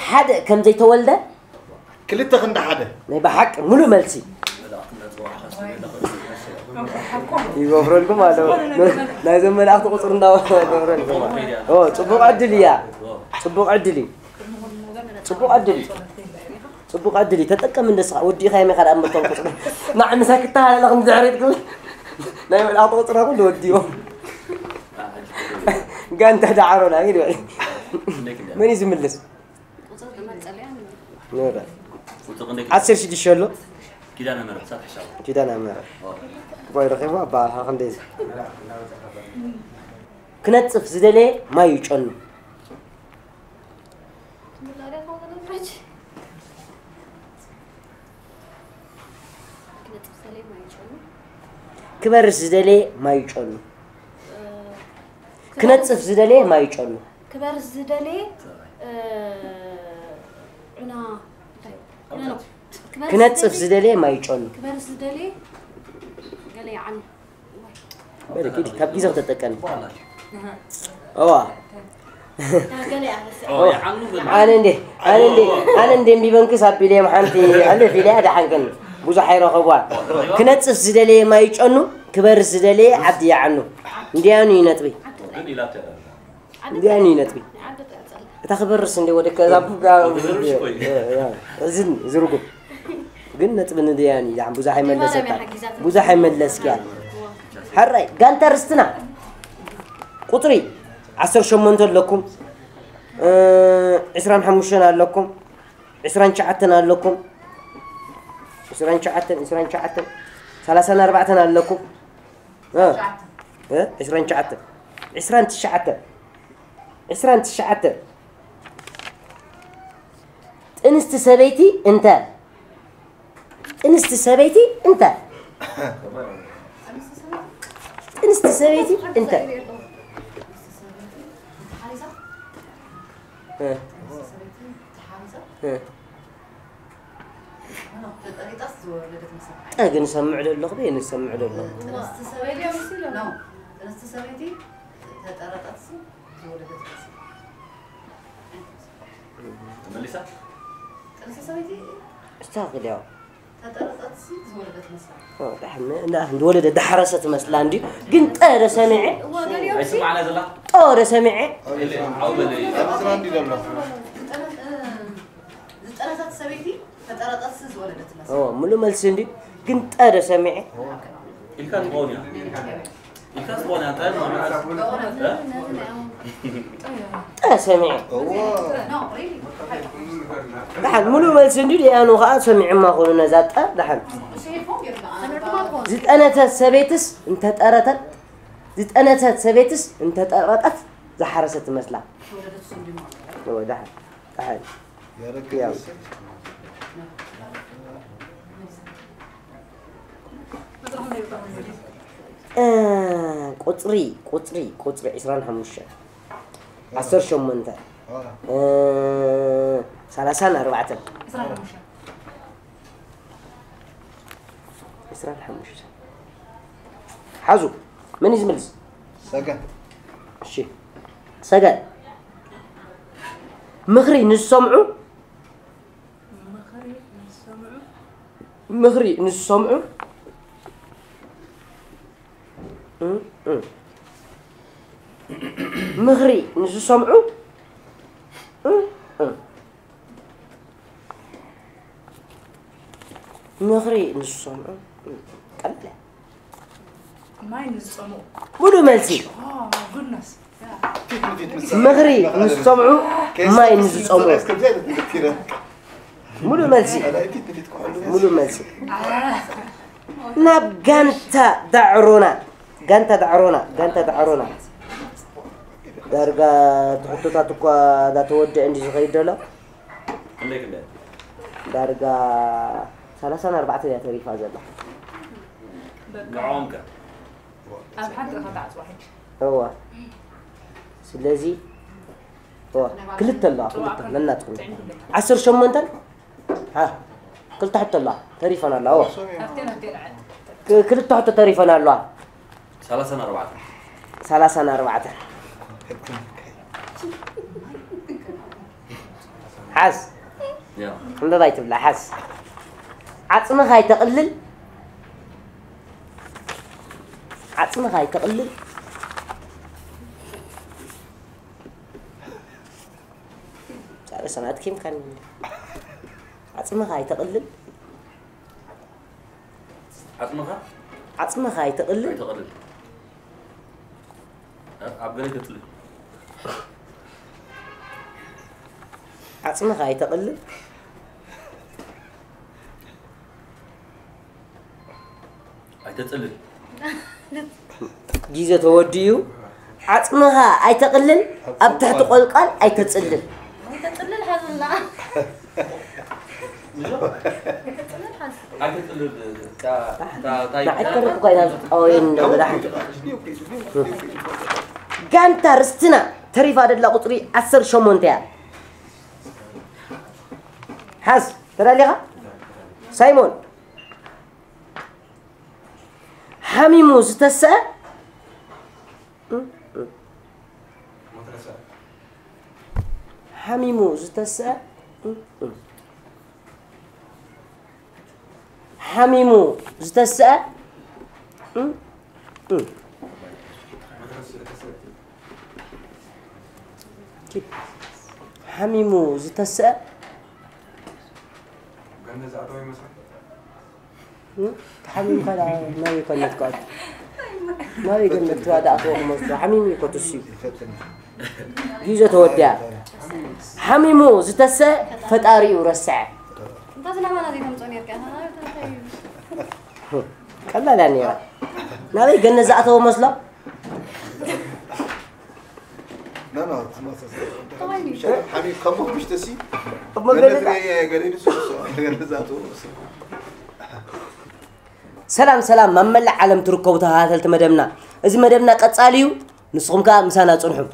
ሓደ ከም ዘይተወልደ ክልተ ክንዲ ሓደ ናይ ብሓቂ ሙሉእ መልሲ ይገብረልኩም ኣሎ። ናይዞም መላእኽቲ ቁፅሪ እንዳገብረልኩም ኣሎ። ጽቡቕ ዕድል እያ። ጽቡቕ ዕድል እዩ። ጽቡቕ ዕድል እዩ። ጽቡቕ ዕድል እዩ። ተጠቀም እንደስኻ ወዲእኻ የመኻ ደኣ ምርቶም ቁፅሪ ንዓ ምሳይ ክተሃላለኹም ድሕሪት ክብል ናይ መላእኽቲ ቁፅሪ ኩሉ ወዲኦም ጋንታ ዳዕሮና ግን መን እዩ ዝምልስ? ቁፅሪ ትመርፀለያ ንብል። ንወዳ ቁፅሪ ክንደይ? ዓሰርተ ሽዱሽተ ኣሎ። ኪዳነ ምሕረት ሳት ሕሻው። ኪዳነ ምሕረት። ኦ። ቆይ ረኺቡ ኣባ ክንደይ? ክነጽፍ ዝደለየ ማይ ይጨኑ። ክበርስ ዝደለየ ማይ ይጨኑ። ክነጽፍ ዝደለየ ማይ ይጨኑ። ክበርስ ዝደለየ ዑና እንታይ? ዑና ነው። ክነጽፍ ዝደለየ ማይ ይጨኑ። ክበርስ ዝደለየ ገለ ይዓኑ። በል ኪዲ ካብ ግዜ ተጠቀም። እዋ ኣነ እንዴ ኣነ እንዴ ኣነ እንዴ እምቢ በንክስ ኣቢለዮም ሓንቲ ሕልፍ ኢለያ ደሓንክን ብዙሕ ኣይረኸቧ። ክነጽፍ ዝደለየ ማይ ይጨኑ ክበርስ ዝደለየ ዓዲ ይዓኑ። እንዲያኑ እዩ ነጥቢ። እንዲያኑ እዩ ነጥቢ። እታ ክበርስ እንዴ ወደ ከዛ ቡጋ እዝን ዝርጉም ግን ነጥቢ ንድያኒ ዳን ብዙሕ ኣይመለሰካ ብዙሕ ኣይመለስኪያ። ሕራይ ጋንታ ርስትና ቁፅሪ ዓሰርተ ሸሞንተ ኣለኩም። ዕስራን ሓሙሽተን ኣለኩም። ዕስራን ትሽዓተን ኣለኩም። ዕስራን ትሽዓተን ዕስራን ትሽዓተን ሰላሳን ኣርባዕተን ኣለኩም። ዕስራን ትሽዓተን ዕስራን ትሽዓተን ዕስራን ትሽዓተን። ጥንስቲ ሰበይቲ እንተ ጥንስቲ ሰበይቲ እንተ ጥንስቲ ሰበይቲ እንተ እ፣ እ። ጠ ግን ሰምዕ ዶ ኣለኹ? በየን ሰምዕ ዶ ኣለኹ? ጥንስቲ ሰበይቲ ነው። ጥንስቲ ሰበይቲ ተጠረጠት ዝወለደት መሲል። ተመሊሳ? ጥንስቲ ሰበይቲ እስታ ክልያው። ተጠረጠት ዝወለደት መስላ። ኦ፣ ዳሕን፣ ዳሕን ዝወለደ ዳሕረሰ ትመስላ እንዲ። ግን ጠ ዶ ሰሚዐ? እዋ፣ ገሊኦም ሲ- ኣይሰማዕና ዘላ? ጠ ዶ ሰሚዐ? ኢለ፣ ዓው በለ። ዝጠነ-፣ እ፣ ዝጠነሰት ሰበይቲ ተጠረጠት ዝወለደት መስላ። ኦ፣ ሙሉ መልሲ እንዲ። ግን ጠ ዶ ሰሚዐ? ኢልካ ትኸውን እያ። ኢልካ ትኸውን እያ። እንታይ ማለት? እ? ጠ ሰሚዐ። እዋ። ደሓን ሙሉ መልሲ እንዲ ዲያኑ ኸዓ ሰሚዕማ ኾኑ ነዛ ጠ ደሓን። ዝጠነተት ሰበይትስ እንተጠረተት፣ ዝጠነተት ሰበይትስ እንተጠረጠት ዝሓረሰት ትመስላ። እወ፣ ደሓን፣ ደሓን። ያው። እ፣ ቁጽሪ፣ ቁጽሪ፣ ቁጽሪ ዕስራን ሓሙሽተን። ዓሰርተ ሸሞንተ። እ፣ ሰላሳን ኣርባዕተን። ዕስራን ሓሙሽተን። ሓዙ። መን እዩ ዝመልስ? ሰገን። እሺ። ሰገን። ምኽሪ ንዝሰምዑ ምኽሪ ንዝሰምዑ ምኽሪ ንዝሰምዑ እ፣ እ። ምኽሪ ንዝሰምዑ እ፣ እ። ምኽሪ ንዝሰምዑ እ፣ ቀለለ። ማይ ንዝጸምኡ። ሙሉ መልሲ። Oh my goodness. Yeah. ምኽሪ ንዝሰምዑ ማይ ንዝጸምኡ። ሙሉ መልሲ። ሙሉ መልሲ። ናብ ጋንታ ዳዕሮና፣ ጋንታ ዳዕሮና፣ ጋንታ ዳዕሮና። ዳርጋ ትሕቶታት እኳ እንዳተወደአ እንዲ ዝኸይድ ዘሎ። ክንደይ ክንደይ? ዳርጋ ሰላሳን ኣርባዕተን እያ ተሪፋ ዘላ። ንዕኦም ከ? ኣብ ሓንቲ ኢኻ ትዓጽዋ ሕጂ። እዋ። ስለዚ፣ እዋ፣ ክልተ ኣለዋ፣ ክልተ፣ ነናትኩም። ዓሰርተ ሸሞንተን? ሃ፣ ክልተ ሕቶ ኣለዋ፣ ተሪፈን ኣለዋ፣ እዋ። ኣብተን፣ ኣብተን ዓዲ። ክ-፣ ክልተ ሕቶ ተሪፈን ኣለዋ። ሰላሳን ኣርባዕተን። ሰላሳን ኣርባዕተን። ሓዝ። ያ። ዕምበባ ኣይትብላ፣ ሓዝ። ዓጽምኻ ኣይተቕልል። ዓጽምኻ ኣይተቕልል። ዛዕባ ሰማዕት ኬምካኒ። ዓጽምኻ ኣይተቕልል። ዓጽምኻ? ዓጽምኻ ኣይተቕልል። ኣይተቕልል። ኣብ ገለ ተጽልል። ዓጽምኻ ኣይተቕልል። ኣይተጽልል። ግዜ ተወዲኡ። ዓጽምኻ ኣይተቕልል፣ ኣብ ትሕቲ ቆልቋል ኣይተጽልል። ኣይተጽልል ሓዝና። ኣይተጽልል ሓዝ። ኣይተጽልል፣ ታ-፣ ታ-፣ ታ-፣ ንዓይ ከርብ እኮ ኢና ዝጣወየን ዘሎ፣ ደሓን። ጋንታ ርስትና ተሪፋ ደላ ቁጽሪ ዓሰርተ ሸሞንተ እያ። ሓዝ፣ ተዳሊኻ? ሳይሞን። ሓሚሙ ዝተስአ፣ ሓሚሙ ዝተስአ፣ ሓሚሙ ዝተስአ፣ ሓሚሙ ዝተስአ፣ ገነት ዝኣተወ ይመስል። እ? ተሓሚምካ ደኣ ናበይ ገነት ክኣቱ? ናበይ ገነት ክኣ-፣ ደኣ ክኣትዎ ክመስሎ? ሓሚሙ እዩ እኮ ትሱ እዩ። ይፈትን። ግዜ ተወዲኣ። ሓሚሙ ዝተስአ ፈጣሪኡ ረስዐ። እንታ ዝናባና ዘይተምጽኦ ኔርካ፣ ኣታ እንታይ እዩ? ቀላል እያ ነይራ። ናበይ ገነት ዝኣተወ መስሎ? لا لا، ما تزال. حبيبي، كم مش تسي؟ أما قال لك، قال لي، قال لي، قال لي، قال لي، ሰላም ሰላም፣ ኣብ መላእ ዓለም ትርከቡ ተኸታተልቲ መደብና፣ እዚ መደብና ቀጻሊ እዩ። ንስኹም ከኣ ምሳና ጽንሑ።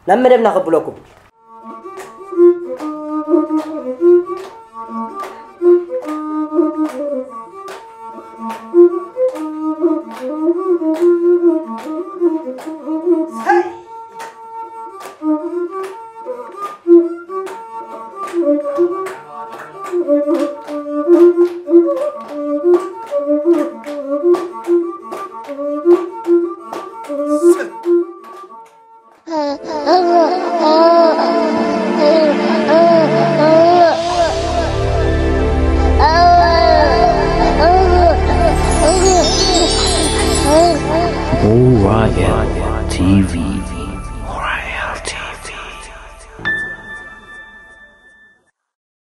ናብ መደብና ከብለኩም። Orion T V.